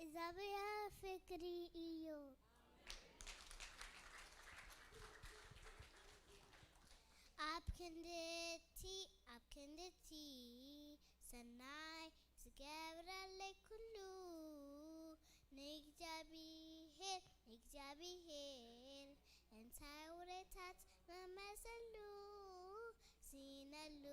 እግዚኣብሔር ፍቅሪ እዩ። ኣብ ክንድቲ፣ ኣብ ክንድቲ ሰናይ ዝገብረለይ ኩሉ፣ ንእግዚኣብሔር፣ ንእግዚኣብሔር እንታይ ውለታት መመሰሉ፣ ስኢነሉ።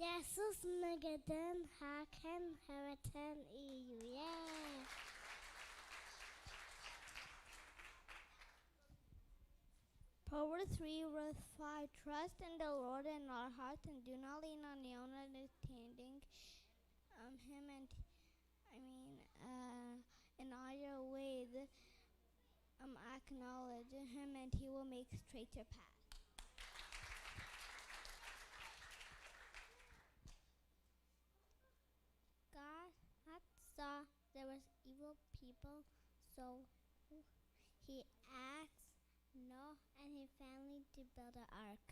የሱስ መገደን ሃከን ህይወተን እዩ። Yeah. Proverbs three verse five, trust in the Lord in our hearts and do not lean on your own understanding. Um, him and, I mean, uh, in all your ways, um, acknowledge him and he will make straight your path. God, God saw there was evil people, so he asked Noah and his family to build an ark.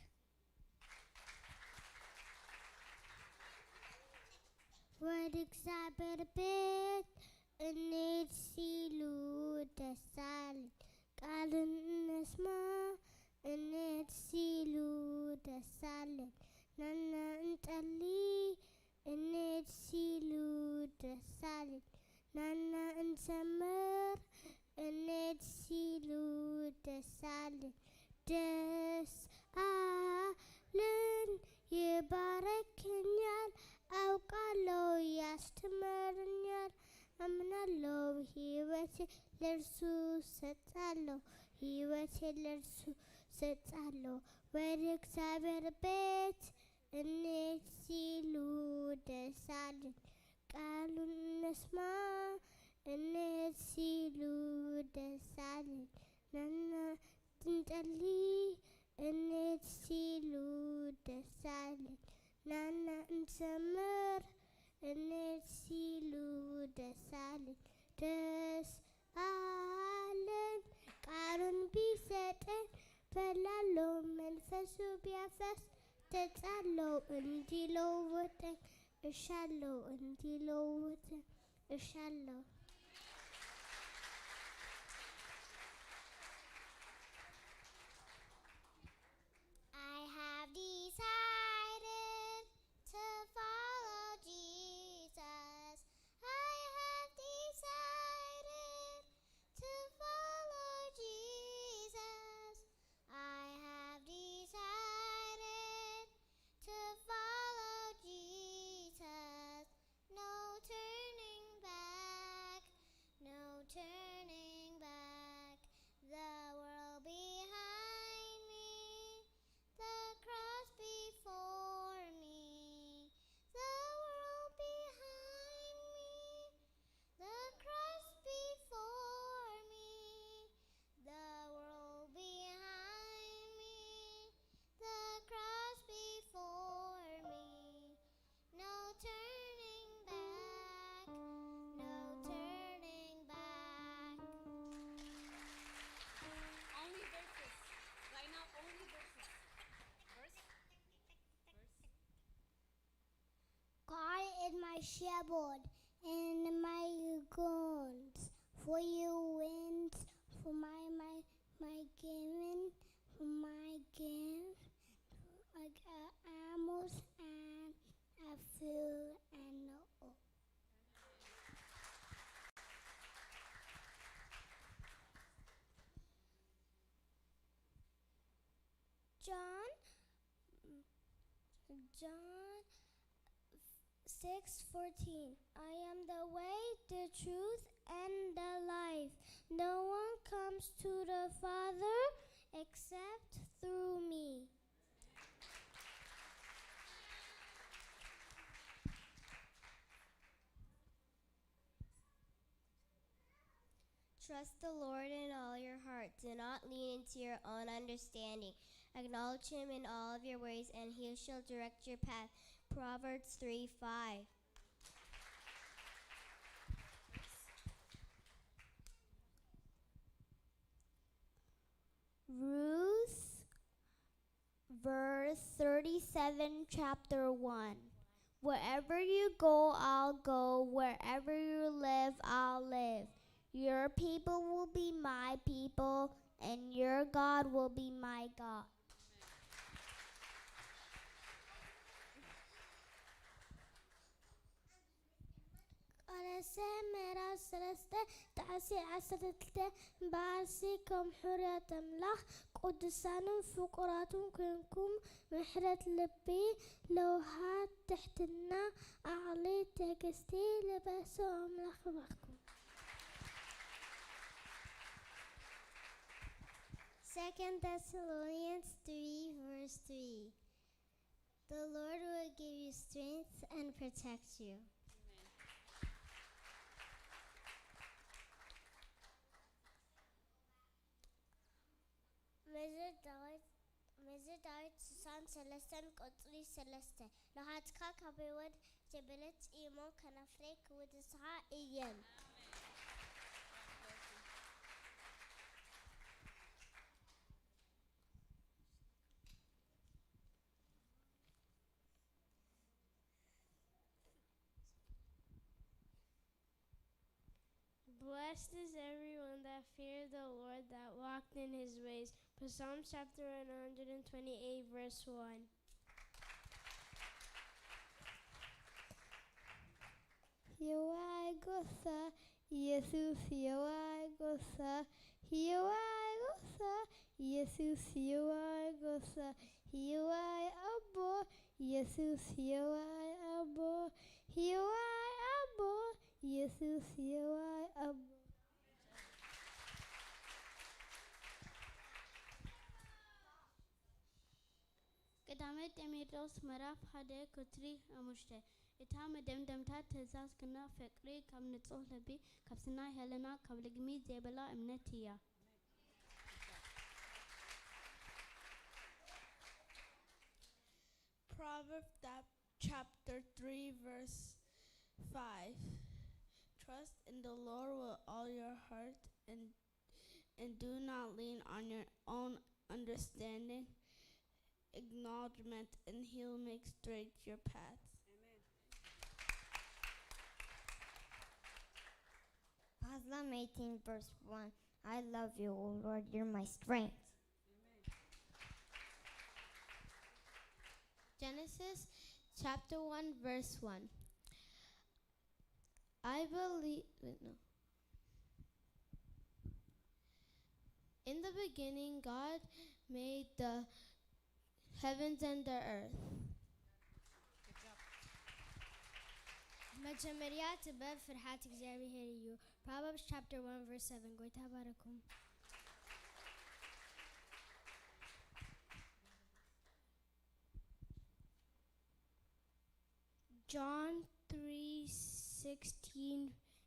ወደ እግዚኣብሔር ቤት እንሂድ ሲሉ ደስ ኣለን። ቃሉን እንስማ እንሂድ ሲሉ ደስ ኣለን። ናና እንጸሊ እንሂድ ሲሉ ደስ ኣለን። ናና እንዘምር እንሂድ ሲሉ ደስ ኣለን። ደስ ኣለን። ይባረከኛል፣ አውቃለሁ ያስተምረኛል። አምናለሁ፣ ሕይወቴ ለእርሱ ሰጣለሁ፣ ሕይወቴ ለእርሱ ሰጣለሁ። ወደ እግዚአብሔር ቤት እንሂድ ሲሉ ደስ አለን። ቃሉን እንስማ እንሂድ ሲሉ ደስ አለን። ናና እንጸሊ እንሂድ ሲሉ ደስ አለን። ናና እንዘምር እንሂድ ሲሉ ደስ አለን። ደስ አለን። ቃሉን ቢሰጠን በላለው መንፈሱ ቢያፈስ ተጻለው እንዲለውጠኝ እሻለው እንዲለውጠኝ እሻለው። I have decided to follow Jesus. I have decided to follow Jesus. I have decided to follow Jesus. No turning back, no turning back. The world behind me, the cross before me. The world behind me, the cross before me. The world behind me, the cross before me. No turning back, no turning back. Only verses. Right now, only verses. Verse. Verse. God is my shepherd and my guns for you wins for my my my giving for my game like uh, animals and a food and all. John, John six fourteen. I am the way, the truth, and the life. No one comes to the Father except through me. Trust the Lord in all your heart. Do not lean into your own understanding. Acknowledge him in all of your ways, and he shall direct your path. Proverbs three five. Ruth, verse thirty-seven, chapter one. Wherever you go, I'll go. Wherever you live, I'll live. Your people will be my people, and your God will be my God. ቆሎሴ ምዕራፍ ሰለስተ ጥቕሲ ዓሰርተ ክልተ፣ እምበኣርሲ ከም ሕሩያት ኣምላኽ ቅዱሳንን ፍቑራትን ኴንኩም፣ ምሕረት ልቢ፣ ለውሃት፣ ትሕትና፣ ዓቕሊ፣ ትዕግስቲ ልበሱ፣ ኣምላኽ ይባርኩም። Second Thessalonians three, verse three. The Lord will give you strength and protect you. መዝሙር ዳዊት መዝሙር ዳዊት ስሳን ሰለስተን ቁጽሪ ሰለስተ። ለውሃትካ ካብ ህይወት ጀበለት እሞ፣ ከናፍረይ ክውድስኻ እየን። Blessed is everyone that feared the Lord, that walked in his ways. Psalms chapter one hundred twenty-eight, verse one. የዋይ ጎሳ ኢየሱስ የዋይ ጎሳ የዋይ ጎሳ ኢየሱስ የዋይ ጎሳ የዋይ ኣቦ ኢየሱስ የዋይ ኣቦ የዋይ ኣቦ ኢየሱስ የዋይ ኣቦ። ቀዳማይ ጢሞቴዎስ ምዕራፍ ሓደ ቁጽሪ ሓሙሽተ። እታ መደምደምታ ትእዛዝ ግና ፍቕሪ ካብ ንጹህ ልቢ፣ ካብ ስናይ ሕልና፣ ካብ ልግሚ ዘይብላ እምነት እያ። Proverbs chapter three, verse five. Trust in the Lord with all your heart and, and do not lean on your own understanding. Acknowledgement, and He'll make straight your paths. Psalm eighteen, verse one. I love you, O Lord, you're my strength. Genesis chapter one, verse one. I believe, wait, no. In the beginning, God made the heavens and the earth. መጀመርያ ጥበብ ፍርሃት እግዚኣብሔር እዩ። Proverbs chapter one, verse seven. ጎይታ ባረኩም። John three sixteen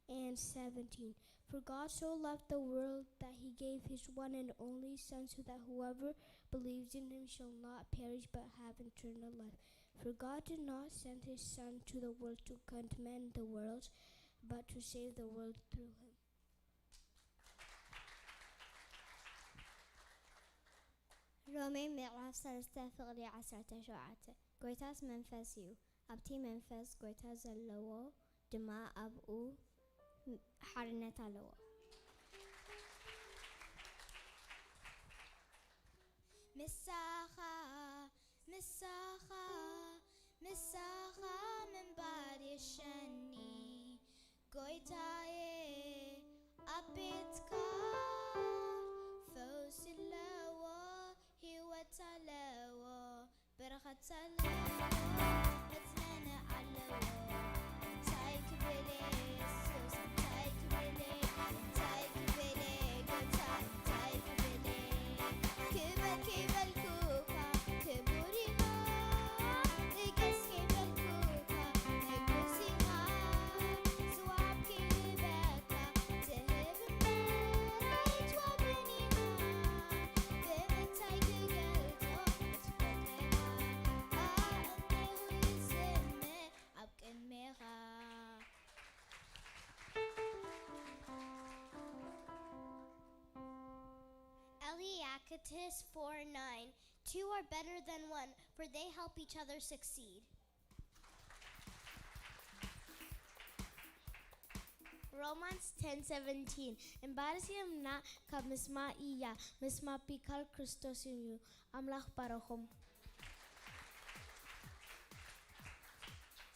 and seventeen. For God so loved the world that he gave his one and only Son, so that whoever believes in him shall not perish but have eternal life. For God did not send his Son to the world to condemn the world, but to save the world through him. ሮሜ ምዕራፍ ሰለስተ ፍቕዲ ዓሰርተ ሸውዓተ። ጎይታስ መንፈስ እዩ፣ ኣብቲ መንፈስ ጎይታ ዘለዎ ድማ ኣብኡ ሓርነት ኣለዎ። ምሳኻ ምሳኻ ምሳኻ ምንባር የሸኒ ጎይታዬ፣ ኣብ ቤትካ ፈውሲ ኣለዎ፣ ህይወት ኣለዎ፣ በረኸት ኣለዎ፣ መጽናኒ ኣለዎ። እንታይ ክብል እየ የሱስ፣ እንታይ ክብል እየ፣ እንታይ ክብል እየ ጎይታ፣ እንታይ ክብል እየ። ክበር ከይበልኩካ ክቡር ኢኻ፣ ንገስ ከይበልኩካ ንጉስ ኢኻ። ዝወሃብ ክህበካ ትህብ እምበር ኣይትወሃብን ኢኻ። ብምንታይ ክገልጾ እቲ ፍቕርኻ፣ ኣእምሮይ ዝዝምር ኣብ ቅድሜኻ። Eliactus four nine. Two are better than one, for they help each other succeed. Romans ten seventeen እምበኣርሲ እምና ካብ ምስማዕ እያ፣ ምስማዕ ብቃል ክርስቶስ እዩ። ኣምላኽ ባረኹም።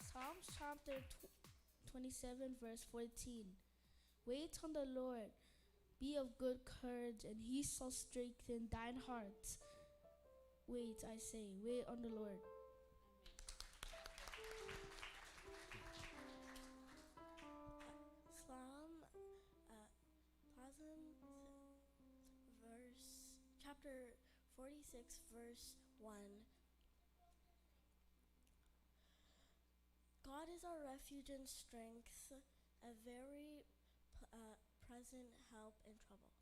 Psalms chapter tw- twenty-seven, verse fourteen. Wait on the Lord, be of good courage, and he shall strengthen thine heart. Wait, I say, wait on the Lord. Psalm, uh, Psalm verse, chapter forty-six, verse one. God is our refuge and strength, a very p- uh, present help in trouble.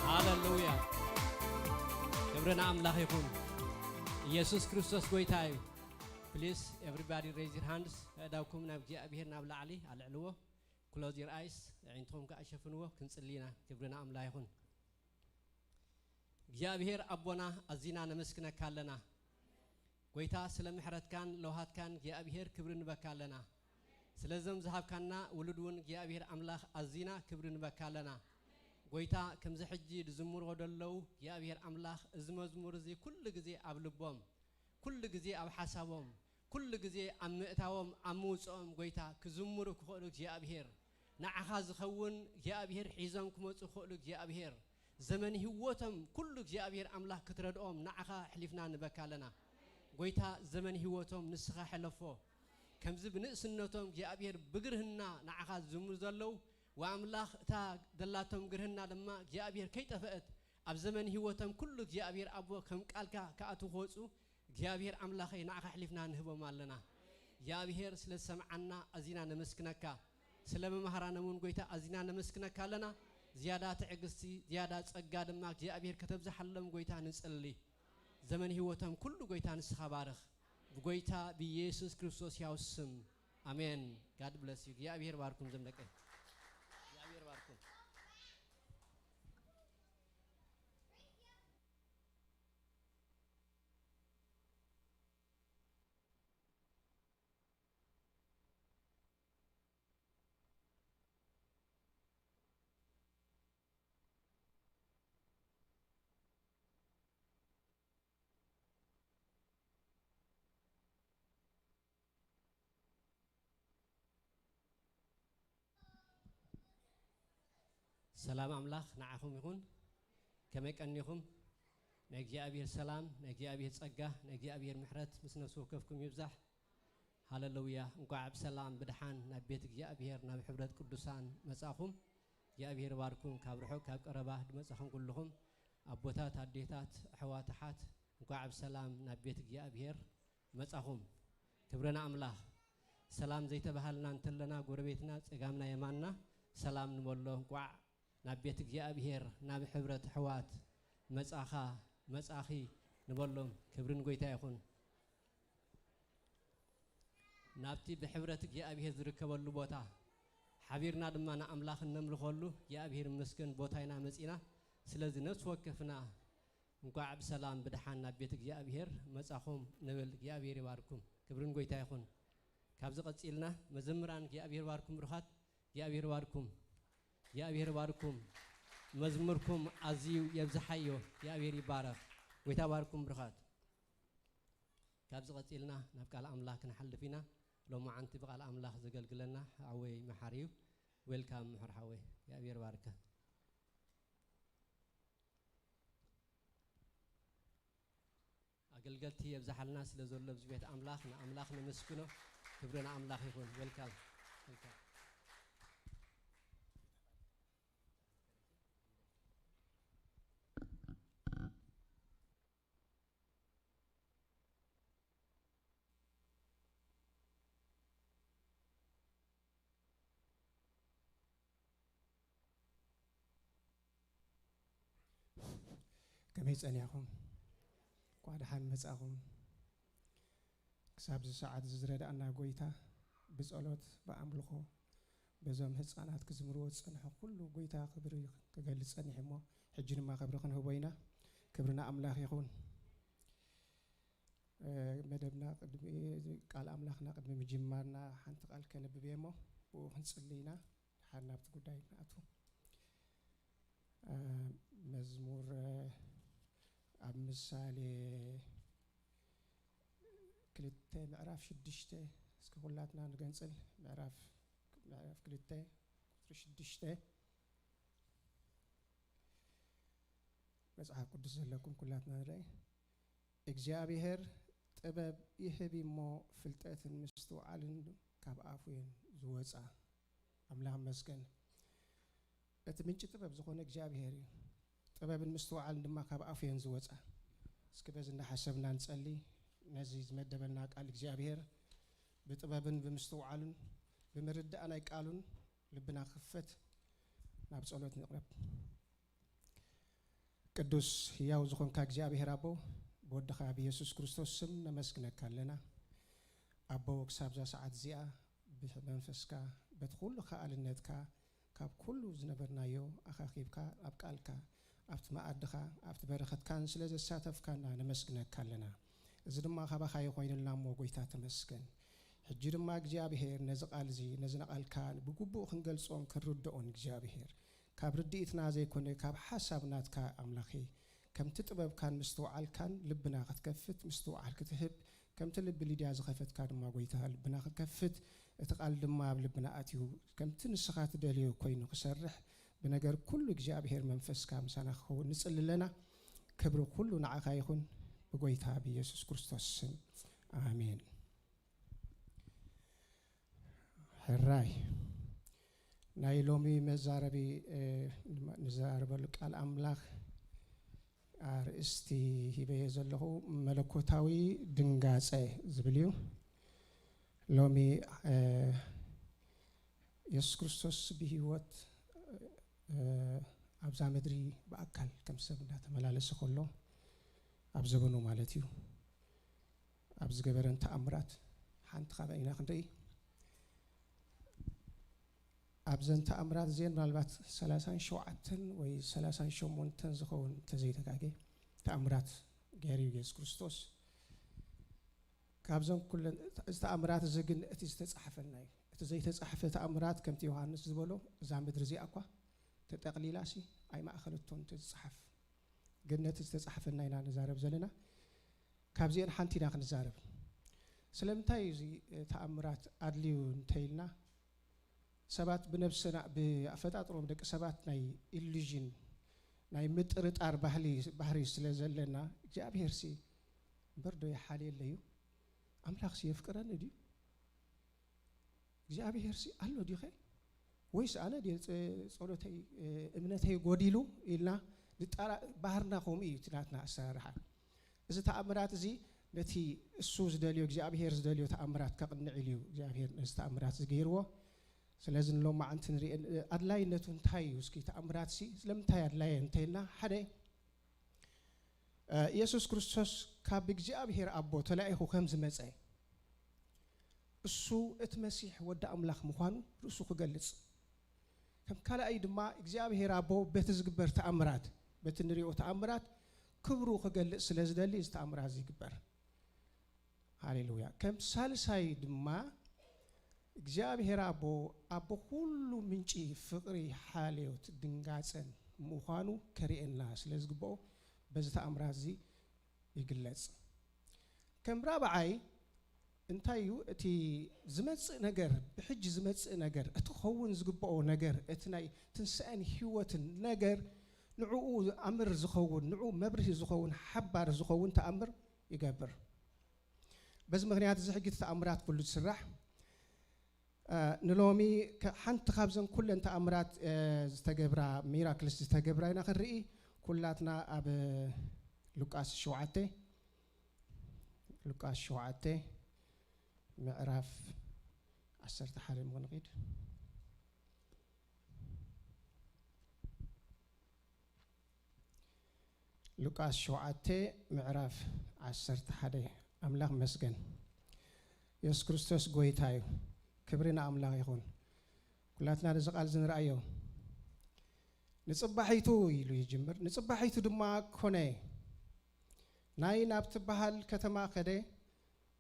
ሃሌሉያ። ክብሪ ንኣምላኽ ይኹን። ኢየሱስ ክርስቶስ ጎይታ እዩ። Please, everybody raise your hands. ኣእዳውኩም ናብ እግዚኣብሔር ናብ ላዕሊ ኣልዕልዎ። Close your eyes. ኣዒንትኹም ከኣ ሸፍንዎ። ክንጽሊ ኢና። ክብሪ ንኣምላኽ ይኹን። እግዚኣብሔር ኣቦና፣ ኣዚና ነመስግነካ ኣለና። ጎይታ፣ ስለ ምሕረትካን ለውሃትካን እግዚኣብሔር ክብሪ ንበካ ኣለና። ስለዞም ዝሃብካና ውሉድ እውን እግዚኣብሔር ኣምላኽ ኣዚና ክብሪ ንበካ ኣለና። ጎይታ፣ ከምዚ ሕጂ ዝዝምርዎ ዘለዉ እግዚኣብሔር ኣምላኽ፣ እዚ መዝሙር እዚ ኩሉ ግዜ ኣብ ልቦም፣ ኩሉ ግዜ ኣብ ሓሳቦም፣ ኩሉ ግዜ ኣብ ምእታዎም፣ ኣብ ምውጽኦም፣ ጎይታ፣ ክዝምሩ ክኽእሉ እግዚኣብሔር፣ ንዓኻ ዝኸውን እግዚኣብሔር ሒዞም ክመጹ ክኽእሉ እግዚኣብሔር፣ ዘመን ህይወቶም ኩሉ እግዚኣብሔር ኣምላኽ ክትረድኦም ንዓኻ ኣሕሊፍና ንበካ ኣለና። ጎይታ፣ ዘመን ህይወቶም ንስኻ ሕለፎ። ከምዚ ብንእስነቶም እግዚኣብሔር ብግርህና ንዓኻ ዝዝምሩ ዘለዉ፣ ወኣምላኽ እታ ዘላቶም ግርህና ድማ እግዚኣብሔር ከይጠፍአት ኣብ ዘመን ህይወቶም ኩሉ እግዚኣብሔር ኣቦ ከም ቃልካ ክኣትዉ ክወጹ እግዚኣብሔር ኣምላኸይ ንዓኻ ኣሕሊፍና ንህቦም ኣለና። እግዚኣብሔር ስለ ዝሰምዓና ኣዚና ነመስግነካ። ስለ መማህራኖም እውን ጎይታ ኣዚና ነመስግነካ ኣለና። ዝያዳ ትዕግስቲ፣ ዝያዳ ጸጋ ድማ እግዚኣብሔር ከተብዝሓሎም ጎይታ ንጽሊ። ዘመን ህይወቶም ኩሉ ጎይታ ንስኻ ባርኽ። ብጎይታ ብኢየሱስ ክርስቶስ ሕያው ስም ኣሜን። God bless you። እግዚኣብሔር ባርኩም ዘምለቀ። እግዚኣብሔር ባርኩም። ሰላም ኣምላኽ ንዓኹም ይኹን። ከመይ ቀኒኹም? ናይ እግዚኣብሔር ሰላም፣ ናይ እግዚኣብሔር ጸጋ፣ ናይ እግዚኣብሔር ምሕረት ምስ ነፍሲ ወከፍኩም ይብዛሕ። ሃለሉያ። እንቋዕ ብሰላም ብድሓን ናብ ቤት እግዚኣብሔር፣ ናብ ሕብረት ቅዱሳን መጻኹም። እግዚኣብሔር ይባርኩም። ካብ ርሑቕ ካብ ቀረባ ድመጻኹም ኩልኹም ኣቦታት፣ ኣዴታት፣ ኣሕዋት፣ ኣሓት፣ እንቋዕ ብሰላም ናብ ቤት እግዚኣብሔር መጻኹም። ክብሪ ንኣምላኽ። ሰላም ዘይተባሃልና እንተለና፣ ጎረቤትና፣ ጸጋምና፣ የማንና፣ ሰላም ንበሎ። እንቋዕ ናብ ቤት እግዚኣብሔር፣ ናብ ሕብረት ኣሕዋት መጻኻ፣ መጻኺ ንበሎም። ክብሪ ንጎይታ ይኹን። ናብቲ ብሕብረት እግዚኣብሔር ዝርከበሉ ቦታ ሓቢርና ድማ ንኣምላኽ እነምልኸሉ እግዚኣብሔር ይመስገን ቦታ ኢና መጺና። ስለዚ ነፍሲ ወከፍና እንቋዕ ብሰላም ብደሓን ናብ ቤት እግዚኣብሔር መጻኹም ንብል። እግዚኣብሔር ይባርኩም። ክብርን ጎይታ ይኹን። ካብዚ ቀጺልና መዘምራን እግዚኣብሔር ይባርኩም ብሩኻት። እግዚኣብሔር ይባርኩም። እግዚኣብሔር ይባርኩም። መዝሙርኩም ኣዝዩ የብዝሓዮ። እግዚኣብሔር ይባረኽ። ጎይታ ይባርኩም ብሩኻት። ካብዚ ቀጺልና ናብ ቃል ኣምላኽ ክንሓልፍ ኢና። ሎማዓንቲ ብቃል ኣምላኽ ዘገልግለና ሓወይ መሓሪ እዩ። ዌልካም ምሕር ሓወይ። እግዚኣብሔር ይባርካ። ኣገልገልቲ የብዝሓልና ስለ ዘሎ ኣብዚ ቤት ኣምላኽ፣ ንኣምላኽ ነመስግኖ። ክብሪ ንኣምላኽ ይኹን። ዌልካም። ዌልካም። ከመይ ጸኒሕኩም? እንኳዕ ደሓን መጻኹም። ክሳብ እዚ ሰዓት እዚ ዝረድኣና ጎይታ ብጸሎት፣ ብኣምልኾ፣ በዞም ህጻናት ክዝምርዎ ዝጸንሑ ኩሉ ጎይታ ክብሪ ክገልጽ ጸኒሑ እሞ፣ ሕጂ ድማ ክብሪ ክንህቦ ኢና። ክብሪ ንኣምላኽ ይኹን። እ፣ መደብና ቅድሚ፣ ቃል ኣምላኽና ቅድሚ ምጅማርና ሓንቲ ቃል ከነብብ እየ እሞ፣ ብኡ ክንጽሊ ኢና። ደሓር ናብቲ ጉዳይ ንኣቱ። እ፣ መዝሙር፣ እ፣ ኣብ ምሳሌ ክልተ ምዕራፍ ሽዱሽተ፣ እስኪ ኩላትና ንገንጽል። ምዕራፍ፣ ምዕራፍ ክልተ ቁጽሪ ሽዱሽተ። መጽሓፍ ቅዱስ ዘለኩም ኩላትና ንርኢ። እግዚኣብሔር ጥበብ ይህብ እሞ ፍልጠትን ምስትውዓልን ካብ ኣፉ እየን ዝወጻ። ኣምላኽ ይመስገን። እቲ ምንጪ ጥበብ ዝኾነ እግዚኣብሔር እዩ። ጥበብን ምስትውዓልን ድማ ካብ ኣፉ እየን ዝወጻ። እስኪ በዚ እንዳሓሰብና ንጸሊ። ነዚ ዝመደበልና ቃል እግዚኣብሔር ብጥበብን ብምስትውዓልን ብምርዳእ ናይ ቃሉን ልብና ክኽፈት ናብ ጸሎት ንቕረብ። ቅዱስ ህያው ዝኾንካ እግዚኣብሔር ኣቦ፣ ብወድኻ ብየሱስ ክርስቶስ ስም ነመስግነካ ኣለና። ኣቦ፣ ክሳብ እዛ ሰዓት እዚኣ ብመንፈስካ፣ በቲ ኩሉ ከኣልነትካ፣ ካብ ኩሉ ዝነበርናዮ ኣኻኺብካ፣ ኣብ ቃልካ፣ ኣብቲ መኣድኻ፣ ኣብቲ በረኸትካን ስለ ዘሳተፍካና ነመስግነካ ኣለና። እዚ ድማ ካባኻ እዩ ኮይኑልና እሞ፣ ጎይታ ተመስገን። ሕጂ ድማ እግዚኣብሔር፣ ነዚ ቃል እዚ፣ ነዚ ንቓልካ ብግቡእ ክንገልጾን ክንርድኦን እግዚኣብሔር፣ ካብ ርድኢትና ዘይኮነ፣ ካብ ሓሳብ ናትካ ኣምላኸይ፣ ከምቲ ጥበብካን ምስትውዓልካን ልብና ክትከፍት ምስትውዓል ክትህብ፣ ከምቲ ልቢ ሊድያ ዝኸፈትካ ድማ ጎይታ ልብና ክከፍት፣ እቲ ቃል ድማ ኣብ ልብና ኣትዩ ከምቲ ንስኻ ትደልዮ ኮይኑ ክሰርሕ፣ ብነገር ኩሉ እግዚኣብሔር መንፈስካ ምሳና ክኸውን ንጽሊ ኣለና። ክብሪ ኩሉ ንዓኻ ይኹን፣ ብጎይታ ብኢየሱስ ክርስቶስ ስም፣ ኣሜን። ሕራይ ናይ ሎሚ መዛረቢ፣ እ፣ ንዛረበሉ ቃል ኣምላኽ ኣርእስቲ ሂበዮ ዘለኹ መለኮታዊ ድንጋጸ ዝብል እዩ። ሎሚ፣ እ፣ የሱስ ክርስቶስ ብህይወት፣ እ፣ ኣብዛ ምድሪ ብኣካል ከም ሰብ እናተመላለሰ ከሎ፣ ኣብ ዘበኑ ማለት እዩ፣ ኣብ ዝገበረን ተኣምራት ሓንቲ ካብአን ኢና ክንርኢ። ኣብዘን ተኣምራት እዚአን ምናልባት ሰላሳን ሸውዓተን ወይ ሰላሳን ሸሞንተን ዝኸውን እንተዘይተጋጌ ተኣምራት ገይሩ እዩ የሱስ ክርስቶስ። ካብዘን ኩለን፣ እዚ ተኣምራት እዚ ግን እቲ ዝተጻሕፈልና እዩ። እቲ ዘይተጻሕፈ ተኣምራት ከምቲ ዮሃንስ ዝበሎ እዛ ምድሪ እዚኣ እኳ ተጠቕሊላሲ ኣይማእኸለቶን እቲ ዝጸሓፍ። ግን ነቲ ዝተጻሕፈልና ኢና ንዛረብ ዘለና። ካብዚአን ሓንቲ ኢና ክንዛረብ። ስለምንታይ እዩ እዚ ተኣምራት ኣድልዩ እንተኢልና፣ ሰባት ብነብስና ብኣፈጣጥሮም ደቂ ሰባት ናይ ኢሉዥን ናይ ምጥርጣር ባህሊ ባህሪ ስለ ዘለና እግዚኣብሔር ሲ እምበር ዶ ይሓልየለይ እዩ ኣምላኽ ሲ የፍቅረኒ ድዩ እግዚኣብሔር ሲ ኣሎ ድዩኸ ወይስ ኣነ ድየ ጸሎተይ እምነተይ ጎዲሉ ኢልና ንጣራ ባህርና ከምኡ እዩ እቲ ናትና ኣሰራርሓ እዚ ተኣምራት እዚ ነቲ እሱ ዝደልዮ እግዚኣብሔር ዝደልዮ ተኣምራት ከቕንዕ ኢሉ እዩ እግዚኣብሔር ነዚ ተኣምራት ዝገይርዎ ስለዚ ንሎማዓንቲ ንሪኦ ኣድላይነቱ እንታይ እዩ እስኪ ተኣምራት ሲ ስለምንታይ ኣድላየ እንተይልና ሓደ ኢየሱስ ክርስቶስ ካብ እግዚኣብሔር ኣቦ ተላኢኹ ከም ዝመፀ እሱ እቲ መሲሕ ወዲ ኣምላኽ ምዃኑ ርእሱ ክገልጽ ከም ካልኣይ ድማ እግዚኣብሔር ኣቦ በቲ ዝግበር ተኣምራት በቲ ንሪኦ ተኣምራት ክብሩ ክገልጽ ስለ ዝደሊ እዚ ተኣምራት እዚ ይግበር ሃሌሉያ ከም ሳልሳይ ድማ እግዚኣብሔር ኣቦ ኣቦ ኩሉ ምንጪ ፍቕሪ ሓልዮት ድንጋጸን ምዃኑ ከርእየና ስለ ዝግብኦ በዚ ተኣምራት እዚ ይግለጽ ከም ራብዓይ እንታይ እዩ እቲ ዝመጽእ ነገር ብሕጂ ዝመጽእ ነገር እቲ ክኸውን ዝግብኦ ነገር እቲ ናይ ትንሳኤን ህይወትን ነገር ንዕኡ ኣምር ዝኸውን ንዕኡ መብርሂ ዝኸውን ሓባር ዝኸውን ተኣምር ይገብር በዚ ምክንያት እዚ ሕጂ ተኣምራት ኩሉ ዝስራሕ ንሎሚ ሓንቲ ካብዘን ኩለን ተኣምራት ዝተገብራ ሚራክልስ ዝተገብራ ኢና ክንርኢ ኩላትና ኣብ ሉቃስ ሸውዓተ ሉቃስ ሸውዓተ ምዕራፍ ዓሰርተ ሓደ ምኽንኺድ ሉቃስ ሸውዓተ ምዕራፍ ዓሰርተ ሓደ ኣምላኽ መስገን የሱስ ክርስቶስ ጎይታ እዩ ክብሪ ንኣምላኽ ይኹን ኩላትና ነዚ ቃል ዝንርኣዮ ንጽባሒቱ ኢሉ ይጅምር ንጽባሒቱ ድማ ኮነ ናይ ናብ ትበሃል ከተማ ከደ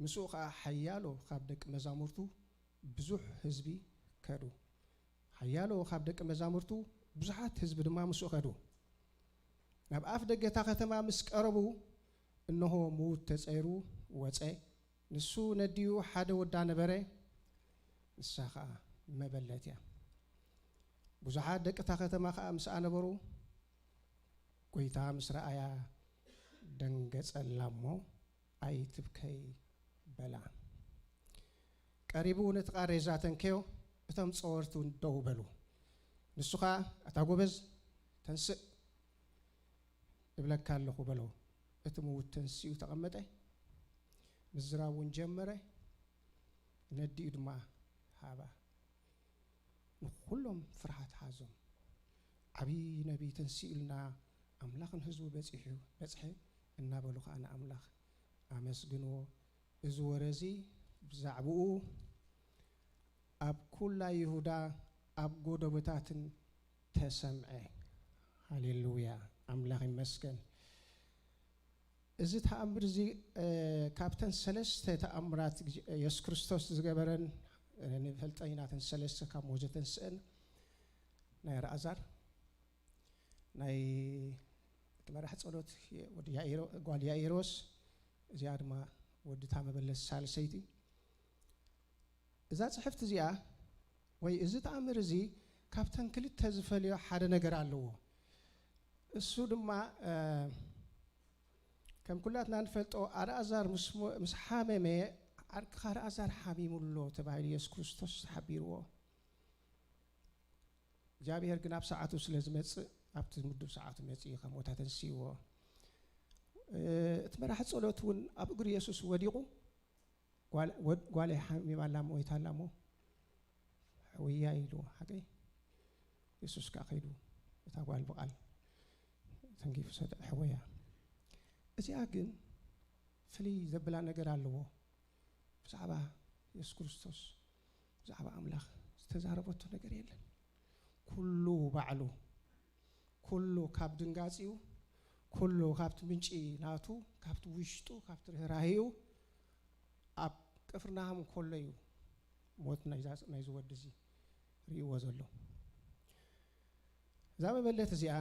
ምስኡ ኸዓ ሓያሎ ካብ ደቂ መዛሙርቱ ብዙሕ ህዝቢ ከዱ ሓያሎ ካብ ደቂ መዛሙርቱ ብዙሓት ህዝቢ ድማ ምስኡ ከዱ ናብ ኣፍ ደገታ ከተማ ምስ ቀረቡ እንሆ ምዉት ተጸይሩ ወጸ ንሱ ነዲኡ ሓደ ወዳ ነበረ ንሳ ኸዓ መበለት እያ ብዙሓት ደቂ እታ ከተማ ኸዓ ምስኣ ነበሩ ጎይታ ምስ ረኣያ ደንገጸላ እሞ ኣይትብከይ በላ። ቀሪቡ ነቲ ቃሬዛ ተንከዮ፣ እቶም ጸወርቲ እውን ደው በሉ። ንሱ ኸኣ፣ ኣታ ጐበዝ፣ ተንስእ እብለካ ኣለኹ በሎ። እቲ ምዉት ተንሲኡ ተቐመጠ፣ ምዝራብ እውን ጀመረ፣ ነዲኡ ድማ ሃባ። ንኹሎም ፍርሃት ሓዞም። ዓብዪ ነቢይ ተንሲኡልና፣ ኣምላኽ ንህዝቡ በጺሑ በጽሐ እናበሉ ኸኣ ንኣምላኽ ኣመስግንዎ። እዚ ወረ እዚ ብዛዕባኡ ኣብ ኩላ ይሁዳ ኣብ ጎደቦታትን ተሰምዐ። ሃሌሉያ፣ ኣምላኽ ይመስገን። እዚ ተኣምር እዚ ካብተን ሰለስተ ተኣምራት የሱስ ክርስቶስ ዝገበረን ንፈልጠን ኢና። እተን ሰለስተ ካብ ሞት ዘተንስአን ናይ ኣልኣዛር፣ ናይ እቲ መራሕ ጸሎት ወዲ ያኢሮ-፣ ጓል ያኢሮስ፣ እዚኣ ድማ ወዲ እታ መበለት ሳልሰይቲ። እዛ ጽሕፍቲ እዚኣ ወይ እዚ ተኣምር እዚ ካብተን ክልተ ዝፈልዮ ሓደ ነገር ኣለዎ። እሱ ድማ፣ እ፣ ከም ኩላትና ንፈልጦ ኣልኣዛር ምስ ሞ-፣ ምስ ሓመመ፣ "ዓርክኻ ኣልኣዛር ሓሚሙ ኣሎ" ተባሂሉ የሱስ ክርስቶስ ተሓቢርዎ። እግዚኣብሔር ግን ኣብ ሰዓቱ ስለ ዝመጽእ፣ ኣብቲ ምዱብ ሰዓቱ መጺኡ ካብ ሞት ኣተንሲእዎ። እ፣ እቲ መራሒ ጸሎት እውን ኣብ እግሪ የሱስ ወዲቑ፣ ጓል-፣ ወድ-፣ ጓለይ ሓሚማ ኣላ እሞ፣ ሞይታ ኣላ እሞ፣ ሕውያ ኢልዎ። ሓቀይ? የሱስ ከኣ ከይዱ፣ እታ ጓል ብቓል ተንኪፉ ሰተ-፣ ሕወያ። እዚኣ ግን ፍልይ ዘብላ ነገር ኣለዎ። ብዛዕባ የሱስ ክርስቶስ፣ ብዛዕባ ኣምላኽ ዝተዛረበቶ ነገር የለን። ኩሉ ባዕሉ፣ ኩሉ ካብ ድንጋጺኡ፣ ኩሉ ካብቲ ምንጪ ናቱ፣ ካብቲ ውሽጡ፣ ካብቲ ርህራሄኡ፣ ኣብ ቅፍርናሆም ከሎ እዩ ሞት ናይዛ፣ ናይዚ ወዲ እዚ ርእይዎ ዘሎ። እዛ መበለት እዚኣ፣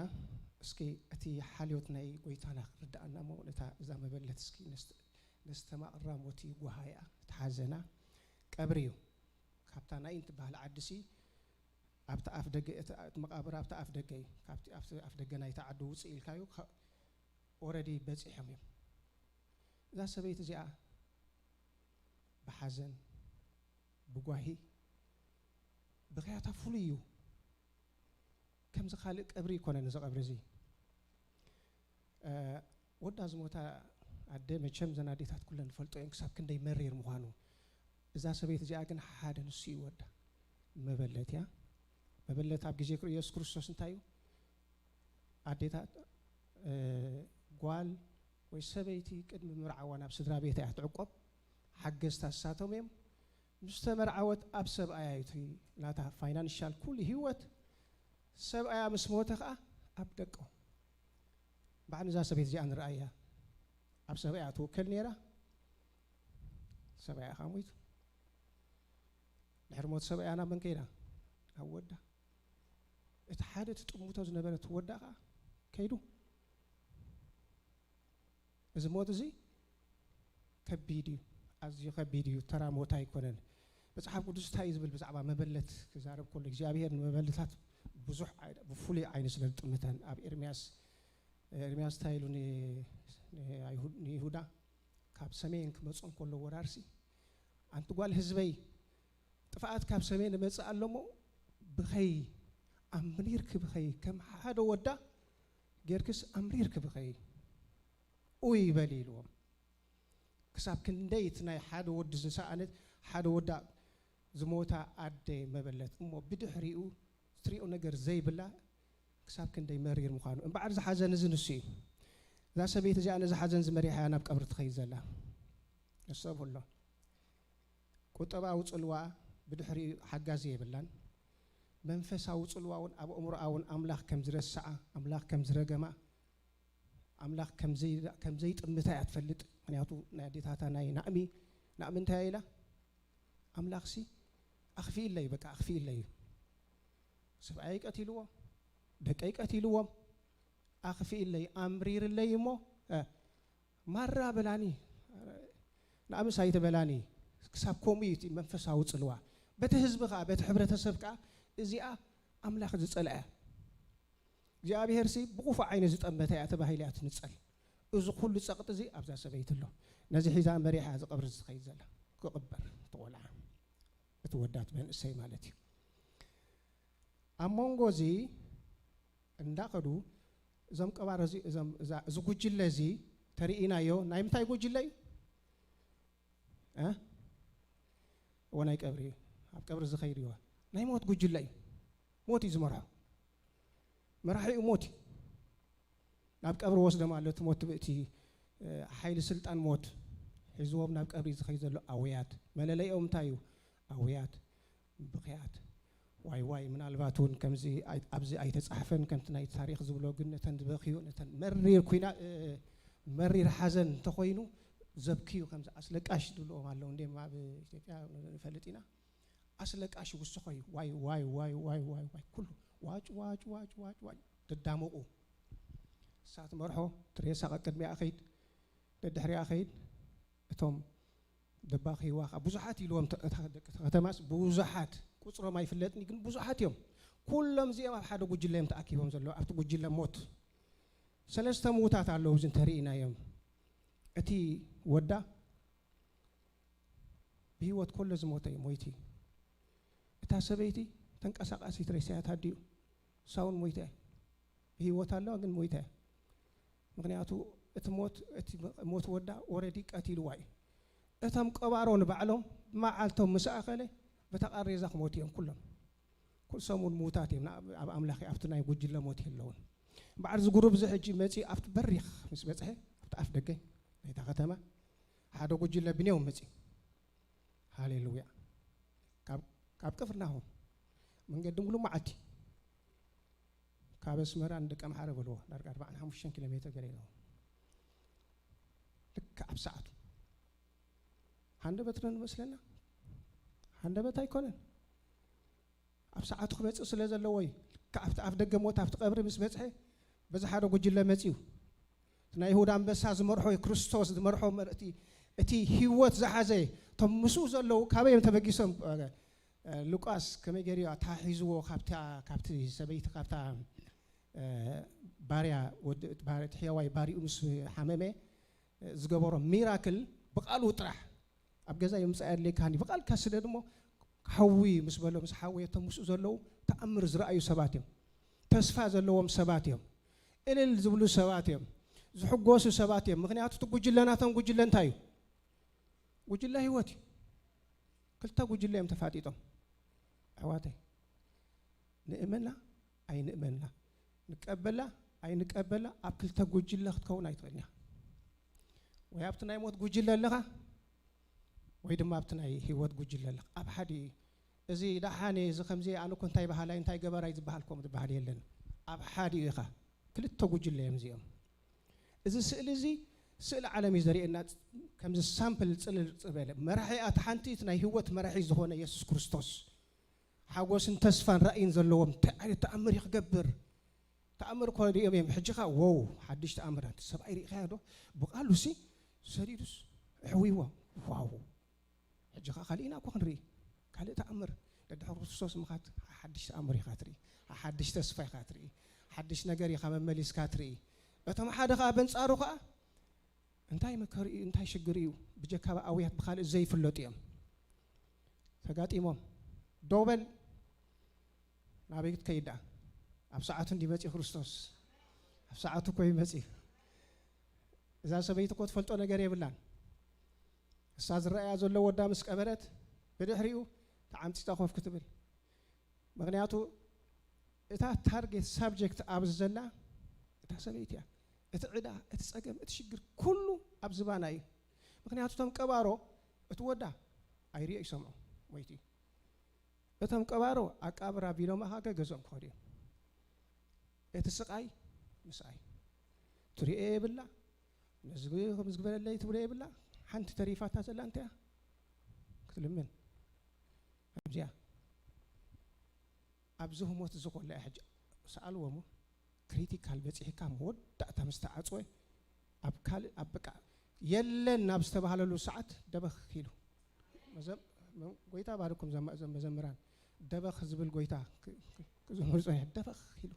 እስኪ እቲ ሓልዮት ናይ ጎይታና ክርድኣና እሞ፣ ነታ፣ እዛ መበለት እስኪ ነስተ-፣ ነስተማቕራ፣ ሞት እዩ ጓሃያ፣ እቲ ሓዘና ቀብሪ እዩ። ካብታ ናይን ትበሃል ዓዲሲ ኣብቲ ኣፍ ደገ፣ እቲ መቓብር ኣብቲ ኣፍ ደገ እዩ። ካብቲ ኣፍ ደገ ናይቲ ዓዲ ውፅእ ኢልካዩ፣ ኦረዲ በፂሖም እዮም። እዛ ሰበይቲ እዚኣ ብሓዘን፣ ብጓሂ፣ ብኽያታ ፍሉይ እዩ። ከምዚ ካልእ ቀብሪ ይኮነን እዚ ቀብሪ እዚ። ወዳ ዝሞታ ኣደ መቸም ዘን ኣዴታት ኩለን ንፈልጦ እየን ክሳብ ክንደይ መሪር ምዃኑ። እዛ ሰበይቲ እዚኣ ግን ሓደ ንሱ እዩ ወዳ። መበለት እያ። መበለት ኣብ ግዜ የሱስ ክርስቶስ እንታይ እዩ? ኣዴታት፣ ጓል ወይ ሰበይቲ ቅድሚ ምርዓዋ ናብ ስድራ ቤታ እያ ትዕቆብ። ሓገዝታ ንሳቶም እዮም። ምስ ተመርዓወት ኣብ ሰብኣያ እዩ እቲ ናታ ፋይናንሻል ኩሉ ህይወት። ሰብኣያ ምስ ሞተ ከዓ ኣብ ደቆም። ባዕሉ እዛ ሰበይቲ እዚኣ ንርኣያ። ኣብ ሰብኣያ ትውከል ነይራ። ሰብኣያ ከዓ ሞይቱ። ድሕሪ ሞት ሰብኣያ ናብ መን ከይዳ? ኣብ ወዳ። እቲ ሓደ ትጥምቶ ዝነበረ እቲ ወዳ ከዓ ከይዱ። እዚ ሞት እዚ ከቢድ እዩ፣ ኣዝዩ ከቢድ እዩ፣ ተራ ሞት ኣይኮነን። መጽሓፍ ቅዱስ እንታይ እዩ ዝብል ብዛዕባ መበለት ክዛረብ ከሎ፣ እግዚኣብሔር ንመበለታት ብዙሕ ኣይ-፣ ብፍሉይ ዓይኒ ስለ ዝጥምተን፣ ኣብ ኤርምያስ፣ ኤርምያስ እንታይ ኢሉ ን-፣ ንኣይሁድ-፣ ንይሁዳ፣ ካብ ሰሜን ክመጽእ እንከሎ ወራርሲ፣ ኣንቲ ጓል ህዝበይ፣ ጥፍኣት ካብ ሰሜን ይመጽእ ኣሎ እሞ፣ ብኸይ፣ ኣምሪርኪ ብኸይ፣ ከም ሓደ ወዳ ጌርክስ ኣምሪርኪ ብኸይ፣ ኡይ በሊ ኢልዎም። ክሳብ ክንደይ እቲ ናይ ሓደ ወዲ ዝሰኣነት፣ ሓደ ወዳ ዝሞታ ኣደ መበለት እሞ ብድሕሪኡ ትሪኦ ነገር ዘይብላ ክሳብ ክንደይ መሪር ምዃኑ። እምበኣር እዚ ሓዘን እዚ ንሱ እዩ። እዛ ሰበይቲ እዚኣ ነዚ ሓዘን እዚ መሪሓ እያ ናብ ቀብሪ ትኸይድ ዘላ። ንሰብ ኣሎ። ቁጠባዊ ጽልዋ ብድሕሪኡ ሓጋዚ የብላን። መንፈሳዊ ጽልዋ እውን ኣብ ኣእምሮኣ እውን ኣምላኽ ከም ዝረስዓ፣ ኣምላኽ ከም ዝረገማ፣ ኣምላኽ ከም ዘይ-፣ ከም ዘይጥምታ እያ ትፈልጥ። ምኽንያቱ ናይ ኣዴታታ ናይ ናእሚ፣ ናእሚ እንታይ ኢላ? ኣምላኽሲ ኣኽፊእለይ፣ በቃ ኣኽፊእለይ እዩ። ሰብኣየይ ቀቲልዎ፣ ደቀይ ቀቲልዎም፣ ኣኽፊእለይ፣ ኣምሪርለይ እሞ፣ እ፣ ማራ በላኒ፣ ናእምስ ኣይትበላኒ። ክሳብ ከምኡ እዩ እቲ መንፈሳዊ ጽልዋ። በቲ ህዝቢ ከኣ፣ በቲ ሕብረተሰብ ከኣ እዚኣ ኣምላኽ ዝጸልኣ እያ። እግዚኣብሄርሲ ብኽፉእ ዓይኒ ዝጠመተ እያ ተባሂላ እያ ትንጸል። እዚ ኩሉ ጸቕጢ እዚ ኣብዛ ሰበይቲ ኣሎ። ነዚ ሒዛ መሪሓ እዚ ቀብሪ ዝኸይድ ዘላ። ክቕበር እቲ ቆልዓ። እቲ ወዳት መንእሰይ ማለት እዩ። ኣብ መንጎ እዚ እንዳኸዱ እዞም ቀባር እዚ፣ እዞም፣ እዛ፣ እዚ ጉጅለ እዚ ተሪኢናዮ፣ ናይ ምንታይ ጉጅለ እዩ? እ? እዎ ናይ ቀብሪ እዩ። ኣብ ቀብሪ ዝኸይድ እዩ። ናይ ሞት ጉጅለ እዩ። ሞት እዩ ዝመርሖ። መራሒኡ ሞት እዩ። ናብ ቀብሪ ወስዶም ኣሎ። እቲ ሞት፣ እቲ፣ እ፣ ሓይሊ ስልጣን ሞት ሒዝዎም ናብ ቀብሪ ዝኸይድ ዘሎ ኣውያት። መለለይኦም እንታይ እዩ? ኣውያት፣ ብኽያት። ዋይ ዋይ፣ ምናልባት እውን ከምዚ ኣይ-፣ ኣብዚ ኣይተጻሕፈን ከምቲ ናይ ታሪኽ ዝብሎ፣ ግን ነተን ዝበኽዩ፣ ነተን መሪር ኩና-፣ እ፣ መሪር ሓዘን እንተኾይኑ ዘብክዩ ከምዚ ኣስለቃሽ ዝብልዎም ኣለዉ። እንዴም ኣብ ኢትዮጵያ ንፈልጥ ኢና። ኣስለቃሽ ይውስኾ እዩ። ዋይ ዋይ ዋይ ዋይ ዋይ ዋይ፣ ኩሉ ዋጭ ዋጭ ዋጭ ዋጭ ዋጭ፣ ደዳመቑ። እሳ ትመርሖ፣ እቲ ሬሳ ቀቅድሚኣ ኸይድ፣ ደድሕሪኣ ኸይድ። እቶም ደባኺዋ ኸዓ ብዙሓት ኢልዎም፣ ተ-፣ እታ ደቂ እታ ከተማስ ብዙሓት፣ ቁጽሮም ኣይፍለጥን እዩ፣ ግን ብዙሓት እዮም። ኩሎም እዚኦም ኣብ ሓደ ጉጅለ እዮም ተኣኪቦም ዘለዉ፣ ኣብቲ ጉጅለ ሞት። ሰለስተ ምዉታት ኣለዉ፣ እዚ እንተርኢናዮም። እቲ ወዳ ብህይወት ከሎ ዝሞተ እዩ፣ ሞይቱ እዩ። እታ ሰበይቲ ተንቀሳቃሲት ሬሳ እያ፣ ታዲኡ እሳ እውን ሞይታ እያ። ብህይወት ኣለዋ፣ ግን ሞይታ እያ። ምኽንያቱ እቲ ሞት፣ እቲ ሞት ወዳ ኦረዲ ቀቲልዋ እዩ። እቶም ቀባሮ ንባዕሎም መዓልቶም ምስ ኣኸለ፣ በታ ቃሬዛ ክሞቱ እዮም ኩሎም። ኩል ሰሙን ምዉታት እዮም፣ ንኣብ-፣ ኣብ ኣምላኽ ኣብቲ ናይ ጉጅለ ሞት የለውን። እምበኣር እዚ ጉሩብ እዚ ሕጂ መጺኡ ኣብቲ በሪኽ ምስ በጽሐ፣ ኣብቲ ኣፍ ደገ ናይታ ከተማ ሓደ ጉጅለ ብኔው መጺኡ። ሃሌሉያ። ካብ፣ ካብ ቅፍርናሆም መንገዲ ሙሉእ መዓልቲ፣ ካብ ኣስመራ ንደቀ ኣምሓረ በልዎ፣ ዳርጋ ኣርባዓን ሓሙሽተን ኪሎ ሜትር ገለ ኢሎም። ልክዕ ኣብ ሰዓቱ። ሃንደበት ዶ ንመስለና? ሃንደበት ኣይኮነን። ኣብ ሰዓቱ ክመጽእ ስለ ዘለዎ እዩ። ልክዕ ኣብቲ ኣፍ ደገ ሞት፣ ኣብቲ ቀብሪ ምስ በጽሐ፣ በዚ ሓደ ጉጅለ መጺኡ። እቲ ናይ ይሁዳ ኣንበሳ ዝመርሖ እዩ፣ ክርስቶስ ዝመርሖ መር-፣ እቲ፣ እቲ ህይወት ዝሓዘ፣ እቶም ምስኡ ዘለዉ ካበይ እዮም ተበጊሶም? ሉቃስ ከመይ ገይሩ እዩ ኣተሓሒዝዎ? ካብታ፣ ካብቲ ሰበይቲ፣ ካብታ፣ እ፣ ባርያ፣ ወዲ፣ እቲ ባርያ፣ እቲ ሕያዋይ ባርያኡ ምስ ሓመመ፣ እ፣ ዝገበሮ ሚራክል ብቓሉ ጥራሕ። ኣብ ገዛ የምጽእ ኣየድልየካን እዩ። ብቓልካ ስደድ እሞ፣ ሓዊ ምስ በሎ፣ ምስ ሓወየ፣ እቶም ምስኡ ዘለዉ ተኣምር ዝረኣዩ ሰባት እዮም። ተስፋ ዘለዎም ሰባት እዮም። እልል ዝብሉ ሰባት እዮም። ዝሕጎሱ ሰባት እዮም። ምኽንያቱ እቲ ጉጅለ ናቶም ጉጅለ እንታይ እዩ? ጉጅለ ህይወት እዩ። ክልተ ጉጅለ እዮም ተፋጢጦም። ኣሕዋተይ፣ ንእመና ኣይንእመና፣ ንቀበላ ኣይንቀበላ፣ ኣብ ክልተ ጉጅለ ክትከውን ኣይትኽእልን ኢኻ። ወይ ኣብቲ ናይ ሞት ጉጅለ ኣለኻ፣ ወይ ድማ ኣብቲ ናይ ህይወት ጉጅለ ኣለኻ። ኣብ ሓደ እዩ። እዚ ደሓን እዩ፣ እዚ ከምዚ፣ ኣነ እኮ እንታይ በሃላይ፣ እንታይ ገበራይ ዝበሃል ከምኡ ዝበሃል የለን። ኣብ ሓደ እዩ ኢኻ። ክልተ ጉጅለ እዮም እዚኦም። እዚ ስእሊ እዚ ስእሊ ዓለም እዩ ዘርእየና። ከምዚ ሳምፕል ጽልል ዝበለ መራሒ፣ ኣቲ ሓንቲ እቲ ናይ ህይወት መራሒ ዝኾነ የሱስ ክርስቶስ፣ ሓጎስን ተስፋን ራእይን ዘለዎም፣ እንታይ ዓይነት ተኣምር እዩ ክገብር? ተኣምር እኮ ሪኦም እዮም። ሕጂ ኸኣ፣ ዎው፣ ሓድሽ ተኣምር። ኣንቲ ሰብኣይ ርኢኻዮ ዶ? ብቓሉ ሲ ሰዲዱስ ኣሕዊዎ። ዋው! ሕጂ ኸኣ ካሊእና እኮ ክንርኢ። ካልእ ተኣምር። ደድሕሪ ክርስቶስ ምኻድ ሓድሽ ተኣምር ኢኻ ትርኢ። ሓድሽ ተስፋ ኢኻ ትርኢ። ሓድሽ ነገር ኢኻ መመሊስካ ትርኢ። እቶም ሓደ ኸኣ በንጻሩ ኸኣ እንታይ መከራ እዩ፣ እንታይ ሽግር እዩ፣ ብጀካ ኣውያት ብኻልእ ዘይፍለጡ እዮም ተጋጢሞም። ደው በል፣ ናበይ ክትከይድ ደኣ? ኣብ ሰዓቱ እንዲ መጺኡ ክርስቶስ። ኣብ ሰዓቱ እኮ እዩ መጺኡ። እዛ ሰበይቲ እኮ ትፈልጦ ነገር የብላን። እሳ ዝረኣያ ዘሎ ወዳ ምስ ቀበረት፣ ብድሕሪኡ ተዓምጺጻ ኮፍ ክትብል። ምኽንያቱ እታ ታርጌት ሳብጀክት ኣብዚ ዘላ እታ ሰበይቲ እያ። እቲ ዕዳ፣ እቲ ጸገም፣ እቲ ሽግር ኩሉ ኣብ ዝባና እዩ። ምኽንያቱ እቶም ቀባሮ እቲ ወዳ ኣይርእዮ ይሰምዖ፣ ሞይቱ እዩ። እቶም ቀባሮ ኣቃብር ኣቢሎም ኣኻ ገገዝኦም ክኸዱ እዮም። እቲ ስቓይ ምስኣይ ትሪኦ የብላ፣ ነዚ ከም ዝግበረለይ ትብሎ የብላ። ሓንቲ ተሪፋታ ዘላ እንታይ እያ? ክትልምን። ከምዚኣ ኣብዚ ህሞት እዚ ኮላ እያ ሕጂ። ሰኣልዎ እሞ ክሪቲካል በጺሕካ መወዳእታ ምስ ተዓጽወ ኣብ ካልእ፣ ኣብ በቃ የለን ናብ ዝተባህለሉ ሰዓት ደበኽ ኢሉ። መዘም-፣ መ-፣ ጎይታ ባርኩም ዘማ-፣ ዘም-፣ መዘምራን። ደበኽ ዝብል ጎይታ ክ-፣ ክ-፣ ክዘምር ጸኒሑ፣ ደበኽ ኢሉ።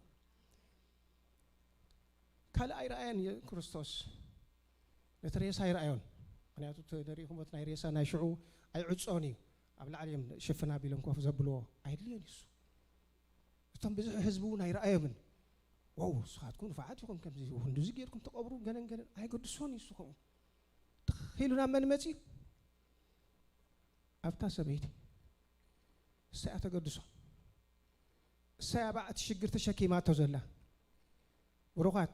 ካልእ ኣይረኣየን የ-፣ ክርስቶስ። ነቲ ሬሳ ኣይረኣዮን። ምኽንያቱ እቲ ንሪኢኹሞ እቲ ናይ ሬሳ ናይ ሽዑ ኣይዕጾን እዩ። ኣብ ላዕሊ እዮም ሽፍን ኣቢሎም ኮፍ ዘብልዎ። ኣየድልዮን እዩ እሱ። እቶም ብዙሕ ህዝቢ እውን ኣይረኣዮምን። ዋው፣ ንስኻትኩም ንፉዓት ኢኹም፣ ከምዚ ክንድዚ ጌርኩም ተቐብሩ፣ ገለን ገለን። ኣይገድሶን እዩ እሱ ከምኡ። ትኽ ኢሉ ናብ መን መጺኡ? ኣብታ ሰበይቲ። እሳ እያ ተገድሶ። እሳ እያ ባዕ እቲ ሽግር ተሸኪማቶ ዘላ። ብሩኻት፣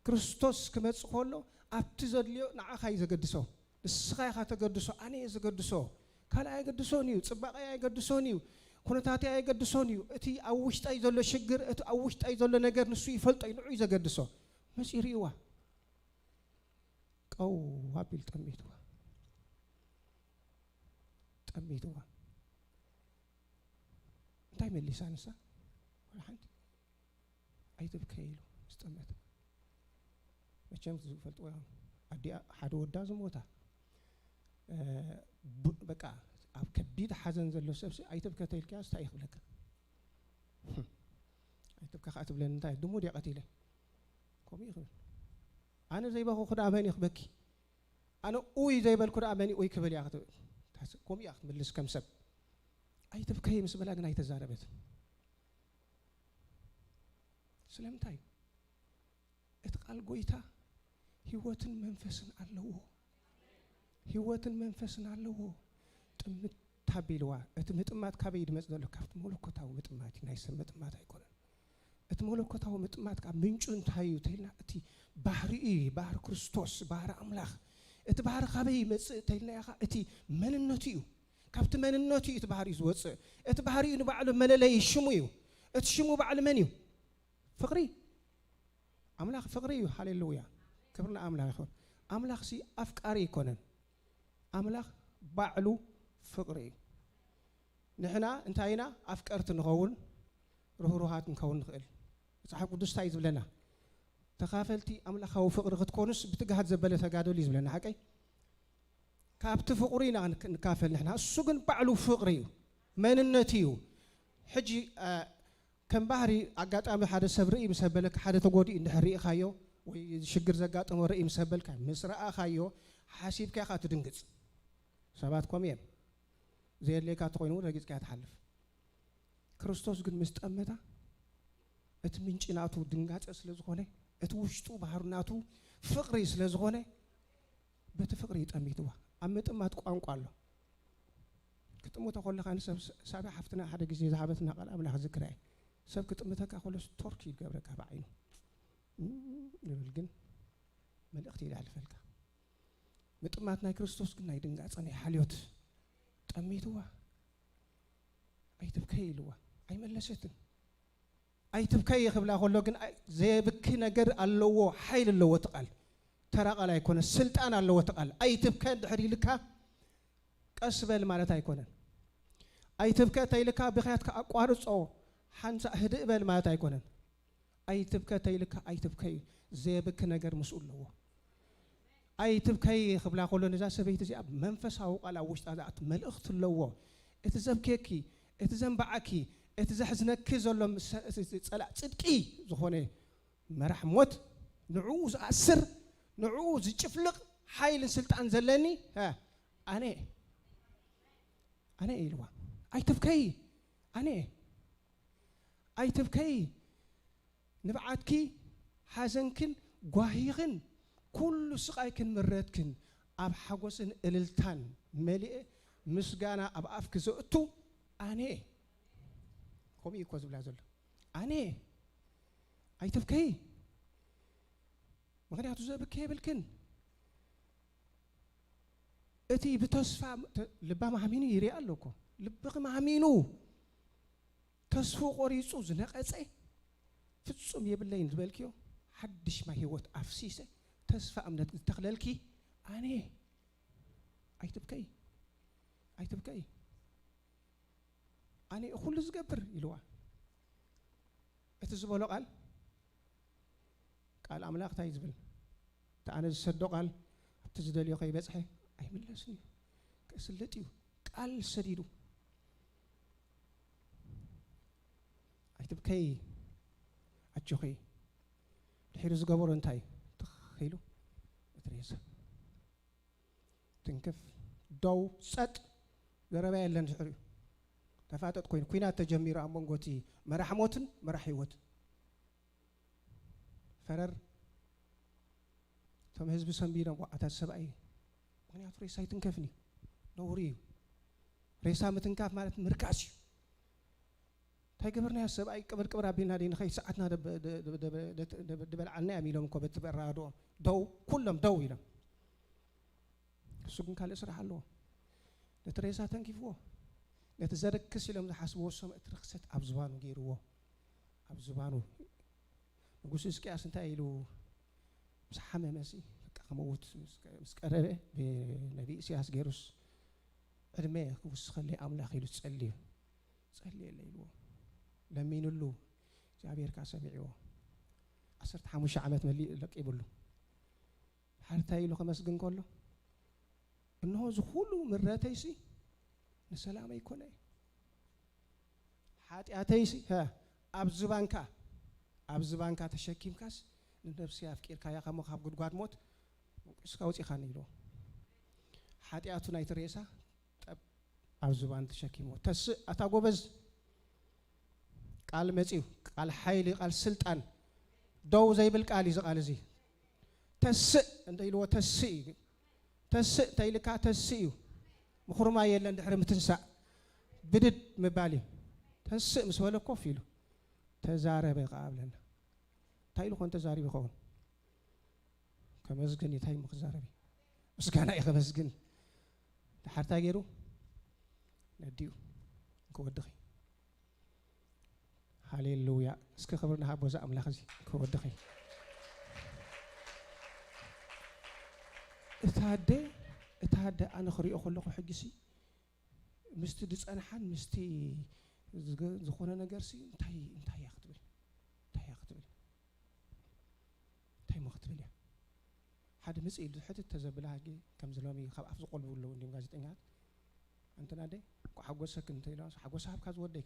ክርስቶስ ክመጽእ ከሎ ኣብቲ ዘድልዮ ንዓኻ እዩ ዘገድሶ። ንስኻ ኢኻ ተገድሶ፣ ኣነ እየ ዘገድሶ። ካልእ ኣየገድሶን እዩ፣ ጽባቐይ ኣየገድሶን እዩ፣ ኩነታተይ ኣየገድሶን እዩ። እቲ ኣብ ውሽጠይ ዘሎ ሽግር፣ እቲ ኣብ ውሽጠይ ዘሎ ነገር ንሱ ይፈልጦ እዩ፣ ንዑ እዩ ዘገድሶ። መጺኡ ርእይዋ። ቀው ኣቢሉ ጠሚትዋ። ጠሚትዋ። እንታይ መሊሳ ንሳ? ዋላ ሓንቲ። ኣይትብከይ ኢሉ ምስ ጠመተ። መቸም ዝፈልጥዎ እዮም። ኣዲኣ ሓደ ወዳ ዝሞታ። እ፣ ብ-፣ በቃ ኣብ ከቢድ ሓዘን ዘሎ ሰብሲ ኣይትብከ ተኢልካዮ እንታይ እዩ ክብለካ? ኣይትብከ ከኣ ትብለኒ እንታይ? ድሙ ድየ ቀቲለ? ከምኡ እዩ ክብል። ኣነ ዘይበኹ ክዳ መን እዩ ክበኪ? ኣነ ኡይ ዘይበልኩ ደኣ መን ኡይ ክብል እያ ክትብል? ታስ-፣ ከምኡ እያ ክትምልስ ከም ሰብ። ኣይትብከይ ምስ በላ ግን ኣይተዛረበትን። ስለምንታይ? እቲ ቃል ጎይታ ህይወትን መንፈስን ኣለዎ። ህይወትን መንፈስን ኣለዎ። ጥምት ኣቢልዋ። እቲ ምጥማት ካበይ ድመጽእ ዘሎ? ካብቲ መለኮታዊ ምጥማት እዩ። ናይ ሰብ ምጥማት ኣይኮነን። እቲ መለኮታዊ ምጥማት ካብ ምንጩ እንታይ እዩ ተይልና፣ እቲ ባህሪ እዩ፣ ባህሪ ክርስቶስ፣ ባህሪ ኣምላኽ። እቲ ባህሪ ካበይ ይመጽእ ተይልና ኢኻ፣ እቲ መንነቱ እዩ። ካብቲ መንነቱ እዩ እቲ ባህሪ ዝወጽእ። እቲ ባህሪ እዩ ንባዕሉ መለለዪ ሽሙ እዩ። እቲ ሽሙ ባዕሉ መን እዩ? ፍቕሪ። ኣምላኽ ፍቕሪ እዩ። ሃሌሉያ። ክብሪ ንኣምላኽ ይኹን። ኣምላኽሲ ኣፍቃሪ ኣይኮነን። ኣምላኽ ባዕሉ ፍቕሪ እዩ። ንሕና እንታይ ኢና? ኣፍቀርቲ ንኸውን፣ ርህሩሃት ንከውን ንኽእል። መጽሓፍ ቅዱስ እንታይ እዩ ዝብለና? ተኻፈልቲ ኣምላኻዊ ፍቕሪ ክትኮኑስ ብትግሃት ዘበለ ተጋደሉ እዩ ዝብለና። ሓቀይ? ካብቲ ፍቕሩ ኢና ንክ-፣ ንካፈል ንሕና። እሱ ግን ባዕሉ ፍቕሪ እዩ። መንነቱ እዩ። ሕጂ ከም ባህሪ ኣጋጣሚ ሓደ ሰብ ርኢ ምስ ኣበለካ፣ ሓደ ተጎዲኡ እንድሕር ርኢኻዮ ወይ ሽግር ዘጋጠሞ ርኢ ምስ ኣበልካ፣ ምስ ረኣኻዮ ሓሲብካ ኢኻ ትድንግጽ። ሰባት ከምኡ እዮም። ዘየድልየካ እንተኾይኑ እውን ረጊጽካ ትሓልፍ። ክርስቶስ ግን ምስ ጠመታ፣ እቲ ምንጪ ናቱ ድንጋጸ ስለ ዝኾነ፣ እቲ ውሽጡ ባህሪ ናቱ ፍቕሪ ስለ ዝኾነ፣ በቲ ፍቕሪ ይጠሚትዋ። ኣብ ምጥማት ቋንቋ ኣሎ። ክጥምቶ ከለኻ ንሰብ፣ ሳባ ሓፍትና ሓደ ግዜ ዝሃበትና ቃል ኣምላኽ ዝክራ እየ። ሰብ ክጥምተካ ከሎ ስቶርክ ይገብረካ ብዓይኑ። እም፣ ይብል ግን መልእኽቲ ይደሕልፈልካ። ምጥማት ናይ ክርስቶስ ግን ናይ ድንጋጸ፣ ናይ ሓልዮት። ጠሚትዋ። ኣይትብከይ ኢልዋ። ኣይመለሰትን። ኣይትብከይ ክብላ ከሎ ግን ኣይ-፣ ዘየብኪ ነገር ኣለዎ፣ ሓይሊ ኣለዎ እቲ ቃል። ተራ ቃል ኣይኮነ፣ ስልጣን ኣለዎ እቲ ቃል። ኣይትብከ እንድሕር ኢልካ ቀስ በል ማለት ኣይኮነን። ኣይትብከ ተይልካ ብኽያትካ ኣቋርጾ፣ ሓንሳእ ህድእ በል ማለት ኣይኮነን። ኣይትብከ ተይልካ ኣይትብከ እዩ። ዘየብኪ ነገር ምስኡ ኣለዎ። ኣይትብከይ ክብላ ከሎ ነዛ ሰበይቲ እዚኣ መንፈሳዊ ቃል ኣብ ውሽጣ ዝኣቱ መልእኽቲ ኣለዎ። እቲ ዘብክየኪ፣ እቲ ዘንባዓኪ፣ እቲ ዘሕዝነኪ ዘሎ ምስ-፣ እቲ ጸላእ ጽድቂ ዝኾነ መራሕ ሞት፣ ንዕኡ ዝኣስር፣ ንዕኡ ዝጭፍልቕ ሓይልን ስልጣን ዘለኒ፣ ሀ፣ ኣነ፣ ኣነ ኢልዋ። ኣይትብከይ፣ ኣነ። ኣይትብከይ። ንብዓትኪ፣ ሓዘንክን ጓሂኽን፣ ኩሉ ስቓይክን ምረትክን ኣብ ሓጎስን እልልታን መሊኤ፣ ምስጋና ኣብ ኣፍኪ ዘእቱ ኣነ እየ። ከምኡ እዩ እኮ ዝብላ ዘሎ። ኣነ እየ። ኣይትብከይ። ምኽንያቱ ዘብኪ የብልክን። እቲ ብተስፋ ተ-፣ ልባ ማህሚኑ ይርኢ ኣሎ እኮ። ልብኺ ማህሚኑ፣ ተስፉ ቆሪጹ ዝነቐጸ፣ ፍጹም የብለይን ዝበልክዮ፣ ሓድሽ ማይ ህይወት ኣፍሲሰ፣ ተስፋ እምነት ዝተኽለልኪ ኣነ እየ። ኣይትብከይ፣ ኣይትብከይ። ኣነ እየ ኩሉ ዝገብር ኢልዋ። እቲ ዝበሎ ቃል፣ ቃል ኣምላኽ እንታይ እዩ ዝብል? እቲ ኣነ ዝሰዶ ቃል ኣብቲ ዝደልዮ ከይበጽሐ ኣይምለስን እዩ። ከስልጥ እዩ። ቃል ሰዲዱ። ኣይትብከይ፣ ኣጆኺ። ድሒሩ ዝገበሮ እንታይ እዩ? ትኽ ኢሉ እቲ ሬሳ። ትንክፍ፣ ደው፣ ጸጥ፣ ዘረባ የለን። ድሕሪኡ ተፋጠጥ ኮይኑ፣ ኲናት ተጀሚሩ ኣብ መንጎ እቲ መራሕ ሞትን መራሕ ህይወትን። ፈረር፣ እቶም ህዝቢ ሰንቢዶም፣ "ዋዕታት ሰብኣይ፣ ምኽንያቱ ሬሳ ኣይትንከፍን እዩ፣ ነውሪ እዩ። ሬሳ ምትንካፍ ማለት ምርካስ እዩ። እንታይ ገበርናዮ? ሰብኣይ ቅብር ቅብር ኣቢልና ደይ ንኸይድ፣ ሰዓትና ደብ-፣ ደ-፣ ደ-፣ ደ-፣ ደ-፣ ደ-፣ ድበልዓልና እዮም" ኢሎም እኮ በቲ በራድኦም። ደው፣ ኩሎም ደው ኢሎም። እሱ ግን ካልእ ስራሕ ኣለዎ። ነቲ ሬሳ ተንኪፍዎ፣ ነቲ ዘርክስ ኢሎም ዝሓስብዎ ሰም እቲ ርኽሰት ኣብ ዝባኑ ገይርዎ። ኣብ ዝባኑ ንጉስ ህዝቅያስ እንታይ ኢሉ ምስ ሓመመሲ፣ በቃ ክመውት ምስ፣ ምስ ቀረበ፣ ብነቢ ኢሳያስ ገይሩስ፣ "ዕድመ ክውስኸለይ ኣምላኽ" ኢሉ ጸልዩ። "ጸልየለይ" ኢልዎ። ለሚኑሉ፣ እግዚኣብሔር ከኣ ሰሚዕዎ። ዓሰርተ ሓሙሽተ ዓመት መሊኡ ለቂቡሉ። ሓርታይ ኢሉ ከመስግን ከሎ፣ "እንሆ እዚ ኩሉ ምረተይሲ ንሰላመይ ኮነ እዩ። ሓጢኣተይሲ፣ ሀ፣ ኣብ ዝባንካ፣ ኣብ ዝባንካ ተሸኪምካስ ንነብሰይ ኣፍቂርካያ ካብ፣ ካብ ጉድጓድ ሞት እስካ ኣውጺኻኒ" ኢልዎ። ሓጢኣቱ ናይቲ ሬሳ ጠብ ኣብ ዝባን ተሸኪምዎ። ተስእ፣ ኣታ ጎበዝ። ቃል መጺኡ፣ ቃል ሓይሊ፣ ቃል ስልጣን። ደው ዘይብል ቃል እዩ እዚ ቃል እዚ። "ተስእ" እንተ ኢልዎ ተስእ እዩ። "ተስእ" እንተ ኢልካ ተስእ እዩ። ምኹርማይ የለን ድሕሪ ምትንሳእ። ብድድ ምባል እዩ። "ተስእ" ምስ በለ ኮፍ ኢሉ፣ "ተዛረበ" ከኣ ኣብለና። እንታይ ኢሉ ኮን ተዛሪቡ ይኸውን? ከመስግን እዩ። እንታይ እሞ ክዛረብ እዩ? ምስጋና እዩ ከመስግን። ድሓር እንታይ ገይሩ? ነዲኡ። ክወድኺ። ሃሌሉያ። እስኪ ክብሪ ንሃቦ እዚ ኣምላኽ እዚ። ክወድኺ። እታ ኣደ፣ እታ ኣደ ኣነ ክሪኦ ከለኹ ሕጂሲ ምስቲ ዝጸንሓን ምስቲ ዝገ-፣ ዝኾነ ነገርሲ እንታይ፣ እንታይ እያ ክትብል? እንታይ እያ ክትብል? እንታይ እሞ ክትብል እያ? ሓደ ምጽእ ኢሉ ሕትት ተዘብላ ሕጂ ከምዚ ሎሚ ካብ ኣፍ ዝቆልቡ ኣለዉ እንዲም ጋዜጠኛታት። ኣንተን ኣደይ፣ ሓጎሰክን እንተ ኢልዋ፣ ሓጎስ ሃብካ ዝወደይ፣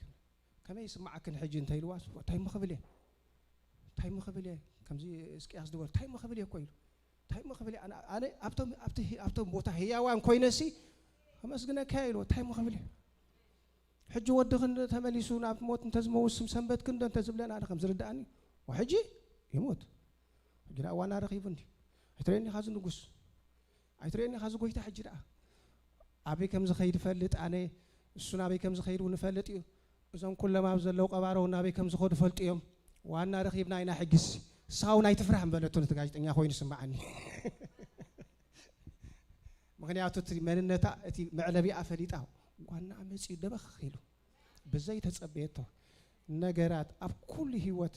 ከመይ ይስምዓክን ሕጂ እንተ ኢልዋ፣ እንታይ ምኽብል እየ? እንታይ ምኽብል እየ? ከምዚ እስቅያስ ዝበሎ፣ እንታይ ምኽብል እየ እኮ ኢሉ። እንታይ ምኽብል እየ? ኣነ፣ ኣነ ኣብቶም፣ ኣብቲ፣ ኣብቶም ቦታ ህያዋን ኮይነሲ፣ ከመስግነካ እየ ኢልዎ። እንታይ ምኽብል እየ? ሕጂ ወድኽን ተመሊሱ ናብ ሞት እንተዝመውስ፣ ስም ሰንበትክን ዶ እንተዝብለን፣ ኣነ ከም ዝርድኣኒ፣ ወሕጂ ይሞት። ሕጂ ደኣ ዋና ረኺቡ እንዲ። ኣይትርእየኒ ኢኻ እዚ ንጉስ። ኣይትርእየኒ ኢኻ እዚ ጎይታ። ሕጂ ደኣ ኣበይ ከም ዝኸይድ እፈልጥ ኣነ፣ እሱ ናበይ ከም ዝኸይድ እውን እፈልጥ እዩ። እዞም ኩሎም ኣብ ዘለዉ ቀባሮ እውን ናበይ ከም ዝኸዱ ፈልጡ እዮም። ዋና ረኺብና ኢና ሕጊስ። ሳውን ኣይትፍራሕ ምበለቶ ነቲ ጋዜጠኛ ኮይኑ ስምዓኒ። ምኽንያቱ እቲ መንነታ፣ እቲ መዕለቢኣ ፈሊጣ፣ ዋናኣ መጺኡ ደበኽ ኢሉ ብዘይተጸበየቶ ነገራት ኣብ ኩሉ ህይወት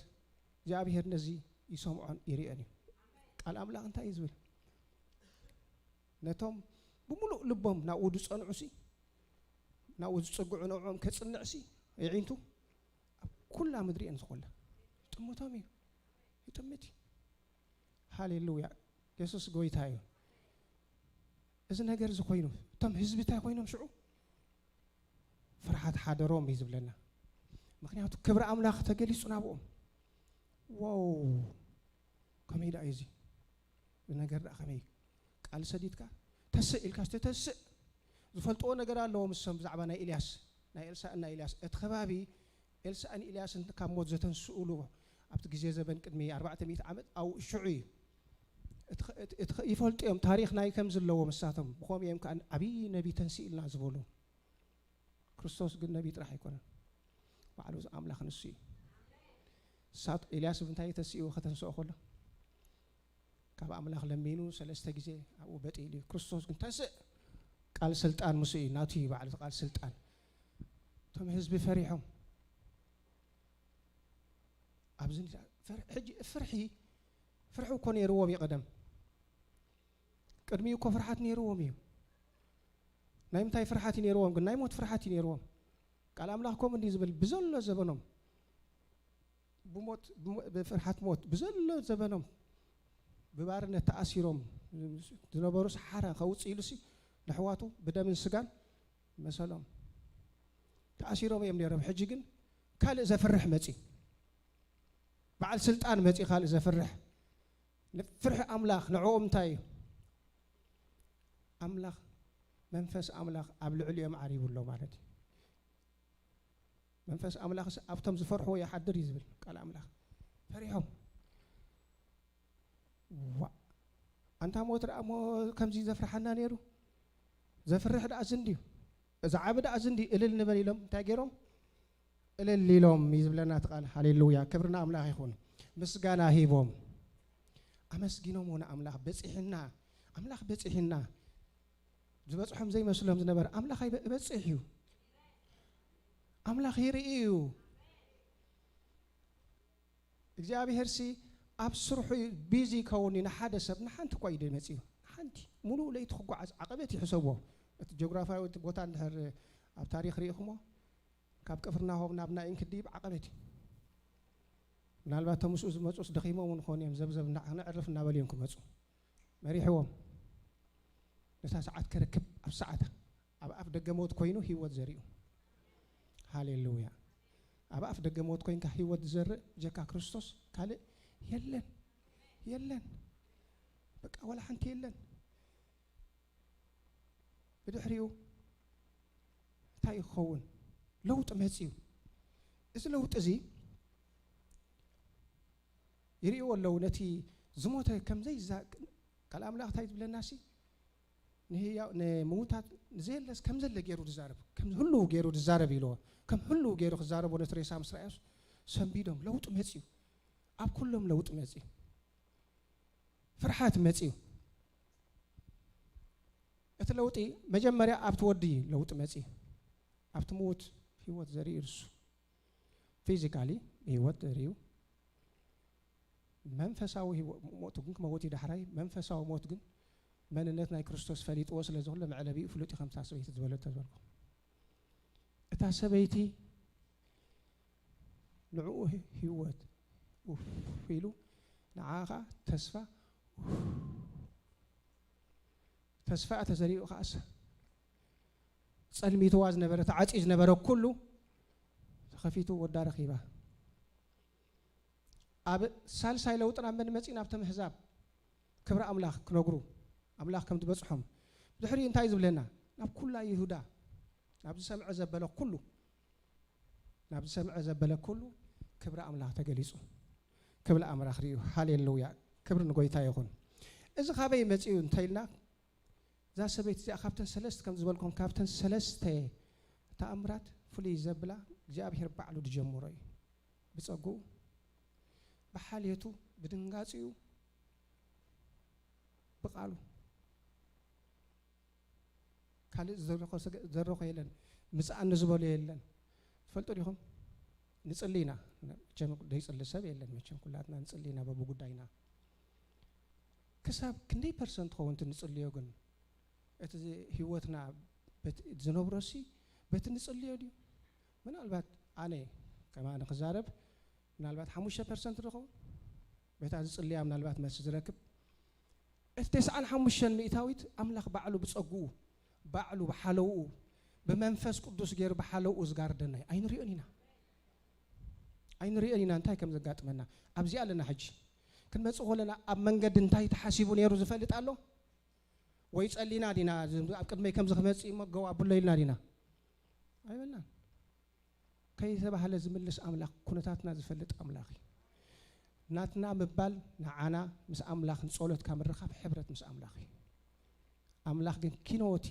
እግዚኣብሔር ነዚ ይሰምዖን ይርእዮን እዩ። ቃል ኣምላኽ እንታይ እዩ ዝብል? ነቶም ብምሉእ ልቦም ናብኡ ዝጸንዑ ሲ፣ ናብኡ ዝጽግዑ፣ ንዕኦም ከጽንዕ ሲ፣ የዒንቱ ኣብ ኩላ ምድሪ እየን ዝኾላ። ይጥምቶም እዩ። ይጥምት እዩ። ሃሌሉያ። የሱስ ጎይታ እዩ። እዚ ነገር እዚ ኮይኑ፣ እቶም ህዝቢ እንታይ ኮይኖም ሽዑ? ፍርሃት ሓደሮም እዩ ዝብለና። ምኽንያቱ ክብሪ ኣምላኽ ተገሊጹ ናብኦም። ዋው! ከመይ ደኣ እዩ እዚ? እዚ ነገር ደኣ ከመይ እዩ? ቃል ሰዲድካ ተስእ ኢልካ፣ ተስእ። ዝፈልጥዎ ነገር ኣለዎ ምስም ብዛዕባ ናይ ኤልያስ፣ ናይ ኤልሳእን ናይ ኤልያስ። እቲ ከባቢ ኤልሳእን ኤልያስን ካብ ሞት ዘተንስኡሉ ኣብቲ ግዜ ዘበን ቅድሚ ኣርባዕተ ሚእቲ ዓመት ኣብኡ ሽዑ እዩ። እቲ ኸ-፣ እቲ፣ እቲ ኸ-፣ ይፈልጡ እዮም ታሪኽ ናይ ከም ዘለዎ ምሳቶም። ብኸምኡ እዮም ከኣ ዓብዪ ነቢ ተንስእ ኢልና ዝበሉ። ክርስቶስ ግን ነቢ ጥራሕ ኣይኮነን። ባዕሉ ኣምላኽ ንሱ እዩ። ሳት-፣ ኤልያስ ብምንታይ እዩ ተሲኡ ከተንስኦ ከሎ? ካብ ኣምላኽ ለሚኑ ሰለስተ ግዜ ኣብኡ በጥ ኢሉ እዩ። ክርስቶስ ግን ተንስእ፣ ቃል ስልጣን ምስ እዩ፣ ናቱ እዩ ባዕሉ እቲ ቃል ስልጣን። እቶም ህዝቢ ፈሪሖም። ኣብዚ እንዳ-፣ ፍር-፣ ሕጂ ፍርሒ፣ ፍርሒ እኮ ነይርዎም እዩ ቀደም። ቅድሚኡ እኮ ፍርሓት ነይርዎም እዩ። ናይ ምንታይ ፍርሓት እዩ ነይርዎም ግን? ናይ ሞት ፍርሓት እዩ ነይርዎም። ቃል ኣምላኽ ከምኡ እንዲዩ ዝብል፣ ብዘሎ ዘበኖም ብሞት፣ ብሞ-፣ ብፍርሓት ሞት፣ ብዘሎ ዘበኖም ብባርነት ተኣሲሮም ዝነበሩ ሰሓራ ከውጽእ ኢሉሲ፣ ነሕዋቱ ብደምን ስጋን መሰሎም ተኣሲሮም እዮም ነይሮም። ሕጂ ግን ካልእ ዘፍርሕ መጺ፣ በዓል ስልጣን መጺ፣ ካልእ ዘፍርሕ። ንፍርሒ ኣምላኽ ንዕኦም እንታይ እዩ? ኣምላኽ፣ መንፈስ ኣምላኽ ኣብ ልዕሊኦም ዓሪቡ ኣሎ ማለት እዩ። መንፈስ ኣምላኽስ ኣብቶም ዝፈርሕዎ ይሓድር እዩ ዝብል ቃል ኣምላኽ። ፈሪሖም። ዋ፣ ኣንታ ሞት ደኣ እሞ ከምዚ ዘፍርሓና ነይሩ? ዘፍርሕ ደኣ እዚ እንድዩ። እዚ ዓቢ ደኣ እዚ እንድዩ። እልል ንበል ኢሎም እንታይ ገይሮም? እልል ኢሎም እዩ ዝብለና እቲ ቃል። ሃሌሉያ፣ ክብሪ ንኣምላኽ ይኹን። ምስጋና ሂቦም ኣመስጊኖምዎ ንኣምላኽ። በጺሕና፣ ኣምላኽ በጺሕና። ዝበጽሖም ዘይመስሎም ዝነበረ ኣምላኽ ኣይበ-፣ ይበጽሕ እዩ። ኣምላኽ ይርኢ እዩ። እግዚኣብሄርሲ ኣብ ስርሑ ቢዚ ይከውን እዩ። ንሓደ ሰብ ንሓንቲ እኳ እዩ መጺኡ። ሓንቲ ሙሉእ ለይቲ ክጓዓዝ ዓቐበት ይሕሰብዎ። እቲ ጂኦግራፋዊ እቲ ቦታ እንድሕር ኣብ ታሪኽ ርኢኹሞ፣ ካብ ቅፍርናሆም ናብ ናይን ክድይብ ዓቐበት እዩ። ምናልባት እቶም ምስኡ ዝመጹስ ደኺሞም እውን ክኾኑ እዮም። ዘብዘብ እና-፣ ነዕርፍ እናበሉ እዮም ክመጹ። መሪሕዎም። ነታ ሰዓት ከረክብ ኣብ ሰዓታ። ኣብ ኣፍ ደገ ሞት ኮይኑ ህይወት ዘሪኡ። ሃሌሉያ። ኣብ ኣፍ ደገ ሞት ኮይንካ ህይወት ዝዘርእ ብጀካ ክርስቶስ ካልእ የለን። የለን። በቃ ዋላ ሓንቲ የለን። ብድሕሪኡ እንታይ እዩ ክኸውን? ለውጢ መጺኡ። እዚ ለውጢ እዚ ይርእይዎ ኣለዉ። ነቲ ዝሞተ ከም ዘይዛ-፣ ቃል ኣምላኽ እንታይ ዝብለናሲ? ንህያው-፣ ንምዉታት ንዘየለስ ከም ዘለ ገይሩ ዝዛረብ፣ ከም ህልው ገይሩ ዝዛረብ ኢልዎ። ከም ህልው ገይሩ ክዛረቦ ነቲ ሬሳ ምስ ረኣዮስ ሰንቢዶም። ለውጢ መጺኡ። ኣብ ኩሎም ለውጢ መጺኡ። ፍርሓት መጺኡ። እቲ ለውጢ መጀመርያ ኣብቲ ወዲ ለውጢ መጺኡ። ኣብቲ ምዉት ህይወት ዘርኢ እርሱ። ፊዚካሊ ህይወት ዘርእዩ። መንፈሳዊ ህይወ-፣ ሞቱ ግን ክመውት እዩ ዳሕራይ። መንፈሳዊ ሞት ግን መንነት ናይ ክርስቶስ ፈሊጥዎ ስለ ዝኾነ መዕለቢኡ ፍሉጥ እዩ፣ ከምታ ሰበይቲ ዝበለቶ ዝበልኩ። እታ ሰበይቲ ንዕኡ ህይወት ኡፍ ኢሉ፣ ንዓ ኸዓ ተስፋ ኡፍ። ተስፋ ተዘሪኡ ኸዓስ ጸልሚትዋ ዝነበረ፣ ተዓጽዩ ዝነበረ ኩሉ ተኸፊቱ ወዳ ረኺባ። ኣብ ሳልሳይ ለውጥና መን መጺእና? ኣብቶም ኣህዛብ ክብሪ ኣምላኽ ክነግሩ፣ ኣምላኽ ከም ዝበጽሖም። ድሕሪኡ እንታይ ዝብለና? ናብ ኩላ ይሁዳ፣ ናብ ዝሰምዐ ዘበለ ኩሉ፣ ናብ ዝሰምዐ ዘበለ ኩሉ ክብሪ ኣምላኽ ተገሊጹ። ክብሪ ኣምላኽ ርእዩ። ሃሌሉያ። ክብሪ ንጎይታ ይኹን። እዚ ካበይ መጺኡ እንተኢልና፣ እዛ ሰበይቲ እዚኣ ካብተን ሰለስተ፣ ከም ዝበልኩም፣ ካብተን ሰለስተ ተኣምራት ፍሉይ ዘብላ እግዚኣብሔር ባዕሉ ዝጀምሮ እዩ። ብጸግኡ፣ ብሓልየቱ፣ ብድንጋጺኡ፣ ብቃሉ። ካልእ ዝዘረኾ ሰገ-፣ ዘረኾ የለን። ምጽኣኒ ዝበሎ የለን። ትፈልጡ ዲኹም? ንጽሊ ኢና። መቸም ዘይጽሊ ሰብ የለን። መቸም ኩላትና ንጽሊ ኢና በብጉዳይና። ክሳብ ክንደይ ፐርሰንት ኸውን እቲ ንጽልዮ ግን? እቲ ህይወትና በቲ ዝነብሮሲ በቲ ንጽልዮ ድዩ? ምናልባት ኣነ ከማን ክዛረብ፣ ምናልባት ሓሙሽተ ፐርሰንት ዝኸውን በታ ዝጽልያ ምናልባት መልሲ ዝረክብ። እቲ ተስዓን ሓሙሽተን ሚእታዊት ኣምላኽ ባዕሉ ብጸግኡ፣ ባዕሉ ብሓለውኡ፣ ብመንፈስ ቅዱስ ገይሩ ብሓለውኡ ዝጋርደና እዩ። ኣይንሪኦን ኢና። ኣይንሪኦን ኢና እንታይ ከም ዘጋጥመና። ኣብዚኣ ኣለና ሕጂ። ክንመጽእ ከለና ኣብ መንገዲ እንታይ ተሓሲቡ ነይሩ ዝፈልጥ ኣሎ? ወይ ጸሊና ዲና፣ ኣብ ቅድመይ ከምዚ ክመጽእ እሞ ገው ኣብሎ ኢልና ዲና? ኣይበልናን። ከይተባህለ ዝምልስ ኣምላኽ፣ ኩነታትና ዝፈልጥ ኣምላኽ እዩ። ናትና ምባል ንዓና ምስ ኣምላኽ ንጸሎት ካብ ምርኻብ ሕብረት ምስ ኣምላኽ እዩ። ኣምላኽ ግን ኪኖቲ፣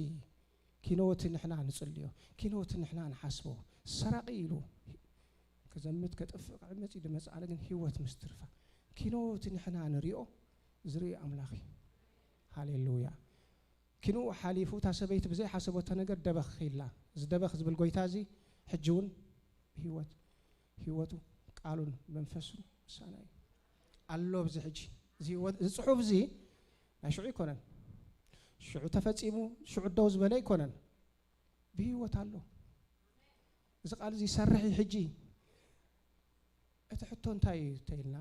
ኪኖቲ ንሕና ንጽልዮ፣ ኪኖቲ ንሕና ንሓስቦ። ሰራቂ ኢሉ ክዘምት ከጥፍእ ክዕመጽ እዩ ዝመጽእ፣ ኣነ ግን ህይወት ምስ ትርፋ። ኪኖቲ ንሕና ንሪኦ ዝርኢ ኣምላኽ እዩ። ሃሌሉያ። ኪንኡ ሓሊፉ እታ ሰበይቲ ብዘይሓሰበቶ ነገር ደበኽ ኢላ። እዚ ደበኽ ዝብል ጎይታ እዚ ሕጂ እውን ብህይወት፣ ህይወቱ፣ ቃሉን መንፈሱን ምሳና እዩ ኣሎ። ኣብዚ ሕጂ እዚ ህይወት፣ እዚ ጽሑፍ እዚ ናይ ሽዑ ኣይኮነን። ሽዑ ተፈጺሙ፣ ሽዑ ደው ዝበለ ኣይኮነን። ብህይወት ኣሎ። እዚ ቃል እዚ ይሰርሕ እዩ። ሕጂ እቲ ሕቶ እንታይ እዩ ተኢልና፣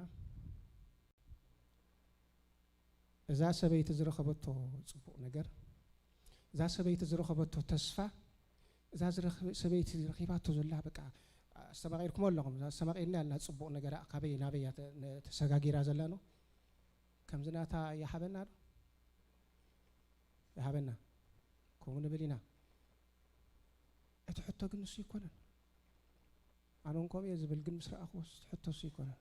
እዛ ሰበይቲ ዝረኸበቶ ጽቡቕ ነገር፣ እዛ ሰበይቲ ዝረኸበቶ ተስፋ፣ እዛ ዝረኸ-፣ ሰበይቲ ረኺባቶ ዘላ፣ በቃ፣ ኣስተማቒርኩም ኣለኹም። እዛ ኣስተማቒርና ያልና ጽቡቕ ነገር፣ ካበይ ናበይ እያ ተ-፣ ነ-፣ ተሰጋጊራ ዘላ ነው? ከምዚ ናታ ይሃበና ዶ? ይሃበና። ከምኡ ንብል ኢና። እቲ ሕቶ ግን ንሱ ይኮነን። ኣነ እውን ከምኡ እየ ዝብል፣ ግን ምስ ረኣኽዎስ እቲ ሕቶ እሱ ይኮነን።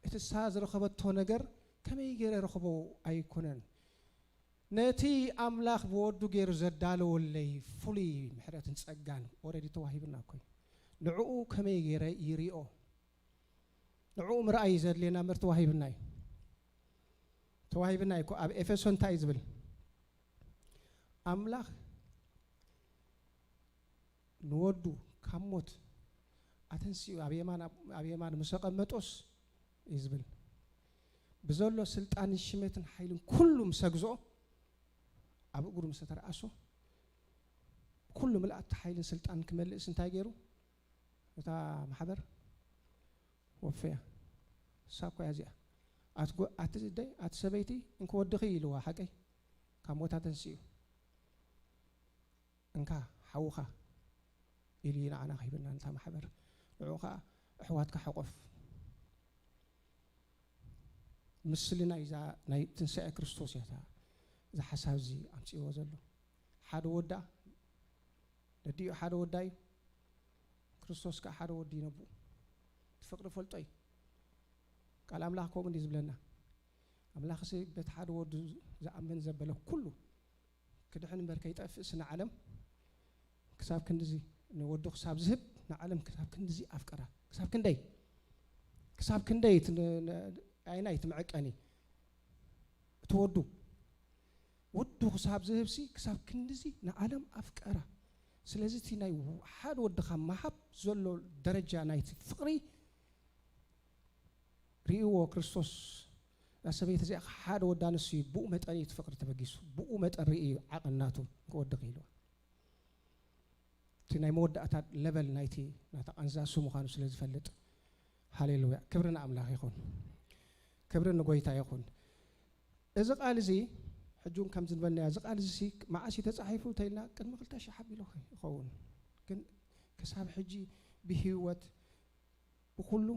እቲ እሳ ዝረኸበቶ ነገር ከመይ ገይረ ረኽቦ ኣይኮነን። ነቲ ኣምላኽ ብወዱ ገይሩ ዘዳለወለይ ፍሉይ ምሕረትን ጸጋን ኦረዲ ተዋሂብና እኮ እዩ። ንዕኡ ከመይ ገይረ ይሪኦ? ንዕኡ ምርኣይ እዩ ዘድልየና እምበር ተዋሂብና እዩ። ተዋሂብና እዩ እኮ። ኣብ ኤፌሶን እንታይ እዩ ዝብል? ኣምላኽ ንወዱ ካብ ሞት ኣተንሲኡ ኣብ የማን፣ ኣብ የማን ምስ ኣቐመጦስ እዩ ዝብል። ብዘሎ ስልጣንን ሽመትን ሓይልን ኩሉ ምስ ኣግዝኦ፣ ኣብ እግሩ ምስ ኣተርኣሶ፣ ኩሉ ምልኣት ሓይልን ስልጣንን ክመልእስ እንታይ ገይሩ? እታ ማሕበር ወፈያ። እሳ እኮ እያ እዚኣ። ኣቲ ጎ-፣ ኣቲ ደይ፣ ኣቲ ሰበይቲ እንኪ ወድኺ ኢልዋ፣ ሓቀይ? ካብ ሞት ኣተንሲኡ። እንካ ሓውኻ ኢሉ እዩ ንዓና ክሂብና፣ ነታ ማሕበር። ንዕኡ ኸዓ ኣሕዋትካ ሕቆፍ። ምስሊ ናይዛ ናይ ትንሳኤ ክርስቶስ እያ እታ፣ እዚ ሓሳብ እዚ ኣምጺእዎ ዘሎ። ሓደ ወዳ፣ ነዲኡ ሓደ ወዳ እዩ። ክርስቶስ ከኣ ሓደ ወዲ እዩ ነብኡ። እቲ ፍቕሪ ፈልጦ እዩ። ቃል ኣምላኽ ከምኡ እንዲ ዝብለና። ኣምላኽሲ በቲ ሓደ ወዱ ዝኣምን ዘበለ ኩሉ ክድሕን እምበር ከይጠፍእ ስነ ዓለም ክሳብ ክንድዚ ንወዱ ክሳብ ዝህብ ንዓለም ክሳብ ክንድዚ ኣፍቀራ። ክሳብ ክንደይ? ክሳብ ክንደይ? እቲ ን-፣ ን-፣ ኣይናይ እቲ መዐቀኒ? እቲ ወዱ፣ ወዱ ክሳብ ዝህብሲ ክሳብ ክንድዚ ንዓለም ኣፍቀራ። ስለዚ እቲ ናይ ሓደ ወድኻ ምሃብ ዘሎ ደረጃ ናይቲ ፍቕሪ ርእይዎ ክርስቶስ። እዛ ሰበይቲ እዚኣ ሓደ ወዳ ንሱ እዩ፣ ብኡ መጠን እዩ እቲ ፍቕሪ ተበጊሱ፣ ብኡ መጠን ርእዩ ዓቐን ናቱ ክወድቕ ኢልዋ። እቲ ናይ መወዳእታ ለበል ናይቲ ናታ ቃንዛ እሱ ምዃኑ ስለ ዝፈልጥ። ሃሌሉያ። ክብሪ ንኣምላኽ ይኹን። ክብሪ ንጎይታ ይኹን። እዚ ቃል እዚ ጁን ከም ዝንበልናዮ፣ እዚ ቃል እዚ ሲ መዓስ እዩ ተጻሒፉ ተይልና፣ ቅድሚ ክልተ ሺሕ ኣቢሉ ይኸውን። ግን ክሳብ ሕጂ ብህይወት ብኹሉ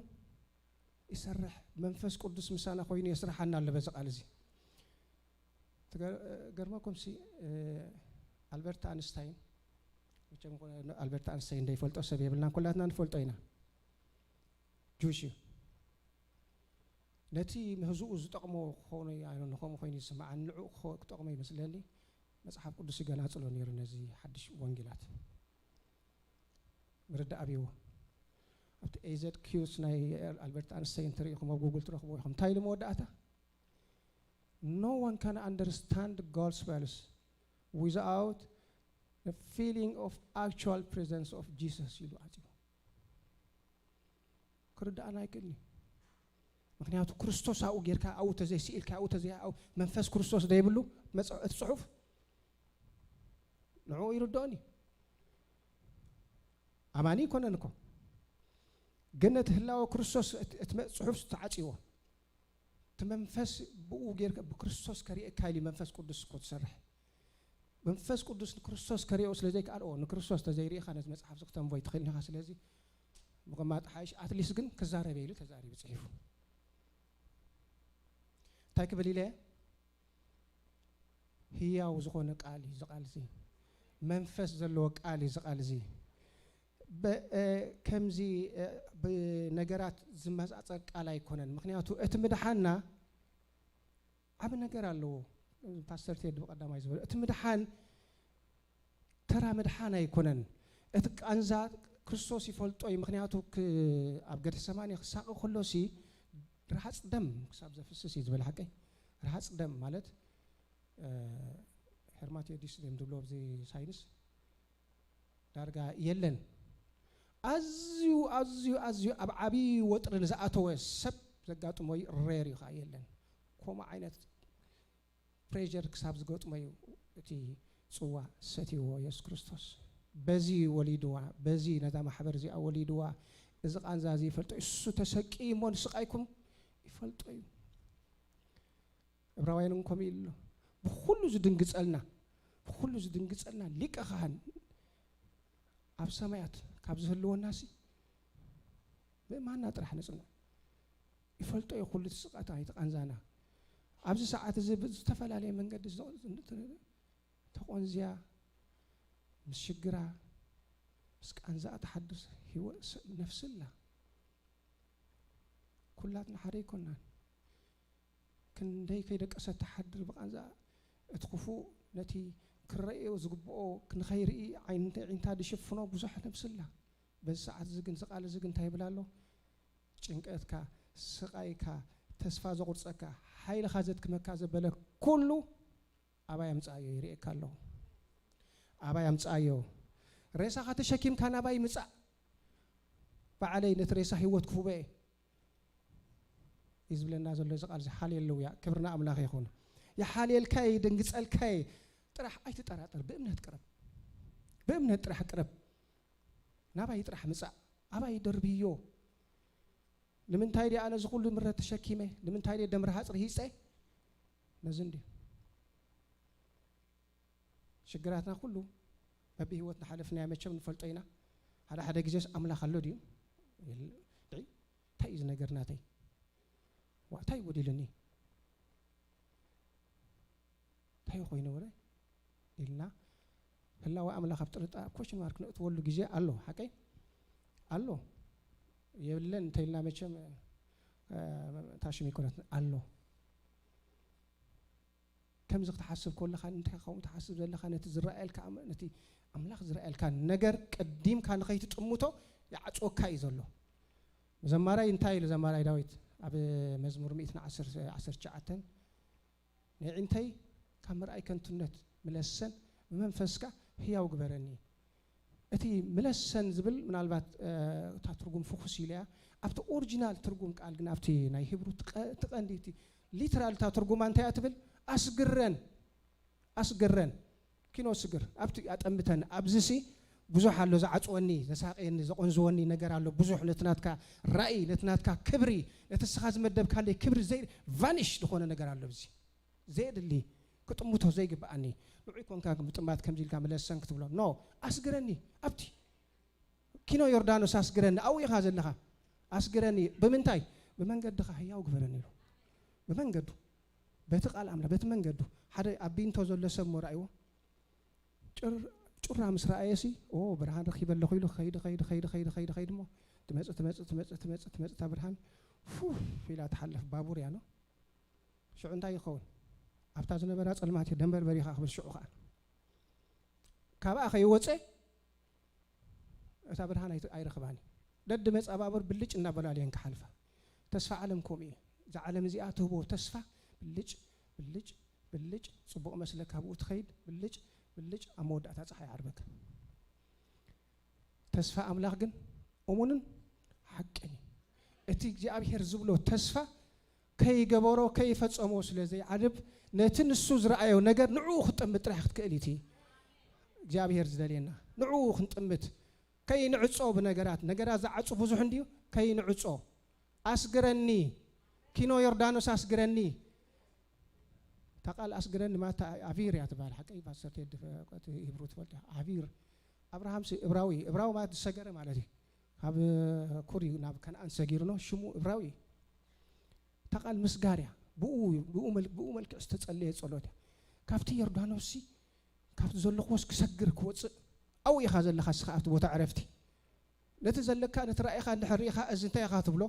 ይሰርሕ፣ መንፈስ ቅዱስ ምሳና ኮይኑ የስርሓና ኣሎ በዚ ቃል እዚ። ትገ-፣ ገርመኩም ሲ፣ እ፣ ኣልበርት ኣንስታይን፣ መቸም ኮ-፣ ኣልበርት ኣንስታይን ዘይፈልጦ ሰብ የብልናን፣ ኩላትና ንፈልጦ ኢና። ጁሽ እዩ። ነቲ ምህዝኡ ዝጠቕሞ ክኸውን፣ ኣይ፣ ንኸምኡ ኮይኑ ይስምዓኒ፣ ንዕኡ ክኸ-፣ ክጠቕሞ ይመስለኒ። መጽሓፍ ቅዱስ ይገናጽሎ ነይሩ ነዚ ሓድሽ ወንጌላት። ምርዳእ ኣብይዎ። ኣብቲ ኤዘድ ኪዩስ ናይ ኣልበርት ኣንስታይን ትርእኹም፣ ኣብ ጉግል ትረኽብዎ ኢኹም። እንታይ ኢሉ መወዳእታ? "No one can understand gospels without the feeling of actual presence of Jesus" ኢሉ ዓጺዎ። ክርዳኣና ኣይክእልን እዩ። ምክንያቱ ክርስቶስ ኣብኡ ጌርካ፣ ኣብኡ ተዘይስኢልካ፣ ኣብኡ ተዘይ-፣ ኣብኡ መንፈስ ክርስቶስ ዘይብሉ መጽ-፣ እቲ ጽሑፍ ንዕኡ ይርድኦን እዩ። ኣማኒ ይኮነን እኮ፣ ግን ነቲ ህላወ ክርስቶስ እቲ፣ እቲ መ-፣ ጽሑፍ ተዓጽይዎ። እቲ መንፈስ ብኡ ጌርካ ብክርስቶስ ከርእየካ ኢሉ መንፈስ ቅዱስ እኮ ትሰርሕ። መንፈስ ቅዱስ ንክርስቶስ ከርእዮ ስለ ዘይከኣል፣ ኦ፣ ንክርስቶስ ተዘይርኢኻ ነዚ መጽሓፍ እዚ ክተንቦ ኣይትኽእልን ኢኻ። ስለዚ ምቕማጥ ሓይሽ፣ ኣትሊስት ግን ክዛረብ ኢሉ ተዛሪቡ ጽሒፉ። እንታይ ክብል ኢለ? ህያው ዝኾነ ቃል እዩ እዚ ቃል እዚ። መንፈስ ዘለዎ ቃል እዩ እዚ ቃል እዚ። በ-፣ እ፣ ከምዚ፣ እ፣ ብነገራት ዝመጻጸር ቃል ኣይኮነን። ምኽንያቱ እቲ ምድሓንና ዓቢ ነገር ኣለዎ። ፓስተር ቴድ ብቐዳማይ ዝበሎ፣ እቲ ምድሓን ተራ ምድሓን ኣይኮነን። እቲ ቃንዛ ክርስቶስ ይፈልጦ እዩ። ምኽንያቱ ክ-፣ ኣብ ገተሰማኒ ክሳቐ ከሎ ሲ፣ ረሃጽ ደም ክሳብ ዘፍስስ እዩ ዝበለ ሓቀይ። ረሃጽ ደም ማለት፣ እ፣ ሄርማቲዮዲስ ድዮም ዝብሎ ኣብዚ ሳይንስ፣ ዳርጋ የለን። ኣዝዩ፣ ኣዝዩ፣ ኣዝዩ ኣብ ዓቢ ወጥሪ ንዝኣተወ ሰብ ዘጋጥሞ እዩ፣ ሬር እዩ ከዓ የለን። ከምኡ ዓይነት ፕሬሸር ክሳብ ዝገጥሞ እዩ እቲ ጽዋ ሰትይዎ የሱስ ክርስቶስ። በዚ ወሊድዋ፣ በዚ ነዛ ማሕበር እዚኣ ወሊድዋ። እዚ ቃንዛ እዚ ይፈልጦ እዩ። እሱ ተሰቅዩ እሞ ንስቓይኩም ይፈልጦ እዩ። ዕብራውያን እውን ከምኡ ኢሉ ኣሎ። ብኹሉ ዝድንግጸልና፣ ብኹሉ ዝድንግጸልና ሊቀ ካህን ኣብ ሰማያት ካብ ዝህልወናሲ ምእማንና ጥራሕ ንጽንዕ። ይፈልጦ እዩ ኩሉ እቲ ስቓታ፣ እቲ ቃንዛና። ኣብዚ ሰዓት እዚ ብዝተፈላለየ መንገዲ ዝ-፣ ዝ-፣ ተቖንዝያ፣ ምስ ሽግራ፣ ምስ ቃንዛኣ ትሓድር ህይወት ስ-፣ ነፍሲ ኣላ። ኩላትና ሓደ ኣይኮናን። ክንደይ ከይደቀሰት ትሓድር ብቃንዛኣ። እቲ ክፉእ ነቲ ክረእዮ ዝግብኦ ንኸይርኢ ዓይን-፣ ኣዒንታ ዝሽፍኖ ብዙሕ ነፍሲ ኣላ። በዚ ሰዓት እዚ ግን፣ እዚ ቃል እዚ ግን እንታይ ይብል ኣሎ? ጭንቀትካ፣ ስቓይካ፣ ተስፋ ዘቑርጸካ፣ ሓይልኻ ዘድክመካ ዘበለ ኩሉ ኣባይ ኣምጽኣዮ፣ ይርእየካ ኣለኹ። ኣባይ ኣምጽኣዮ። ሬሳኻ ተሸኪምካ ናባይ ምጻእ። ባዕለይ ነቲ ሬሳ ህይወት ክህቦ እየ እዩ ዝብለና ዘሎ እዚ ቃል እዚ። ሃሌሉያ፣ ክብሪ ንኣምላኽ ይኹን። ይሓልየልካ እየ፣ ይድንግጸልካ እየ። ጥራሕ ኣይትጠራጠር፣ ብእምነት ቅረብ። ብእምነት ጥራሕ ቅረብ። ናባይ ጥራሕ ምጻእ፣ ኣባይ ደርብዮ። ንምንታይ ድኣ ነዚ ኩሉ ምረት ተሸኪመ? ንምንታይ ድየ ደም ረሃጽ ርሂጸ? ነዚ እንድዩ። ሽግራትና ኩሉ በብህይወት ንሓለፍናዮ መቸም ንፈልጦ ኢና። ሓደ ሓደ ግዜስ ኣምላኽ ኣሎ ድዩ? የለ-፣ ድዒ? እንታይ እዩ እዚ ነገር ናተይ? ዋ፣ እንታይ እዩ ጎዲሉኒ? እንታይ ኮይኑ ወረ? ኢልና ህላወ ኣምላኽ ኣብ ጥርጣ-፣ ኣብ ኮሽን ማርክ ነእትወሉ ግዜ ኣሎ። ሓቀይ? ኣሎ። የብለን እንተኢልና መቸም፣ እ፣ ታሽም ይኮነት። ኣሎ። ከምዚ ክትሓስብ ከለኻ፣ እንታይ ከምኡ ትሓስብ ዘለኻ፣ ነቲ ዝረኣየልካ ኣም-፣ ነቲ ኣምላኽ ዝረኣየልካ ነገር ቀዲምካ ንኸይትጥምቶ ይዓጽወካ እዩ ዘሎ። ዘማራይ እንታይ ኢሉ ዘማራይ ዳዊት ኣብ መዝሙር ሚእትን ዓሰርተ፣ ዓሰርተ ትሽዓተን፣ "ንዕንተይ ካብ ምርኣይ ከንቱነት ምለሰን፣ ብመንፈስካ ህያው ግበረኒ"። እቲ ምለሰን ዝብል ምናልባት፣ እ፣ እታ ትርጉም ፍኹስ ኢሉ እያ። ኣብቲ ኦሪጂናል ትርጉም ቃል ግን ኣብቲ ናይ ሂብሩ ትቐ-፣ ትቐንዲ እቲ ሊትራል እታ ትርጉማ እንታይ እያ ትብል? ኣስግረን፣ ኣስግረን፣ ኪኖ ስግር፣ ኣብቲ ኣጠምተን፣ ኣብዚ ሲ ብዙሕ ኣሎ ዝዓጽወኒ፣ ዘሳቕየኒ፣ ዘቖንዝወኒ ነገር ኣሎ ብዙሕ። ነቲ ናትካ ራእይ፣ ነቲ ናትካ ክብሪ፣ ነቲ እስኻ ዝመደብካለይ ክብሪ ዘይ-፣ ቫኒሽ ዝኾነ ነገር ኣሎ ኣብዚ። ዘየድሊ ክጥምቶ ዘይግብኣኒ። ንዑይ ኮንካ ምጥማት ከምዚ ኢልካ ምለሰን ክትብሎ። ኖ፣ ኣስግረኒ። ኣብቲ ኪኖ ዮርዳኖስ ኣስግረኒ። ኣብኡ ኢኻ ዘለኻ። ኣስግረኒ። ብምንታይ? ብመንገድኻ ህያው ግበረኒ ኢሉ። ብመንገዱ። በቲ ቃል ኣምላኽ፣ በቲ መንገዱ። ሓደ ኣብ ቢንቶ ዘሎ ሰብ እሞ ረኣይዎ። ጭር-፣ ጩራ ምስ ረኣየሲ፣ "ኦ፣ ብርሃን ረኺበ ኣለኹ" ኢሉ ኸይዱ፣ ኸይዱ፣ ኸይዱ፣ ኸይዱ፣ ኸይዱ፣ ኸይዱ እሞ ትመጽእ፣ ትመጽእ፣ ትመጽእ፣ ትመጽእ፣ ትመጽእ እታ ብርሃን ፉፍ ኢላ ትሓልፍ። ባቡር እያ ኖ። ሽዑ እንታይ ይኸውን? ኣብታ ዝነበራ ጸልማት እዩ ደንበር በሪኻ ክብል ሽዑ ኸኣ። ካብኣ ከይወጸ እታ ብርሃን ኣይት-፣ ኣይረኽባን እዩ። ደድመጻ ባቡር ብልጭ እናበላልየን ክሓልፋ። ተስፋ ዓለም ከምኡ እዩ። እዛ ዓለም እዚኣ ትህቦ ተስፋ ብልጭ፣ ብልጭ፣ ብልጭ፣ ጽቡቕ መስለካ ብኡ ትኸይድ፣ ብልጭ፣ ብልጭ፣ ኣብ መወዳእታ ጸሓይ ይዓርበካ። ተስፋ ኣምላኽ ግን እሙንን ሓቅን እዩ። እቲ እግዚኣብሔር ዝብሎ ተስፋ ከይገበሮ ከይፈጸሞ ስለ ዘይዓርብ፣ ነቲ ንሱ ዝረኣዮ ነገር ንዕኡ ክትጥምት ጥራሕ ክትክእል እዩ እቲ እግዚኣብሔር ዝደልየና። ንዕኡ ክንጥምት፣ ከይንዕጾ ብነገራት፣ ነገራት ዝዓጹ ብዙሕ እንድዩ፣ ከይንዕጾ። ኣስግረኒ፣ ኪኖ ዮርዳኖስ ኣስግረኒ። እታ ቃል ኣስግረኒ ማለት ኣቪር እያ ትበሃል። ሓቀይ ፓስተር ቴዲ ፈ-፣ እቲ ሂብሩ ትፈልጥ እያ። ኣቪር። ኣብርሃም ሲ-፣ እብራዊ፣ እብራዊ ማለት ዝሰገረ ማለት እዩ። ካብ ኩር እዩ ናብ ከነኣን ሰጊሩ ነው፣ ሽሙ እብራዊ እዩ። እታ ቃል ምስጋር እያ። ብኡ፣ ብኡ መል-፣ ብኡ መልክዕ ዝተጸለየ ጸሎት እያ። ካብቲ ዮርዳኖስ ሲ፣ ካብቲ ዘለኽዎስ ክሰግር ክወጽእ፣ ኣብኡ ኢኻ ዘለኻ እስኻ ኣብቲ ቦታ ዕረፍቲ። ነቲ ዘለካ፣ ነቲ ራእይኻ እንድሕር ርኢኻ፣ እዚ እንታይ ኢኻ ትብሎ?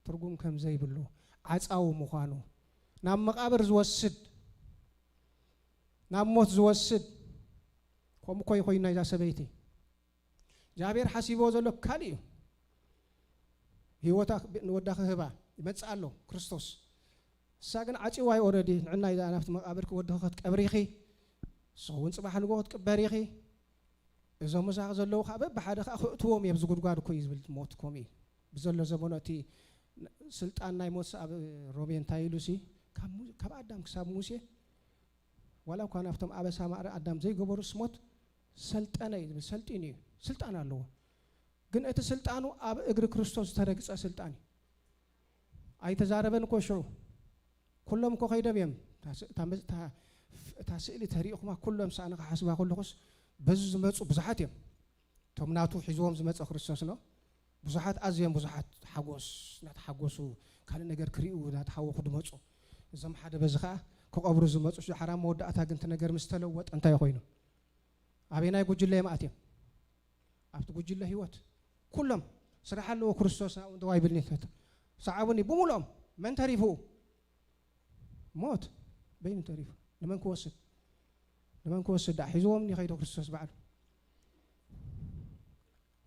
ትርጉም ከም ዘይብሉ፣ ዓጻዊ ምዃኑ፣ ናብ መቓብር ዝወስድ፣ ናብ ሞት ዝወስድ፣ ከምኡ እኮ ይኾይኑ ናይዛ ሰበይቲ። እግዚኣብሔር ሓሲብዎ ዘሎ ካልእ እዩ። ህይወታ ንወዳ ክህባ ይመጽእ ኣሎ ክርስቶስ። እሳ ግን ዓጺዋ እዩ ኦረዲ። ንዕና ኢዛ ናብቲ መቓብር ወድኺ ክትቀብሪ ኢኺ። ንስኺ እውን ጽባሕ ንግሆ ክትቅበሪ ኢኺ። እዞም እዛ ዘለዉ ከዓ በብሓደ ከዓ ክእትዎም እየ ኣብዚ ጉድጓድ እኮ እዩ ዝብል ሞት ከምኡ እዩ። ብዘሎ ዘመኖ እቲ ስልጣን ናይ ሞት ኣብ ሮሜ እንታይ ኢሉ ሲ ካብ፣ ካብ ኣዳም ክሳብ ሙሴ ዋላ እኳ ናብቶም ኣበሳ ማዕረ ኣዳም ዘይገበሩስ ሞት ሰልጠነ እዩ ዝብል፣ ሰልጢኑ እዩ፣ ስልጣን ኣለዎ። ግን እቲ ስልጣኑ ኣብ እግሪ ክርስቶስ ዝተረግጸ ስልጣን እዩ። ኣይተዛረበን እኮ ሽዑ። ኩሎም እኮ ከይዶም እዮም። እታ ስ-፣ እታ መ-፣ እታ፣ እታ ስእሊ ተሪእኹማ ኩሎም ሳእኒ ክሓስባ ከለኹስ በዚ ዝመጹ ብዙሓት እዮም። እቶም ናቱ ሒዝዎም ዝመጸ ክርስቶስ ነው። ብዙሓት ኣዝዮም ብዙሓት ሓጎስ እናተሓጎሱ ካልእ ነገር ክሪኡ እናተሃወኹ ድመጹ። እዞም ሓደ በዚ ኸኣ ክቐብሩ ዝመጹ ሸሓራ መወዳእታ ግን እቲ ነገር ምስ ተለወጠ እንታይ ኮይኑ? ኣበናይ ጉጅለ እዮም ኣትዮም? ኣብቲ ጉጅለ ህይወት ኩሎም ስራሕ ኣለዎ ክርስቶስ ናብኡ እንተዋ ይብል ኔተት ሰዓቡኒ ብምልኦም መን ተሪፉ? ሞት በይኑ ተሪፉ። ንመን ክወስድ? ንመን ክወስድ ደኣ? ሒዝዎም እኒ ከይዶ ክርስቶስ ባዕሉ።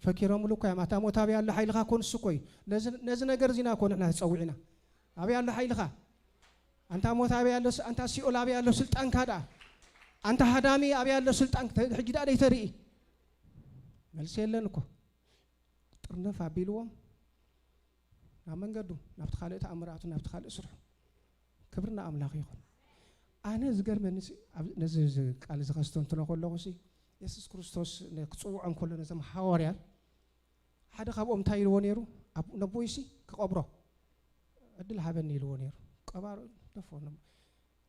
ፈኪሮምሉ እኮ እዮም። ኣታ ሞት ኣበይ ኣሎ ሓይልኻ እኮ ንሱ እኮ እዩ። ነዚ፣ ነዚ ነገር እዚና እኮ ንሕና ተጸዊዕና። ኣበይ ኣሎ ሓይልኻ? ኣንታ ሞት ኣበይ ኣሎ ስ-፣ ኣንታ ሲኦል ኣበይ ኣሎ ስልጣንካ ደኣ? ኣንታ ሃዳሚ ኣበይ ኣሎ ስልጣንካ? ተ-፣ ሕጂ ደኣ ደይተርኢ። መልሲ የለን እኮ። ጥርንፍ ኣቢልዎም ናብ መንገዱ፣ ናብቲ ካልእ ተኣምራቱ፣ ናብቲ ካልእ ስርሑ። ክብሪ ንኣምላኽ ይኹን። ኣነ ዝገርመኒ ሲ፣ ኣብ፣ ነዚ፣ እዚ ቃል እዚ ከስተንትኖ ከለኹ ሲ፣ የሱስ ክርስቶስ ን-፣ ክጽውዖም ከሎ ነዞም ሃዋርያት፣ ሓደ ካብኦም እንታይ ኢልዎ ነይሩ? ኣብ፣ ነቦይሲ ክቐብሮ ዕድል ሃበኒ ኢልዎ ነይሩ። ቀባሮ ደፎ ነ-፣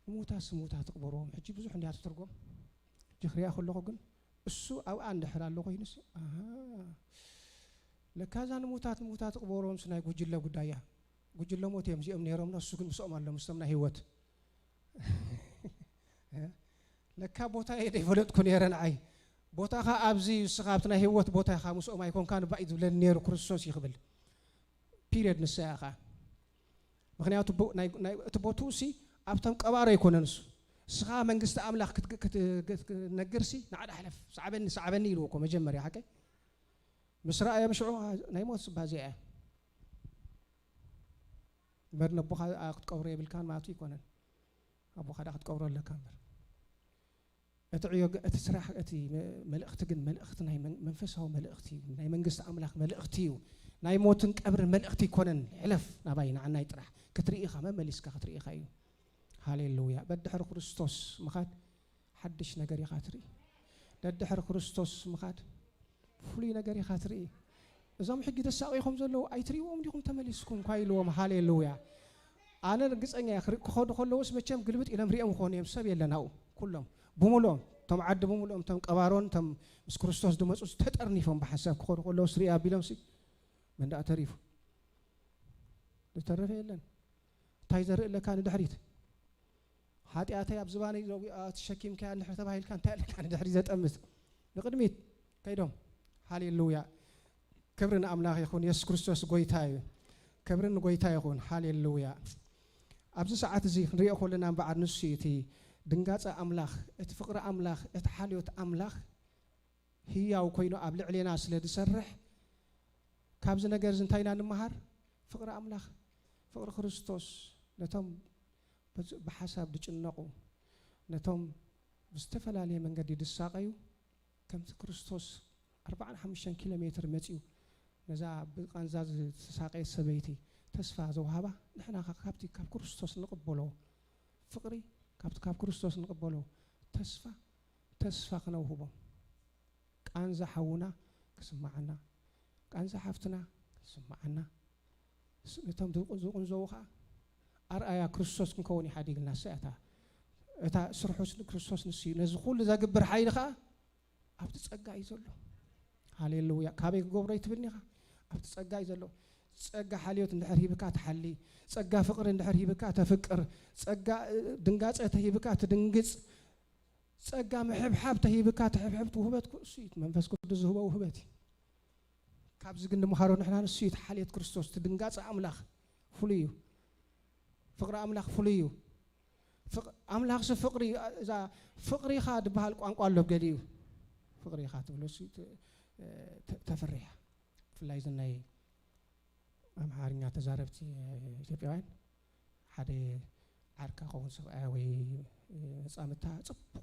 ንምዉታትስ ምዉታት ክቕበርዎም። ሕጂ ብዙሕ እንድያ ትትርጎም። ሕጂ ክሪኣ ከለኹ ግን እሱ ኣብኣ እንድሕር ኣሎ ኮይኑስ፣ ኣሃ፣ ለካ እዛ ንምዉታት ምዉታት ክቕበርዎምስ ናይ ጉጅለ ጉዳይ እያ። ጉጅለ ሞት እዮም እዚኦም ነይሮም፣ እሱ ግን ምስኦም ኣሎ፣ ምስቶም ናይ ህይወት። ለካ ቦታየ ዘይፈለጥኩ ነይረ ንዓይ። ቦታኻ ኣብዚ፣ ንስኻ ኣብቲ ናይ ህይወት ቦታ ኢኻ፣ ምስኦም ኣይኮንካን ባእ እዩ ዝብለኒ ነይሩ ክርስቶስ እዩ ክብል። ፒርየድ ንሳ እያ ኸኣ። ምኽንያቱ ቦ-፣ ናይ፣ ናይ፣ እቲ ቦትኡ ሲ ኣብቶም ቀባሮ ኣይኮነን እሱ። ንስኻ መንግስቲ ኣምላኽ ክት-፣ ክት-፣ ክት-፣ ክትነግር ሲ ንዓዳ ሕለፍ፣ ሰዓበኒ፣ ሰዓበኒ ኢልዎ እኮ መጀመርያ ሓቀይ። ምስ ረኣዮም ሽዑ ናይ ሞት ስባ እዚኣ እያ። እምበር ነቦኻ ክትቀብሮ የብልካን ማለቱ ኣይኮነን። ኣቦኻ ደኣ ክትቀብሮ ኣለካ እምበር። እቲ ዕዮ ግ-፣ እቲ ስራሕ፣ እቲ መ-፣ መልእኽቲ ግን መልእኽቲ ናይ መን-፣ መንፈሳዊ መልእኽቲ እዩ። ናይ መንግስቲ ኣምላኽ መልእኽቲ እዩ። ናይ ሞትን ቀብርን መልእኽቲ ኣይኮነን። ሕለፍ ናባይ፣ ንዓናይ ጥራሕ ክትርኢ ኢኻ፣ መመሊስካ ክትርኢ ኢኻ እዩ። ሃሌሉያ። በድሕሪ ክርስቶስ ምኻድ ሓድሽ ነገር ኢኻ ትርኢ። ደድሕሪ ክርስቶስ ምኻድ ፍሉይ ነገር ኢኻ ትርኢ። እዞም ሕጂ ተሳቒኾም ዘለዉ ኣይትርእይዎም ዲኹም? ተመሊስኩም እኳ ኢልዎም። ሃሌሉያ። ኣነ ርግጸኛ እየ፣ ክርኢ-፣ ክኸዱ ከለውስ መቸም ግልብጥ ኢሎም ሪኦም ክኾኑ እዮም፣ ሰብ የለን ኣብኡ። ኩሎም ብምሉኦም፣ እቶም ዓዲ ብምሉኦም፣ እቶም ቀባሮን፣ እቶም ምስ ክርስቶስ ዝመጹ ተጠርኒፎም ብሓሳብ ክኸዱ ከለውስ ሪእ ኣቢሎምሲ፣ መን ደኣ ተሪፉ? ዝተረፈ የለን። እንታይ ዘርኢ ኣለካ ንድሕሪት? ሓጢኣተይ ኣብ ዝባነይ ዘው-፣ ኣ-፣ ተሸኪምካያ እንድሕር ተባሂልካ እንታይ ኣለካ ንድሕሪት ዘጠምት? ንቕድሚት ከይዶም። ሃሌሉያ። ክብሪ ንኣምላኽ ይኹን። የሱስ ክርስቶስ ጎይታ እዩ። ክብሪ ንጎይታ ይኹን። ሃሌሉያ። ኣብዚ ሰዓት እዚ ክንሪኦ ከለና እምበኣር ንሱ እዩ እቲ ድንጋጸ ኣምላኽ፣ እቲ ፍቕሪ ኣምላኽ፣ እቲ ሓልዮት ኣምላኽ ህያው ኮይኑ ኣብ ልዕሌና ስለ ዝሰርሕ፣ ካብዚ ነገር እዚ እንታይ ኢና ንምሃር? ፍቕሪ ኣምላኽ፣ ፍቕሪ ክርስቶስ ነቶም በዝ-፣ ብሓሳብ ዝጭነቑ፣ ነቶም ብዝተፈላለየ መንገዲ ዝሳቐዩ፣ ከምቲ ክርስቶስ ኣርብዓን ሓሙሽተን ኪሎ ሜትር መጺኡ ነዛ ብቃንዛ ዝተሳቐየት ሰበይቲ ተስፋ ዘውሃባ፣ ንሕና ኸ ካብቲ ካብ ክርስቶስ ንቕበሎ ፍቕሪ፣ ካብቲ ካብ ክርስቶስ ንቕበሎ ተስፋ፣ ተስፋ ክነውህቦም። ቃንዛ ሓውና ክስምዓና፣ ቃንዛ ሓፍትና ክስምዓና፣ ስ-፣ ነቶም ዝቁ-፣ ዝቁንዘዉ ኸኣ ኣርኣያ ክርስቶስ ክንከውን እዩ ሓዲግልና። እሳ እታ፣ እታ ስርሑስ ንክርስቶስ ንሱ እዩ። ነዚ ኩሉ ዘግብር ሓይሊ ኸኣ ኣብቲ ጸጋ እዩ ዘሎ። ሃሌሉያ። ካበይ ክገብሮ እዩ ትብልኒ ኢኻ? ኣብቲ ጸጋ እዩ ዘሎ። ጸጋ ሓልዮት እንድሕር ሂብካ ትሓሊ፣ ጸጋ ፍቕሪ እንድሕር ሂብካ ተፍቅር፣ ጸጋ፣ እ፣ ድንጋጸ ተሂብካ ትድንግጽ፣ ጸጋ ምሕብሓብ ተሂብካ ትሕብሕብ፣ እቲ ውህበት ኩ-፣ እሱ እዩ። መንፈስ ቅዱስ ዝህቦ ውህበት እዩ። ካብዚ ግን ንምሃሮ ንሕና ንሱ እዩ፣ እቲ ሓልዮት ክርስቶስ፣ እቲ ድንጋጸ ኣምላኽ ፍሉይ እዩ። ፍቕሪ ኣምላኽ ፍሉይ እዩ። ፍቕ-፣ ኣምላኽሲ ፍቕሪ እዩ። እዛ ፍቕሪኻ ዝበሃል ቋንቋ ኣሎ ገሊኡ። ፍቕሪኻ ትብሎ እሱ ተ-፣ ተ-፣ ተፍርያ። ብፍላይ እዚ ናይ ኣምሓርኛ ተዛረብቲ ኢትዮጵያውያን ሓደ ዓርካ ኸውን ሰብኣያ ወይ መጻምድታ ጽቡቕ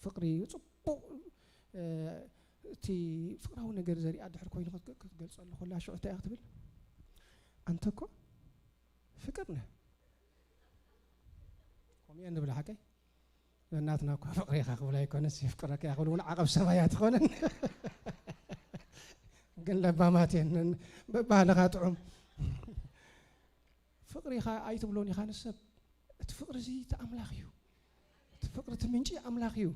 ፍቕሪ፣ ጽቡቕ፣ እ፣ እቲ ፍቕራዊ ነገር ዘሪኣ ድሕር ኮይኑ ክት-፣ ክትገልጸሉ ከላ ሽዑ እንታይ እያ ክትብል? ኣንተ እኮ ፍቅር ነህ። ከምኡ እየ ንብል ሓቀይ? ነናትና እኳ ፍቕሪ ኢኻ ክብል ኣይኮነስ የፍቅረካ እያ ክብል እውን ዓቐብ ሰብ ኣይትኾንን። ግን ለባማት እየን። በባህልኻ ጥዑም። ፍቕሪ ኢኻ ኣይትብሎን ኢኻ ንሰብ። እቲ ፍቕሪ እዚ እቲ ኣምላኽ እዩ። እቲ ፍቕሪ እቲ ምንጪ ኣምላኽ እዩ።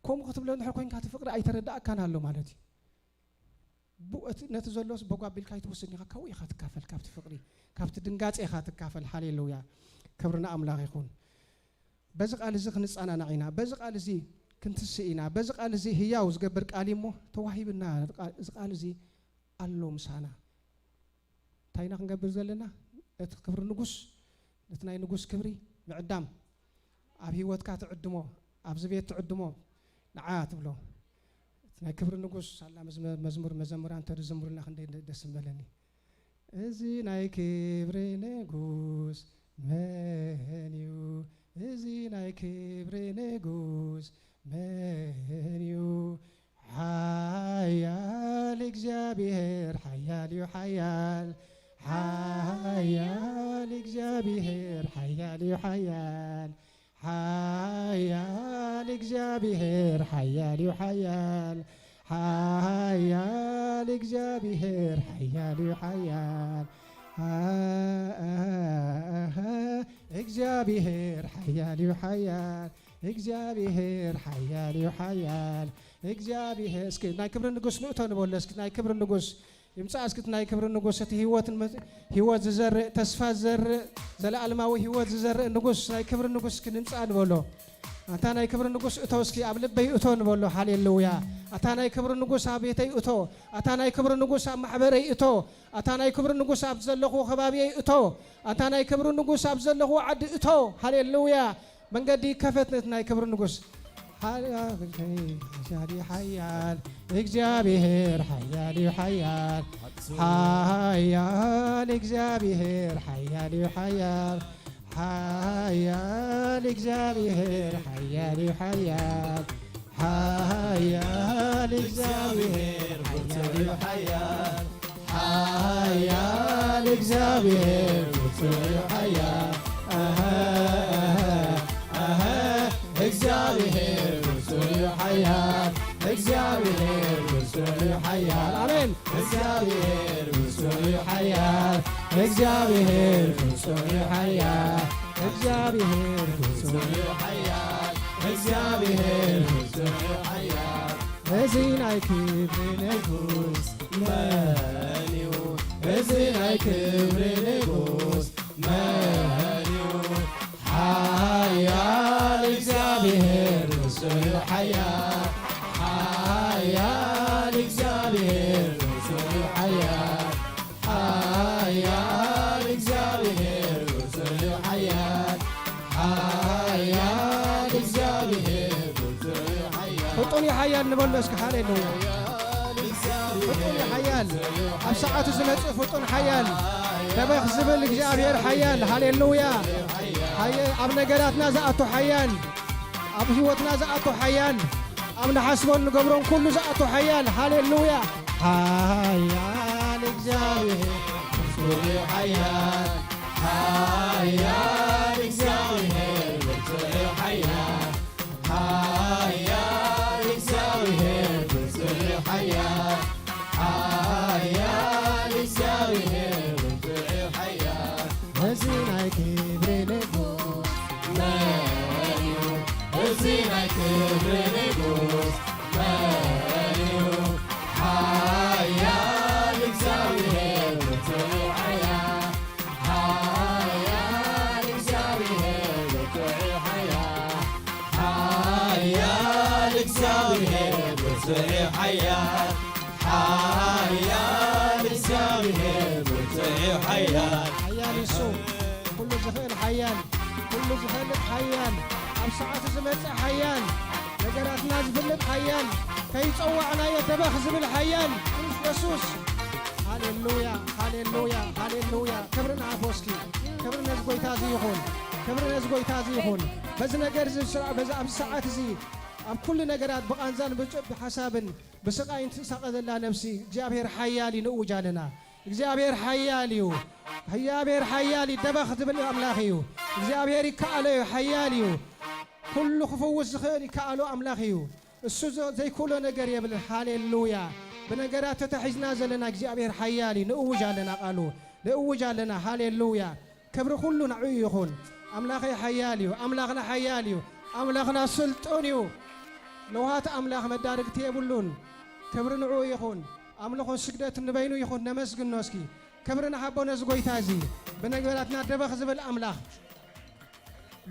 ከምኡ ክትብሎ እንድሕር ኮይንካ እቲ ፍቕሪ ኣይተረዳእካን ኣሎ ማለት እዩ። ብኡ እቲ ነቲ ዘሎስ በጓ ኣቢልካ ኣይትወስድን ኢኻ። ካብኡ ኢኻ ትካፈል፣ ካብቲ ፍቕሪ፣ ካብቲ ድንጋጸ ኢኻ ትካፈል። ሃሌሉያ። ክብሪ ንኣምላኽ ይኹን። በዚ ቃል እዚ ክንጸናናዕ ኢና። በዚ ቃል እዚ ክንትስእ ኢና። በዚ ቃል እዚ ህያው ዝገብር ቃል እዩ እሞ ተዋሂብና። እዚ ቃል እዚ ኣሎ ምሳና። እንታይ ኢና ክንገብር ዘለና? እቲ ክብሪ ንጉስ፣ ነቲ ናይ ንጉስ ክብሪ ምዕዳም፣ ኣብ ህይወትካ ትዕድሞ፣ ኣብዚ ቤት ትዕድሞ፣ ንዓ ትብሎ። እቲ ናይ ክብሪ ንጉስ፣ ሳላ መዝመ-፣ መዝሙር መዘምራን እንተዝዝምሩልና ክንደይ ደ-፣ ደስ ምበለኒ። እዚ ናይ ክብሪ ንጉስ መን እዩ? እዚ ናይ ክብሪ ንጉስ መን እዩ? ሓያል እግዚኣብሔር ሓያል እዩ፣ ሓያል። ሓያል እግዚኣብሔር ሓያል እዩ፣ ሓያል። ሓያል እግዚኣብሔር ሓያል እዩ፣ ሓያል። ሓያል እግዚኣብሔር ሓያል እዩ፣ ሓያል። ኣ-፣ ኣ-፣ ኣ-፣ እግዚኣብሔር ሓያል እዩ፣ ሓያል። እግዚኣብሔር ሓያል እዩ፣ ሓያል። እግዚኣብሔር፣ እስኪ ናይ ክብሪ ንጉስ ንእቶ ንበሎ፣ እስኪ ናይ ክብሪ ንጉስ ይምጻእ። እስኪ እቲ ናይ ክብሪ ንጉስ፣ እቲ ህይወትን መ-፣ ህይወት ዝዘርእ፣ ተስፋ ዝዘርእ፣ ዘለኣለማዊ ህይወት ዝዘርእ ንጉስ፣ ናይ ክብሪ ንጉስ እስኪ ንምጻእ ንበሎ። ኣታ ናይ ክብሪ ንጉስ እቶ፣ እስኪ ኣብ ልበይ እቶ ንበሎ። ሃሌሉያ። ኣታ ናይ ክብሪ ንጉስ ኣብ ቤተይ እቶ። ኣታ ናይ ክብሪ ንጉስ ኣብ ማሕበረይ እቶ። ኣታ ናይ ክብሪ ንጉስ ኣብ ዘለኹዎ ከባቢየይ እቶ። ኣታ ናይ ክብሪ ንጉስ ኣብ ዘለኹዎ ዓዲ እቶ። ሃሌሉያ። መንገዲ ይከፈት ነቲ ናይ ክብሪ ንጉስ። ሓያል፣ ሓያል፣ እግዚኣብሔር ሓያል እዩ፣ ሓያል። ሓያል እግዚኣብሔር ሓያል እዩ፣ ሓያል። ሓያል እግዚኣብሔር ሓያል እዩ፣ ሓያል። ሓያል እግዚኣብሔር ብርቱዕ እዩ፣ ሓያል። ሓያል እግዚኣብሔር ብርቱዕ እዩ፣ ሓያል። ኣሃ፣ ኣሃ፣ ኣሃ። እግዚኣብሔር ብርቱዕ እዩ፣ ሓያል። እግዚኣብሔር ብርቱዕ እዩ፣ ሓያል። ኣሜን። እግዚኣብሔር ብርቱዕ እዩ፣ ሓያል። እግዚኣብሔር ፍጹም እዩ ሓያል፣ እግዚኣብሔር ፍጹም እዩ ሓያል፣ እግዚኣብሔር ፍጹም እዩ ሓያል። እዚ ናይ ክብሪ ንጉስ መን እዩ? እዚ ናይ ክብሪ ንጉስ መን እዩ? ሓያል እግዚኣብሔር ንሱ እዩ ሓያል፣ ሓያል እግዚኣብሔር ንሱ እዩ ሓያል። ሓያል እግዚኣብሔር ብርቱዕ እዩ ሓያል። ሓያል እግዚኣብሔር ብርቱዕ እዩ ሓያል። ፍጡን እዩ ሓያል ንበሎ እስኪ ሃሌሉያ። ፍጡን እዩ ሓያል። ኣብ ሰዓቱ ዝመጽእ ፍጡን ሓያል። ደበኽ ዝብል እግዚኣብሔር ሓያል። ሃሌሉያ። ሓየ-፣ ኣብ ነገራትና ዝኣቱ ሓያል። ኣብ ህይወትና ዝኣቱ ሓያል። ኣብ ንሓስቦን ንገብሮን ኩሉ ዝኣቱ ሓያል። ሃሌሉያ። ሓያል እግዚኣብሔር ብርቱዕ እዩ ሓያል። ሓያል እግዚኣብሔር ብርቱዕ እዩ ሓያል። ሓያል እግዚኣብሔር ብርቱዕ እዩ ሓያል። ሓያል እግዚኣብሔር ብርቱዕ እዩ ሓያል። እዚ ናይ ክብሪ ንጉስ መን እዩ? እዚ ናይ ክብሪ ንጉስ መን እዩ? ሓያል እግዚኣብሔር ብርቱዕ ሓያል። ሓያል እግዚኣብሔር ብርቱዕ ሓያል። ሓያል እግዚኣብሔር ብርቱዕ ሓያል። ሓያል እግዚኣብሔር ብርቱዕ ሓያል። ሓያል እሱ፣ ኩሉ ዝኽእል ሓያል፣ ኩሉ ዝፈልጥ ሓያል፣ ኣብ ሰዓቱ ዝመጽእ ሓያል፣ ነገራትና ዝፍልጥ ሓያል፣ ከይጸዋዕናዮ ደበኽ ዝብል ሓያል የሱስ። ሃሌሉያ፣ ሃሌሉያ፣ ሃሌሉያ። ክብሪ ንኣቦ እስኪ፣ ክብሪ ነዚ ጎይታ እዚ ይኹን፣ ክብሪ ነዚ ጎይታ እዚ ይኹን። በዚ ነገር እዚ ስራ-፣ በዚ ኣብዚ ሰዓት እዚ ኣብ ኩሉ ነገራት ብቓንዛን ብጭ-፣ ብሓሳብን ብስቓይን ትሳቐ ዘላ ነፍሲ እግዚኣብሔር ሓያል እዩ ንእውጅ ኣለና። እግዚኣብሔር ሓያል እዩ። እግዚኣብሔር ሓያል እዩ፣ ደበኽ ዝብል ኣምላኽ እዩ። እግዚኣብሔር ይከኣሎ እዩ፣ ሓያል እዩ። ኩሉ ክፍውስ ዝኽእል ይከኣሎ ኣምላኽ እዩ። እሱ ዘ-፣ ዘይክእሎ ነገር የብልን። ሃሌሉያ። ብነገራት ተታሒዝና ዘለና እግዚኣብሔር ሓያል እዩ። ንእውጅ ኣለና ቃሉ። ንእውጅ ኣለና። ሃሌሉያ። ክብሪ ኩሉ ንዕኡ ይኹን። ኣምላኸይ ሓያል እዩ። ኣምላኽና ሓያል እዩ። ኣምላኽና ስልጡን እዩ። ለውሃት ኣምላኽ መዳርግቲ የብሉን። ክብሪ ንዕኡ ይኹን። ኣምልኾን ስግደትን ንበይኑ ይኹን። ነመስግኖ እስኪ። ክብሪ ንሃቦ ነዚ ጎይታ እዚ። ብነገራትና ደበኽ ዝብል ኣምላኽ።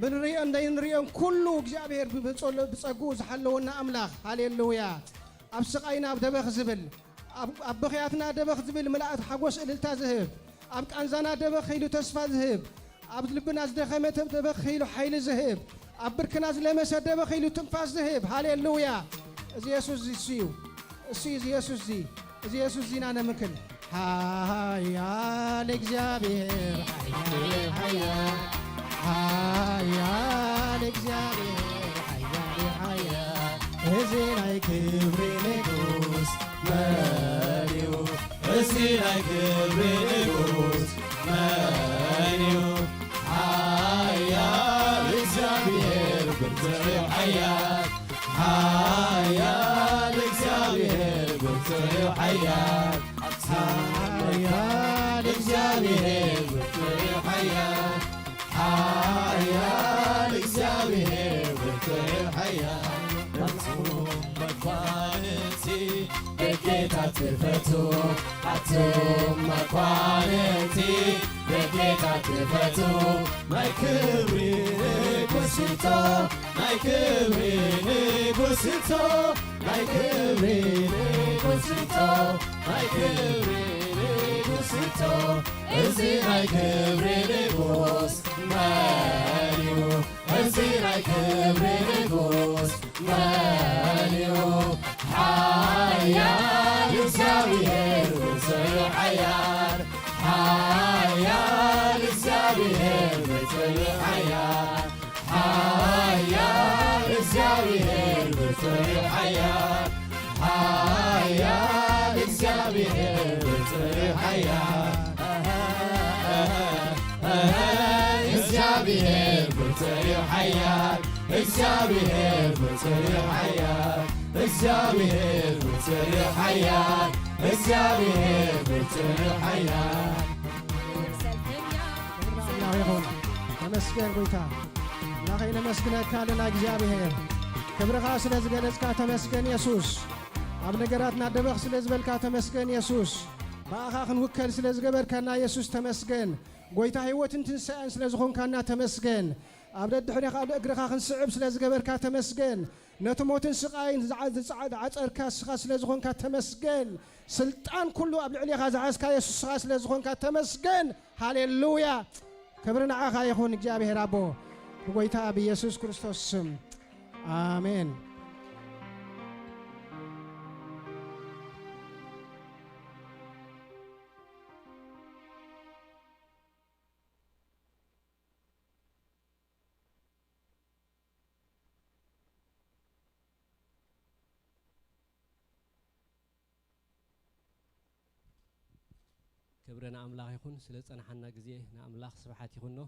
ብንሪኦን ዘይንሪኦን ኩሉ እግዚኣብሔር ብጸሎ-፣ ብጸግኡ ዝሓለወና ኣምላኽ። ሃሌሉያ። ኣብ ስቓይና ደበኽ ዝብል፣ ኣብ፣ ኣብ ብኽያትና ደበኽ ዝብል፣ ምልኣት ሓጎስ እልልታ ዝህብ፣ ኣብ ቃንዛና ደበኽ ኢሉ ተስፋ ዝህብ፣ ኣብ ልብና ዝደኸመ ተ-፣ ደበኽ ኢሉ ሓይሊ ዝህብ፣ ኣብ ብርክና ዝለመሰ ደበኽ ኢሉ ትንፋስ ዝህብ። ሃሌሉያ። እዚ የሱስ እዚ እሱ እዩ። እሱ እዩ እዚ የሱስ እዚ። እዚ የሱስ ዚና ነምክል። ሓያል እግዚኣብሔር፣ ሓያል፣ ሓያል እግዚኣብሔር፣ ሓያል፣ ሓያል። እዚ ናይ ክብሪ ንጉስ መን እዩ? እዚ ናይ ክብሪ ንጉስ መን እዩ? ሓያል እግዚኣብሔር ብርቱዕ እዩ ሓያል። ሓያል እግዚኣብሔር ብርቱዕ እዩ ሓያል። ሓያል እግዚኣብሔር ብርቱዕ እዩ ሓያል። ሓያል እግዚኣብሔር ብርቱዕ እዩ ሓያል። ኣቱም መኳንንቲ ደጌታት ክፈቱ፣ ኣቱም መኳንንቲ ደጌታት ክፈቱ፣ ናይ ክብሪ ንጉስ ይቶ፣ ናይ ክብሪ ንጉስ ይቶ፣ ናይ ክብሪ ንጉስ ይቶ፣ ናይ ክብሪ ንጉስ ይቶ። እዚ ናይ ክብሪ ንጉስ መን እዩ? እዚ ናይ ክብሪ ንጉስ መን እዩ? ሓያል እግዚኣብሔር ብርቱዕ ሓያል፣ ሓያል እግዚኣብሔር ብርቱዕ ሓያል፣ ሓያል እግዚኣብሔር ብርቱዕ ሓያል፣ ሓያል እግዚኣብሔር ብርቱዕ ሓያል። እግዚኣብሔር ብርቱዕ እዩ ሓያል፣ እግዚኣብሔር ብርቱዕ እዩ ሓያል፣ እግዚኣብሔር ብርቱዕ እዩ ሓያል፣ እግዚኣብሔር ብርቱዕ እዩ ሓያል። ይኹን። ተመስገን ጎይታ። ኣምላኸይ ነመስግነካ ኣለና እግዚኣብሔር። ክብርኻ ስለ ዝገለጽካ ተመስገን የሱስ። ኣብ ነገራትና ደበኽ ስለ ዝበልካ ተመስገን የሱስ። ብኣኻ ክንውከል ስለ ዝገበርካና የሱስ ተመስገን። ጎይታ ህይወትን ትንሳኤን ስለ ዝኾንካና ተመስገን። ኣብ ደድሕሬኻ ኣብ እግርኻ ክንስዕብ ስለ ዝገበርካ ተመስገን። ነቲ ሞትን ስቓይን ዝዓ-፣ ዝዓ-፣ ዝዓጸርካ ንስኻ ስለ ዝኾንካ ተመስገን። ስልጣን ኩሉ ኣብ ልዕሌኻ ዝሓዝካ የሱስ ንስኻ ስለ ዝኾንካ ተመስገን። ሃሌሉያ። ክብሪ ንዓኻ ይኹን እግዚኣብሔር ኣቦ። ብጎይታ ብየሱስ ክርስቶስ ስም። ኣሜን። ክብሪ ንኣምላኽ ይኹን። ስለ ዝጸንሓና ግዜ ንኣምላኽ ስብሓት ይኹኖ።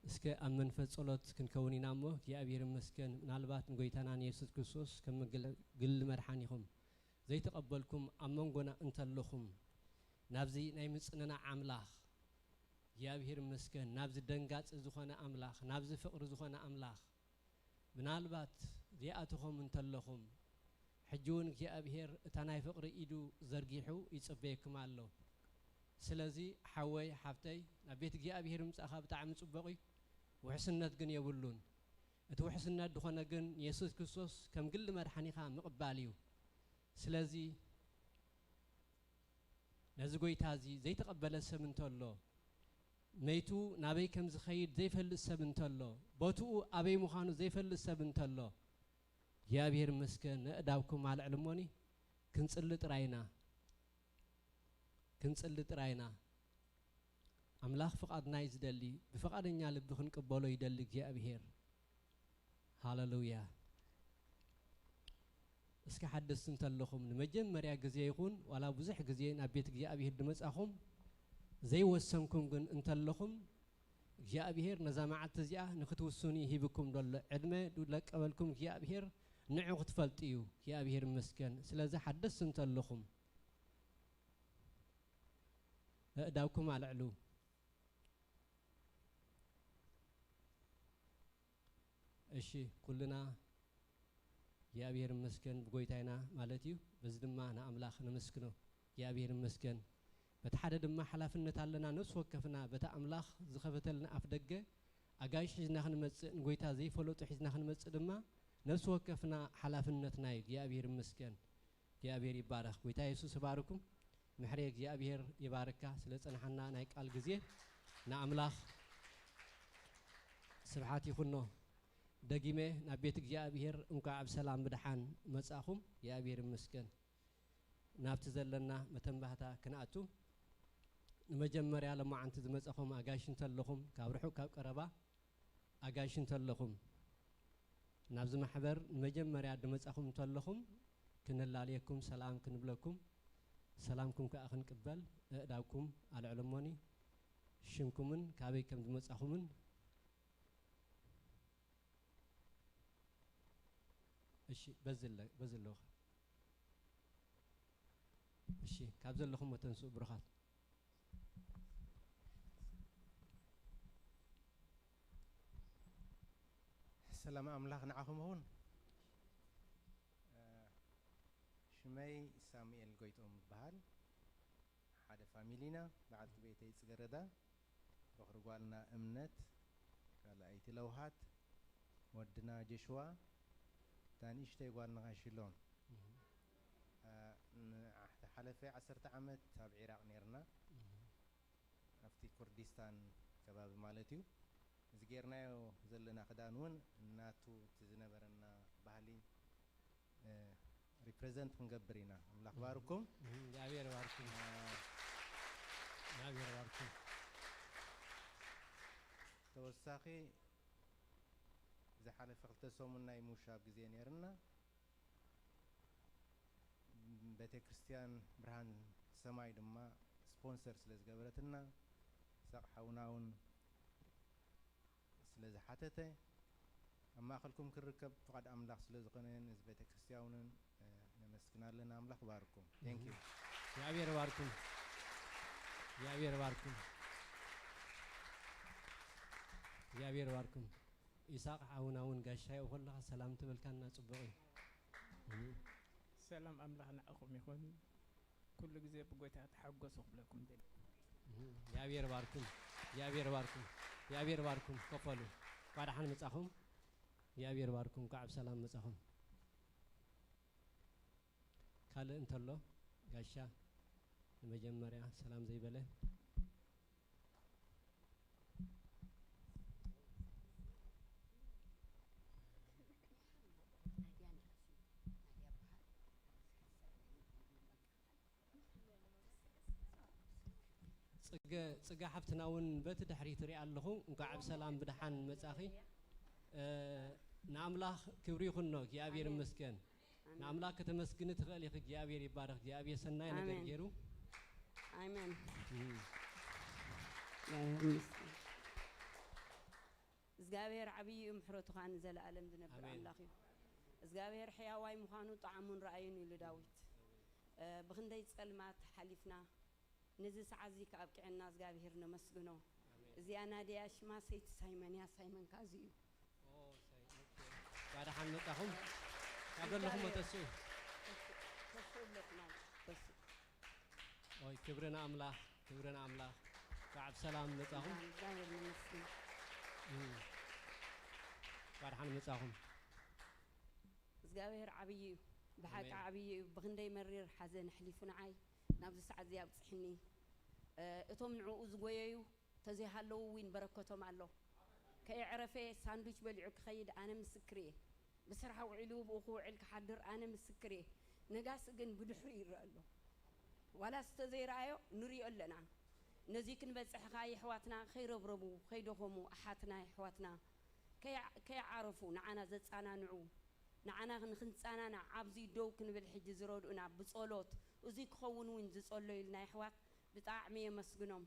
እስከ ኣብ መንፈስ ጸሎት ክንከውን ኢና እሞ፣ እግዚኣብሔር ይመስገን። ምናልባት ንጎይታና ንየሱስ ክርስቶስ ከም ግል-፣ ግሊ መድሓኒኹም ዘይተቐበልኩም ኣብ መንጎና እንተለኹም፣ ናብዚ ናይ ምጽንናዕ ኣምላኽ እግዚኣብሔር ይመስገን፣ ናብዚ ደንጋጺ ዝኾነ ኣምላኽ፣ ናብዚ ፍቕሪ ዝኾነ ኣምላኽ፣ ምናልባት ዘይኣተኹም እንተለኹም፣ ሕጂ እውን እግዚኣብሔር እታ ናይ ፍቕሪ ኢዱ ዘርጊሑ ይጽበየኩም ኣሎ። ስለዚ ሓወይ፣ ሓፍተይ፣ ናብ ቤት እግዚኣብሔር ምጻእኻ ብጣዕሚ ጽቡቕ እዩ። ውሕስነት ግን የብሉን። እቲ ውሕስነት ዝኾነ ግን ንየሱስ ክርስቶስ ከም ግሊ መድሓኒኻ ምቕባል እዩ። ስለዚ ነዚ ጎይታ እዚ ዘይተቐበለ ሰብ እንተሎ፣ መይቱ ናበይ ከም ዝኸይድ ዘይፈልጥ ሰብ እንተሎ፣ ቦትኡ ኣበይ ምዃኑ ዘይፈልጥ ሰብ እንተሎ፣ እግዚኣብሔር ይመስገን፣ ነእዳውኩም ኣልዕሉ እሞኒ፣ ክንጽሊ ጥራይ ኢና። ክንጽሊ ጥራይ ኢና። ኣምላኽ ፍቓድና እዩ ዝደሊ። ብፍቓደኛ ልቢ ክንቅበሎ ይደሊ እግዚኣብሔር። ሃሌሉያ። እስኪ ሓደስቲ እንተለኹም፣ ንመጀመርያ ግዜ ይኹን ዋላ ብዙሕ ግዜ ናብ ቤት እግዚኣብሔር ድመጻኹም ዘይወሰንኩም ግን እንተለኹም፣ እግዚኣብሔር ነዛ መዓልቲ እዚኣ ንክትውስኑ ሂብኩም ደሎ ዕድመ ድለቀበልኩም እግዚኣብሔር ንዑ ክትፈልጡ እዩ። እግዚኣብሔር ይመስገን። ስለዚ ሓደስቲ እንተለኹም፣ ኣእዳውኩም ኣልዕሉ። እሺ፣ ኩልና እግዚኣብሔር ይመስገን ብጎይታ ኢና ማለት እዩ። በዚ ድማ ንኣምላኽ ነመስግኖ። እግዚኣብሔር ይመስገን። በቲ ሓደ ድማ ሓላፍነት ኣለና፣ ነፍሲ ወከፍና በቲ ኣምላኽ ዝኸፈተልና ኣፍ ደገ ኣጋይሽ ሒዝና ክንመጽእ፣ ንጎይታ ዘይፈለጡ ሒዝና ክንመጽእ ድማ ነፍሲ ወከፍና ሓላፍነትና እዩ። እግዚኣብሔር ይመስገን። እግዚኣብሔር ይባረኽ። ጎይታ የሱስ ይባርኩም። ምሕሬ እግዚኣብሔር ይባርካ ስለ ጸንሓና ናይ ቃል ግዜ። ንኣምላኽ ስብሓት ይኹኖ። ደጊመ ናብ ቤት እግዚኣብሔር እንኳዕ ብሰላም ብደሓን መጻኹም። እግዚኣብሔር ይመስገን። ናብቲ ዘለና መተንባህታ ክንኣቱ፣ ንመጀመርያ ለማዓንቲ ዝመጻኹም ኣጋይሽ እንተለኹም፣ ካብ ርሑቕ ካብ ቀረባ ኣጋይሽ እንተለኹም፣ ናብዚ ማሕበር ንመጀመርያ ድመጻኹም እንተለኹም፣ ክንላለየኩም፣ ሰላም ክንብለኩም፣ ሰላምኩም ከኣ ክንቅበል፣ ኣእዳውኩም ኣልዕሉ እሞኒ፣ ሽምኩምን ካበይ ከም ዝመጻኹምን። እሺ፣ በዚ ኣለ-፣ በዚ ኣለኹ። እሺ፣ ካብ ዘለኹም ተንስኡ ብሩኻት። ሰላም ኣምላኽ ንዓኹም ይኹን። እ፣ ሽመይ ሳሙኤል ጎይትኦም ይበሃል። ሓደ ፋሚሊ ኢና። በዓልቲ ቤተይ ጽገረዳ፣ በኹሪ ጓልና እምነት፣ ካልኣይቲ ለውሃት፣ ወድና ጆሽዋ፣ እታ ንእሽተይ ጓልና ኻሽሎን። እህ። እ፣ ን-፣ ዝሓለፈ ዓሰርተ ዓመት ኣብ ዒራቕ ኔርና። እህ። ኣብቲ ኩርዲስታን ከባቢ ማለት እዩ። እዚ ጌርናዮ ዘለና ክዳን እውን እናቱ እቲ ዝነበረና ባህሊ፣ እ፣ ሪፕሬዘንት ክንገብር ኢና። ኣምላኽ ባርኩም። እም፣ እግዚኣብሔር ባርኩም። እ፣ እግዚኣብሔር ባርኩም። ተወሳኺ ዝሓለፈ ክልተ ሰሙን ናይ ምውሻብ ግዜ ነይርና። ቤተ ክርስቲያን ብርሃን ሰማይ ድማ ስፖንሰር ስለ ዝገበረትና፣ ይስሐቅ ሓውና እውን ስለ ዝሓተተ፣ ኣብ ማእከልኩም ክርከብ ፍቓድ ኣምላኽ ስለ ዝኾነ፣ ነዚ ቤተ ክርስቲያን እውን፣ እ፣ ነመስግን ኣለና። ኣምላኽ ይባርኩም። Thank you። እግዚኣብሔር ይባርኩም። እግዚኣብሔር ይባርኩም። እግዚኣብሔር ባርኩም። ኢሳቅ ሓውና እውን ጋሻ ይኸለኻ ሰላም ትብልካና ጽቡቕ እዩ። እም። ሰላም ኣምላኽ ንዓኹም ይኹን። ኩሉ ግዜ ብጎይታ ተሓጎሱ ክብለኩም ደሊ። እም። እግዚኣብሔር ባርኩም። እግዚኣብሔር ባርኩም። እግዚኣብሔር ባርኩም። ከፈሉ። እንኳዕ ደሓን መጻኹም። እግዚኣብሔር ባርኩም። እንኳዕ ብሰላም መጻኹም። ካልእ እንተሎ ጋሻ ንመጀመርያ ሰላም ዘይበለ። ጽገ ጽገ ሓፍትና እውን በቲ ድሕሪት ሪኣ ኣለኹ። እንኳዕ ብሰላም ብድሓን መጻኺ። እ፣ ንኣምላኽ ክብሪ ይኹኖ፣ እግዚኣብሔር ኣሜን። ይመስገን። ኣሜን። ንኣምላኽ ከተመስግኒ ትኽእል ኢኺ። እግዚኣብሔር ይባረኽ። እግዚኣብሔር ሰናይ ነገር ኣሜን። ገይሩ። ኣሜን። እም። እግዚኣብሔር ዓብዪ እዩ፣ ምሕረቱ ኸዓ ንዘለኣለም ዝነብር ኣሜን። ኣምላኽ እዩ። እግዚኣብሔር ሕያዋይ ምዃኑ ጣዕሙን ረኣዩን ኢሉ ዳዊት። እ፣ ብኽንደይ ጸልማት ሓሊፍና፣ ነዚ ሰዓት እዚ ከኣብቅዐና እግዚኣብሔር ነመስግኖ። ኣሜን። እዚኣ ናድያ ሽማ ሰይቲ ሳይመን እያ። ሳይመን ከኣ እዚ እዩ። ኦ፣ ሳይ-፣ ኦኬ። እንኳዕ ደሓን መጻኹም። ካብ ዘለኹም እግዚኣብሔር ተስኡ። ተስኡ፣ ተስኡ ብለትና፣ ተስኡ። ኦይ፣ ክብሪ ንኣምላኽ፣ ክብሪ ንኣምላኽ። እንኳዕ ብሰላም መጻኹም። እግዚኣብሔር ይመስገን። እም። እንኳዕ ደሓን መጻኹም። እግዚኣብሔር ዓብዪ እዩ፣ ብሓቂ ኣሜን። ዓብዪ እዩ። ብኽንደይ መሪር ሓዘን ኣሕሊፉ ንዓይ ናብዚ ሰዓት እዚ ኣብጽሕኒ። እ፣ እቶም ንዕኡ ዝጎየዩ ተዘይሃለዉ እውን በረከቶም ኣሎ። ከየዕረፈ ሳንዱች በሊዑ ክኸይድ ኣነ ምስክር እየ። ብስራሕ ውዒሉ ብኡ ክውዕል ክሓድር ኣነ ምስክር እየ። ነጋሲ ግን ብድሕሪኡ ይረአ ኣሎ። ዋላ ዝተዘይረኣዮ ንሪኦ ኣለና። ነዚ ክንበጽሕ ኸኣ የሕዋትና ከይረብረቡ፣ ከይደኸሙ፣ ኣሓትና የሕዋትና ከይዓ-፣ ከይዓረፉ ንዓና ዘጸናንዑ፣ ንዓና ንኽንጸናናዕ ኣብዚ ደው ክንብል ሕጂ ዝረድኡና ብጸሎት፣ እዙይ ክኸውን እውን ዝጸለዩልና የሕዋት ብጣዕሚ የመስግኖም።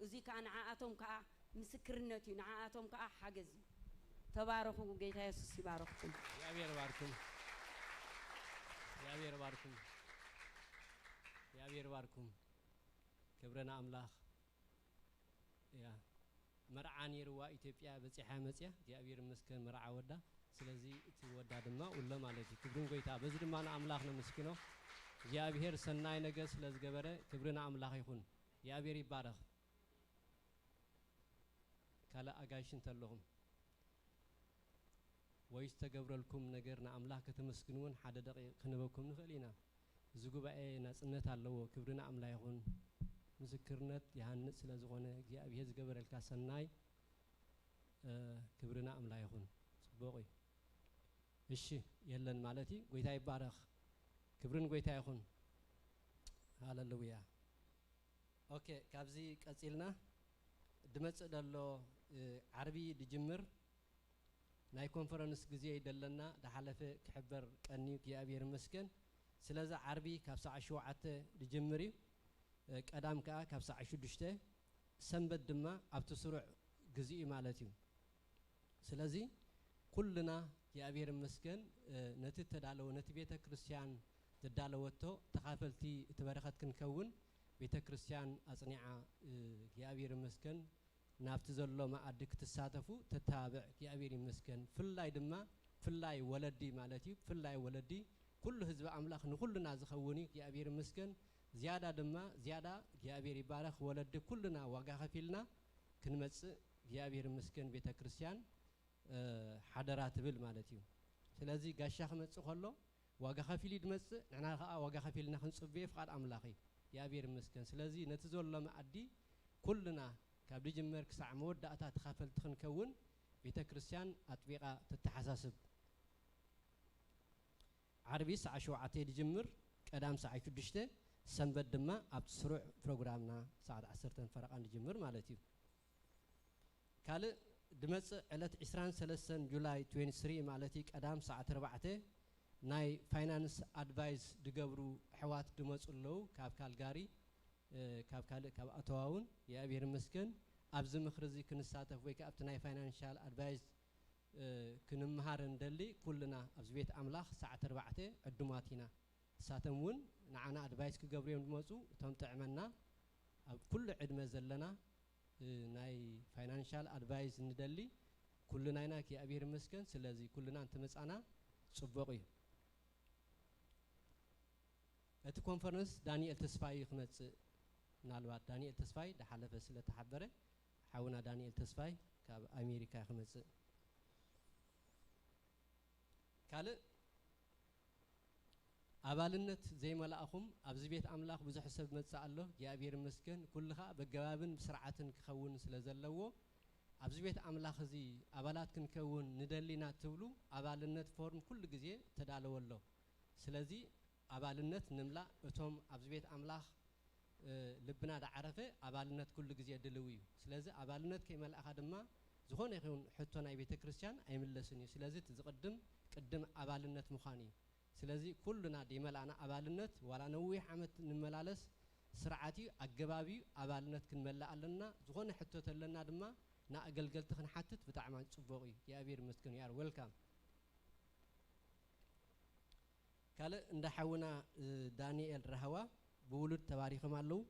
እዙይ ከኣ ንዓኣቶም ከኣ ምስክርነት እዩ፣ ንዓኣቶም ከኣ ሓገዝ እዩ። ተባረኹ፣ ጌታ የሱስ ይባረኽኩም። እግዚኣብሔር ባርኩም። እግዚኣብሔር ባርኩም። እግዚኣብሔር ባርኩም። ክብሪ ንኣምላኽ። እያ መርዓ ነይርዋ ኢትዮጵያ በጺሓ መጽያ እግዚኣብሔር ይመስገን መርዓ ወዳ። ስለዚ እቲ ወዳ ድማ ውሎ ማለት እዩ። ክብርን ጎይታ በዚ ድማ ንኣምላኽ ነመስግኖ። እግዚኣብሔር ሰናይ ነገር ስለ ዝገበረ ክብሪ ንኣምላኽ ይኹን። እግዚኣብሔር ይባረኽ። ካልእ ኣጋይሽ እንተለኹም ወይ ዝተገብረልኩም ነገር ንኣምላኽ ከተመስግንውን ሓደ ደቂቕ ክንህበኩም ንኽእል ኢና። እዚ ጉባኤ ናጽነት ኣለዎ። ክብሪ ንኣምላ ይኹን። ምስክርነት ይሃንጽ ስለ ዝኾነ እግዚኣብሔር ዝገበረልካ ሰናይ፣ እ፣ ክብሪ ንኣምላ ይኹን። ጽቡቕ እዩ። እሺ፣ የለን ማለት እዩ። ጎይታ ይባረኽ። ክብሪ ንጎይታ ይኹን። ሃለሉያ። ኦኬ፣ ካብዚ ቀጺልና ድመጽእ ደሎ፣ እ፣ ዓርቢ ድጅምር ናይ ኮንፈረንስ ግዜ ይደለና። ድሓለፈ ክሕበር ቀንዩ እግዚኣብሔር ይመስገን። ስለዚ ዓርቢ ካብ ሰዓት ሸውዓተ ድጅምር እዩ። እ፣ ቀዳም ከኣ ካብ ሰዓት ሽዱሽተ፣ ሰንበት ድማ ኣብቲ ስሩዕ ግዜ እዩ ማለት እዩ። ስለዚ ኩልና እግዚኣብሔር ይመስገን፣ እ፣ ነቲ እተዳለወ፣ ነቲ ቤተ ክርስቲያን ዘዳለወቶ ተኻፈልቲ እቲ በረኸት ክንከውን ቤተ ክርስቲያን ኣጽኒዓ፣ እ፣ እግዚኣብሔር ይመስገን ናብቲ ዘሎ መኣዲ ክትሳተፉ ተተባብዕ እግዚኣብሔር ይመስገን። ፍላይ ድማ፣ ፍላይ ወለዲ ማለት እዩ፣ ፍላይ ወለዲ ኩሉ ህዝቢ ኣምላኽ ንኹልና ዝኸውን እዩ፣ እግዚኣብሔር ይመስገን። ዝያዳ ድማ፣ ዝያዳ እግዚኣብሔር ይባረኽ፣ ወለዲ ኩልና ዋጋ ከፊልና ክንመጽእ እግዚኣብሔር ይመስገን ቤተ ክርስቲያን እ፣ ሓደራ ትብል ማለት እዩ። ስለዚ ጋሻ ክመጽእ ከሎ ዋጋ ከፊሉ ድመጽእ፣ ንሕና ከኣ ዋጋ ከፊልና ክንጽበዮ ፍቓድ ኣምላኽ እዩ። እግዚኣብሔር ይመስገን። ስለዚ ነቲ ዘሎ መኣዲ ኩልና ካብ ድጅመር ክሳዕ መወዳእታ ተኻፈልቲ ክንከውን ቤተ ክርስቲያን ኣጥቢቓ ተተሓሳስብ። ዓርቢ ሰዓት ሸውዓተ ድጅምር፣ ቀዳም ሰዓት ሽዱሽተ፣ ሰንበት ድማ ኣብቲ ስሩዕ ፕሮግራምና ሰዓት ዓሰርተ ፈረቓ ንጅምር ማለት እዩ። ካልእ ድመጽእ ዕለት ዕስራን ሰለስተን ጁላይ ትዌንቲ ስሪ ማለት እዩ፣ ቀዳም ሰዓት ኣርባዕተ ናይ ፋይናንስ ኣድቫይስ ድገብሩ ኣሕዋት ድመጹ ኣለዉ ካብ ካልጋሪ፣ እ፣ ካብ ካልእ ካብ ኣተዋ እውን። እግዚኣብሔር ይመስገን ኣብዚ ምኽሪ እዚ ክንሳተፍ ወይ ከኣ ኣብቲ ናይ ፋይናንሻል ኣድቫይስ፣ እ፣ ክንምሃር እንደሊ ኩልና ኣብዚ ቤት ኣምላኽ ሰዓት ኣርባዕተ ዕዱማት ኢና። ንሳቶም እውን ንዓና ኣድቫይስ ክገብሩ እዮም ዝመጹ። እቶም ጥዕመና ኣብ ኩሉ ዕድመ ዘለና፣ እ፣ ናይ ፋይናንሻል ኣድቫይስ እንደሊ ኩልና ኢና፣ እግዚኣብሔር ይመስገን። ስለዚ ኩልና እንተመጻና ጽቡቕ እዩ። እቲ ኮንፈረንስ ዳንኤል ተስፋይ ክመጽእ፣ ምናልባት ዳንኤል ተስፋይ ድሓለፈ ስለ ተሓበረ፣ ሓውና ዳንኤል ተስፋይ ካብ ኣሜሪካ ክመጽእ። ካልእ፣ ኣባልነት ዘይመላእኹም ኣብዚ ቤት ኣምላኽ ብዙሕ ሰብ መጽእ ኣሎ። እግዚኣብሔር ይመስገን። ኩሉ ኸኣ በገባብን ብስርዓትን ክኸውን ስለ ዘለዎ፣ ኣብዚ ቤት ኣምላኽ እዚ ኣባላት ክንከውን ንደሊና ትብሉ፣ ኣባልነት ፎርም ኩሉ ግዜ ተዳለወ ኣሎ። ስለዚ ኣባልነት ንምላእ፣ እቶም ኣብዚ ቤት ኣምላኽ፣ እ፣ ልብና ዳዓረፈ፣ ኣባልነት ኩሉ ግዜ ድልው እዩ። ስለዚ ኣባልነት ከይመላእኻ ድማ ዝኾነ ይኹን ሕቶ ናይ ቤተ ክርስቲያን ኣይምለስን እዩ። ስለዚ እቲ ዝቕድም ቅድም ኣባልነት ምዃን እዩ። ስለዚ ኩሉና ደይመላእና ኣባልነት፣ ዋላ ነዊሕ ዓመት ንመላለስ፣ ስርዓት እዩ፣ ኣገባብ እዩ፣ ኣባልነት ክንመልእ ኣለና። ዝኾነ ሕቶ ተለና ድማ ንኣገልገልቲ ክንሓትት ብጣዕሚ ጽቡቕ እዩ። እግዚኣብሔር ይመስገን። You are welcome። ካልእ እንዳ ሓውና፣ እ፣ ዳንኤል ራህዋ ብውሉድ ተባሪኾም ኣለዉ።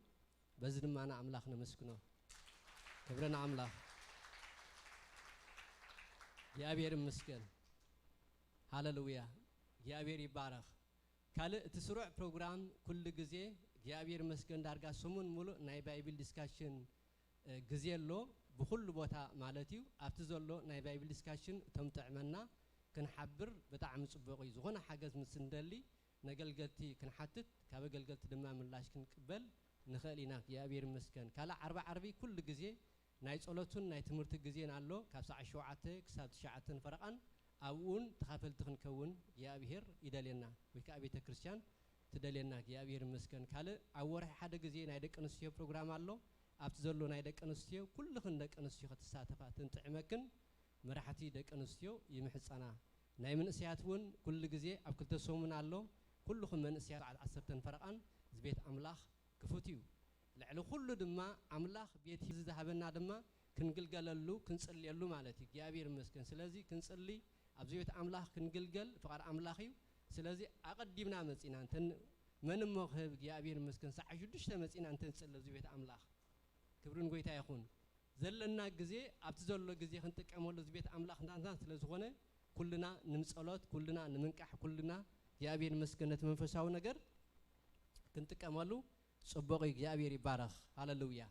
በዚ ድማ ንኣምላኽ ነመስግኖ። ክብሪ ንኣምላኽ። እግዚኣብሔር ይመስገን። ሃሌሉያ። እግዚኣብሔር ይባረኽ። ካልእ እቲ ስሩዕ ፕሮግራም ኩሉ ግዜ እግዚኣብሔር ይመስገን ዳርጋ ሰሙን ሙሉእ ናይ ባይብል ዲስካሽን፣ እ፣ ግዜ ኣሎ፣ ብኹሉ ቦታ ማለት እዩ። ኣብቲ ዘሎ ናይ ባይብል ዲስካሽን እቶም ጥዕመና ክንሓብር ብጣዕሚ ጽቡቕ እዩ። ዝኾነ ሓገዝ ምስ እንደሊ ነገልገልቲ ክንሓትት፣ ካብ ኣገልገልቲ ድማ ምላሽ ክንቅበል ንኽእል ኢና። እግዚኣብሔር ይመስገን። ካልእ ዓርቢ ዓርቢ ኩሉ ግዜ ናይ ጸሎትን ናይ ትምህርቲ ግዜን ኣሎ፣ ካብ ሰዓት ሸውዓተ ክሳብ ትሽዓተ ፈረቓን። ኣብኡ እውን ተኻፈልቲ ክንከውን እግዚኣብሔር ይደልየና፣ ወይ ከዓ ቤተ ክርስቲያን ትደልየና። እግዚኣብሔር ይመስገን። ካልእ ኣብ ወርሒ ሓደ ግዜ ናይ ደቂ ኣንስትዮ ፕሮግራም ኣሎ። ኣብቲ ዘሎ ናይ ደቂ ኣንስትዮ ኩልኽን ደቂ ኣንስትዮ ክትሳተፋ ትንጥዕመክን መራሕቲ ደቂ ኣንስትዮ ይምሕጸና። ናይ መንእሰያት እውን ኩሉ ግዜ ኣብ ክልተ ሰሙን ኣሎ። ኩልኹም መንእሰያት ሰዓት ዓሰርተ ፈረቓን እዚ ቤት ኣምላኽ ክፉት እዩ። ልዕሊ ኩሉ ድማ ኣምላኽ ቤት ህዝቢ ዝሃበና ድማ ክንግልገለሉ፣ ክንጽልየሉ ማለት እዩ። እግዚኣብሔር ይመስገን። ስለዚ ክንጽሊ፣ ኣብዚ ቤት ኣምላኽ ክንግልገል ፍቓድ ኣምላኽ እዩ። ስለዚ ኣቐዲምና መጺና እንተ መን እሞ ክህብ፣ እግዚኣብሔር ይመስገን፣ ሰዓት ሽዱሽተ መጺና እንተ ንጽሊ ኣብዚ ቤት ኣምላኽ። ክብሪ ንጎይታ ይኹን። ዘለና ግዜ ኣብቲ ዘሎ ግዜ ክንጥቀመሉ እዚ ቤት ኣምላኽ ናትና ስለ ዝኾነ፣ ኩልና ንጸሎት፣ ኩልና ንምንቃሕ፣ ኩልና እግዚኣብሔር ይመስገን ነቲ መንፈሳዊ ነገር ክንጥቀመሉ ጽቡቕ እዩ። እግዚኣብሔር ይባረኽ። ሃሌሉያ።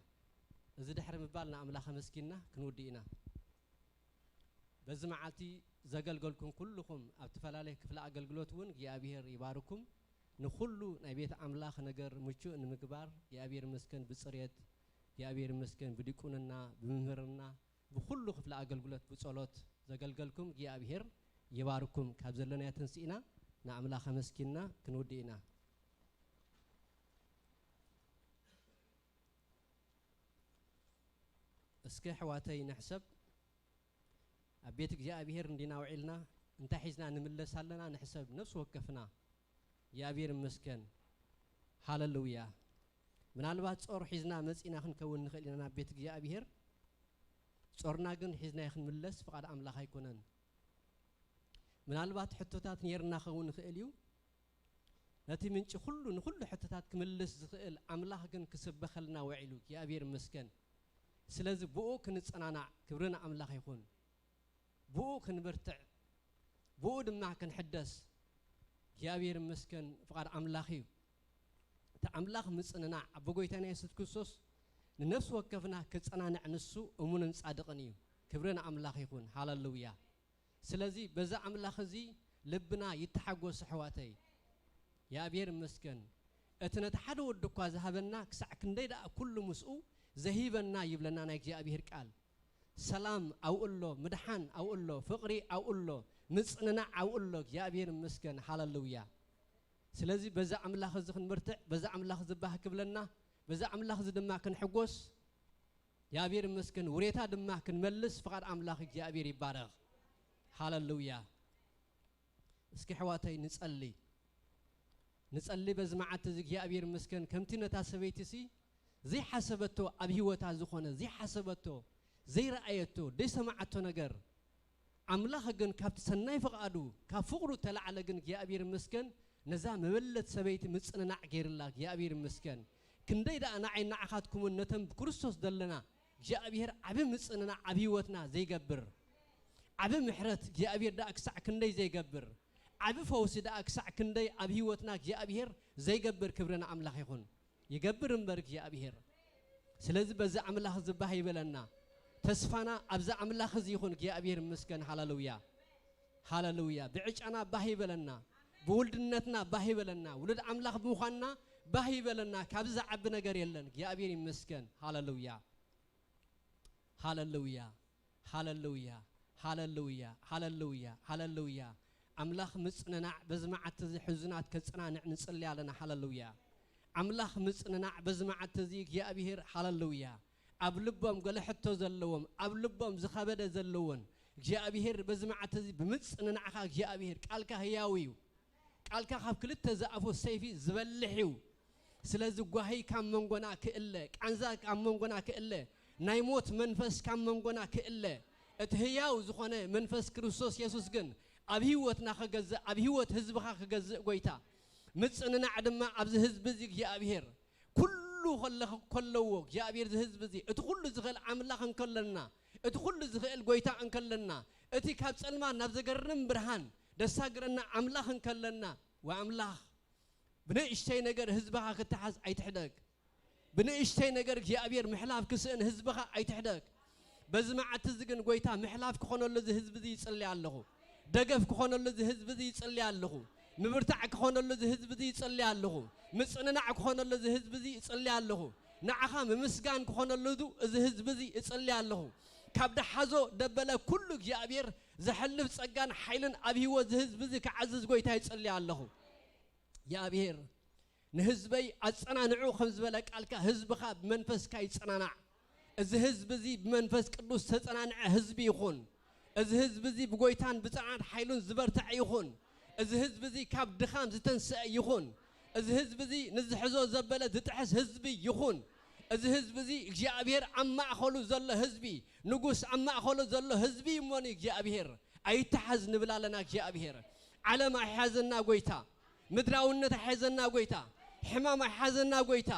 እዚ ድሕሪ ምባል ንኣምላኽ ኣመስጊንና ክንውድእ ኢና። በዚ መዓልቲ ዘገልገልኩም ኩልኹም ኣብ ዝተፈላለየ ክፍለ ኣገልግሎት እውን እግዚኣብሔር ይባርኩም። ንኹሉ ናይ ቤት ኣምላኽ ነገር ምቹእ ንምግባር እግዚኣብሔር ይመስገን ብጽሬት፣ እግዚኣብሔር ይመስገን ብዲቁንና፣ ብምምህርና፣ ብኹሉ ክፍለ ኣገልግሎት ብጸሎት ዘገልገልኩም እግዚኣብሔር ይባርኩም። ካብ ዘለናዮ ተንሲእና ንኣምላኽ ኣመስጊንና ክንውድእ ኢና። እስከ ኣሕዋተይ ንሕሰብ። ኣብ ቤት እግዚኣብሔር እንዲና ውዒልና እንታይ ሒዝና ንምለስ ኣለና ንሕሰብ፣ ነፍሲ ወከፍና። እግዚኣብሔር ይመስገን። ሃሌሉያ። ምናልባት ጾር ሒዝና መጺና ክንከውን ንኽእል ኢና ናብ ቤት እግዚኣብሔር። ጾርና ግን ሒዝናዮ ክንምለስ ፍቓድ ኣምላኽ ኣይኮነን። ምናልባት ሕቶታት ነይርና ክኸውን ይኽእል እዩ። ነቲ ምንጪ ኩሉ፣ ንኹሉ ሕቶታት ክምልስ ዝኽእል ኣምላኽ ግን ክስበኸልና ውዒሉ። እግዚኣብሔር ይመስገን። ስለዚ ብኡ ክንጸናናዕ ክብሪ ንኣምላኽ ይኹን። ብኡ ክንብርትዕ፣ ብኡ ድማ ክንሕደስ። እግዚኣብሔር ይመስገን፣ ፍቓድ ኣምላኽ እዩ። እቲ ኣምላኽ ምጽንናዕ፣ ኣቦ ጎይታና የሱስ ክርስቶስ ንነፍሲ ወከፍና ክጸናንዕ ንሱ እሙንን ጻድቕን እዩ። ክብሪ ንኣምላኽ ይኹን። ሃሌሉያ። ስለዚ በዚ ኣምላኽ እዚ ልብና ይተሓጎስ ኣሕዋተይ። እግዚኣብሔር ይመስገን። እቲ ነቲ ሓደ ወዱ እኳ ዝሃበና ክሳዕ ክንደይ ደኣ ኩሉ ምስኡ ዘሂበና ይብለና ናይ እግዚኣብሔር ቃል። ሰላም ኣብኡ ኣሎ፣ ምድሓን ኣብኡ ኣሎ፣ ፍቕሪ ኣብኡ ኣሎ፣ ምጽንናዕ ኣብኡ ኣሎ። እግዚኣብሔር ይመስገን። ሃሌሉያ። ስለዚ በዚ ኣምላኽ እዚ ክንብርትዕ፣ በዚ ኣምላኽ እዚ ባህ ክብለና፣ በዚ ኣምላኽ እዚ ድማ ክንሕጎስ፣ እግዚኣብሔር ይመስገን፣ ውሬታ ድማ ክንመልስ ፍቓድ ኣምላኽ እግዚኣብሔር ይባረኽ። ሃሌሉያ። እስኪ ኣሕዋተይ ንጸሊ። ንጸሊ በዚ መዓልቲ እዚ እግዚኣብሔር ይመስገን፣ ከምቲ ነታ ሰበይቲ ሲ ዘይሓሰበቶ፣ ኣብ ህይወታ ዝኾነ ዘይሓሰበቶ፣ ዘይረኣየቶ፣ ዘይሰማዓቶ ነገር፣ ኣምላኽ ግን ካብቲ ሰናይ ፍቓዱ፣ ካብ ፍቕሩ ተላዕለ ግን እግዚኣብሔር ይመስገን፣ ነዛ መበለት ሰበይቲ ምጽንናዕ ገይርላ። እግዚኣብሔር ይመስገን። ክንደይ ደኣ ንዓይ ንዓኻትኩምን ነተን ብክርስቶስ ዘለና እግዚኣብሔር ዓቢ ምጽንናዕ ኣብ ህይወትና ዘይገብር፣ ዓቢ ምሕረት እግዚኣብሔር ደኣ ክሳዕ ክንደይ ዘይገብር፣ ዓቢ ፈውሲ ደኣ ክሳዕ ክንደይ ኣብ ህይወትና እግዚኣብሔር ዘይገብር። ክብሪ ንኣምላኽ ይኹን። ይገብር እምበር እግዚኣብሔር። ስለዚ በዚ ኣምላኽ እዚ ባህ ይበለና። ተስፋና ኣብዚ ኣምላኽ እዚ ይኹን። እግዚኣብሔር ይመስገን። ሃሌሉያ፣ ሃሌሉያ። ብዕጫና ባህ ይበለና፣ ብውልድነትና ባህ ይበለና፣ ውሉድ ኣምላኽ ብምዃንና ባህ ይበለና። ካብዚ ዝዓቢ ነገር የለን። እግዚኣብሔር ይመስገን። ሃሌሉያ፣ ሃሌሉያ፣ ሃሌሉያ፣ ሃሌሉያ፣ ሃሌሉያ፣ ሃሌሉያ። ኣምላኽ ምጽንናዕ በዚ መዓልቲ እዚ ሕዙናት ከጽናንዕ ንጽሊ ኣለና። ሃሌሉያ። ኣምላኽ ምጽንናዕ በዚ መዓልቲ እዚ እግዚኣብሔር፣ ሃሌሉያ፣ ኣብ ልቦም ገለ ሕቶ ዘለዎም፣ ኣብ ልቦም ዝኸበደ ዘለዎን እግዚኣብሔር በዚ መዓልቲ እዚ ብምጽንናዕኻ እግዚኣብሔር ቃልካ ህያው እዩ። ቃልካ ካብ ክልተ ዝኣፉ ሰይፊ ዝበልሕ እዩ። ስለዚ ጓሂ ካብ መንጎና ክእለ፣ ቃንዛ ካብ መንጎና ክእለ፣ ናይ ሞት መንፈስ ካብ መንጎና ክእለ፣ እቲ ህያው ዝኾነ መንፈስ ክርስቶስ የሱስ ግን ኣብ ህይወትና ክገዝእ፣ ኣብ ህይወት ህዝብኻ ክገዝእ ጎይታ፣ ምጽንናዕ ድማ ኣብዚ ህዝቢ እዚ እግዚኣብሔር ኩሉ ከለ-፣ ከለዎ እግዚኣብሔር እዚ ህዝቢ እዚ እቲ ኩሉ ዝኽእል ኣምላኽ እንከለና፣ እቲ ኩሉ ዝኽእል ጎይታ እንከለና፣ እቲ ካብ ጸልማት ናብ ዘገርም ብርሃን ደሳግረና ኣምላኽ እንከለና፣ ወኣምላኽ ብንእሽተይ ነገር ህዝብኻ ክትሓዝ ኣይትሕደግ። ብንእሽተይ ነገር እግዚኣብሔር ምሕላፍ ክስእን ህዝብኻ ኣይትሕደግ። በዚ መዓልቲ እዚ ግን ጎይታ ምሕላፍ ክኾነሉ እዚ ህዝቢ እዚ ይጽሊ ኣለኹ። ደገፍ ክኾነሉ እዚ ህዝቢ እዚ ይጽሊ ኣለኹ። ምብርታዕ ክኾነሉ እዚ ህዝቢ እዚ ይጽሊ ኣለኹ። ምጽንናዕ ክኾነሉ እዚ ህዝቢ እዚ ይጽሊ ኣለኹ። ንዓኻ ምምስጋን ክኾነሉ እዚ ህዝቢ እዚ ይጽሊ ኣለኹ። ካብ ደሓዞ ደበለ ኩሉ እግዚኣብሔር ዘሕልፍ ጸጋን ሓይልን ኣብ ህይወት እዚ ህዝቢ እዚ ክዓዝዝ ጎይታ ይጽሊ ኣለኹ። እግዚኣብሔር ንህዝበይ ኣጸናንዑ ከም ዝበለ ቃልካ ህዝብኻ ብመንፈስካ ይጸናናዕ። እዚ ህዝቢ እዚ ብመንፈስ ቅዱስ ተጸናንዐ ህዝቢ ይኹን። እዚ ህዝቢ እዚ ብጎይታን ብጽንዓት ሓይሉን ዝበርትዐ ይኹን። እዚ ህዝቢ እዚ ካብ ድኻም ዝተንስአ ይኹን። እዚ ህዝቢ እዚ ንዝሕዞ ዘበለ ዝጥሕስ ህዝቢ ይኹን። እዚ ህዝቢ እዚ እግዚኣብሔር ኣብ ማእኸሉ ዘሎ ህዝቢ፣ ንጉስ ኣብ ማእኸሉ ዘሎ ህዝቢ እሞኒ እግዚኣብሔር ኣይተሓዝ ንብል ኣለና። እግዚኣብሔር ዓለም ኣይሓዘና ጎይታ፣ ምድራውነት ኣይሓዘና ጎይታ፣ ሕማም ኣይሓዘና ጎይታ፣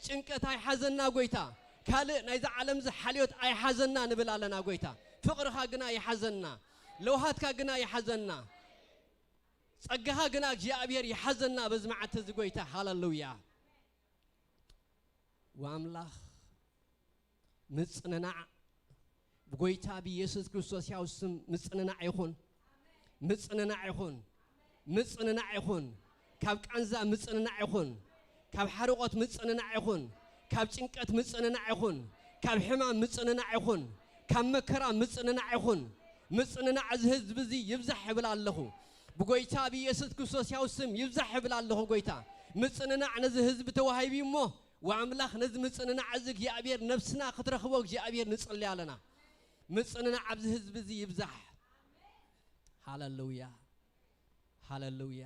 ጭንቀት ኣይሓዘና ጎይታ፣ ካልእ ናይዛ ዓለም እዚ ሓልዮት ኣይሓዘና ንብል ኣለና ጎይታ። ፍቕርኻ ግና ይሓዘና፣ ለውሃትካ ግና ይሓዘና፣ ጸጋኻ ግና እግዚኣብሔር ይሓዘና በዚ መዓልቲ እዚ ጎይታ። ሃሌሉያ። ወኣምላኽ ምጽንናዕ ብጎይታ ብኢየሱስ ክርስቶስ ያው ስም ምጽንናዕ ይኹን። ምጽንናዕ ይኹን። ምጽንናዕ ይኹን። ካብ ቃንዛ ምጽንናዕ ይኹን። ካብ ሓርቖት ምጽንናዕ ይኹን። ካብ ጭንቀት ምጽንናዕ ይኹን። ካብ ሕማም ምጽንናዕ ይኹን። ካብ መከራ ምጽንናዕ ይኹን። ምጽንናዕ እዚ ህዝቢ እዚ ይብዛሕ እብል ኣለኹ። ብጎይታ ብኢየሱስ ክርስቶስ ያው ስም ይብዛሕ እብል ኣለኹ። ጎይታ ምጽንናዕ ነዚ ህዝቢ ተዋሂቡ እሞ፣ ወኣምላኽ ነዚ ምጽንናዕ እዚ እግዚኣብሔር ነብስና ክትረኽቦ እግዚኣብሔር ንጽሊ ኣለና። ምጽንናዕ ኣብዚ ህዝቢ እዚ ይብዛሕ። ሃሌሉያ፣ ሃሌሉያ፣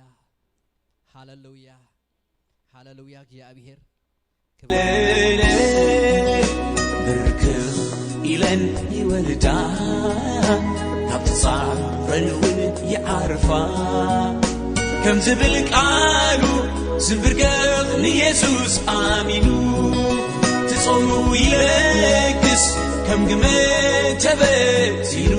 ሃሌሉያ፣ ሃሌሉያ። እግዚኣብሔር ክብሪ ብርክኽ ኢለን ይወርዳ፣ ካብ ጻዕረን እውን ይዓርፋ። ከም ዝብል ቃሉ ዝብርገኽ ንየሱስ ኣሚኑ፣ ትጾሙ ይለግስ ከም ግመ ተበቲኑ።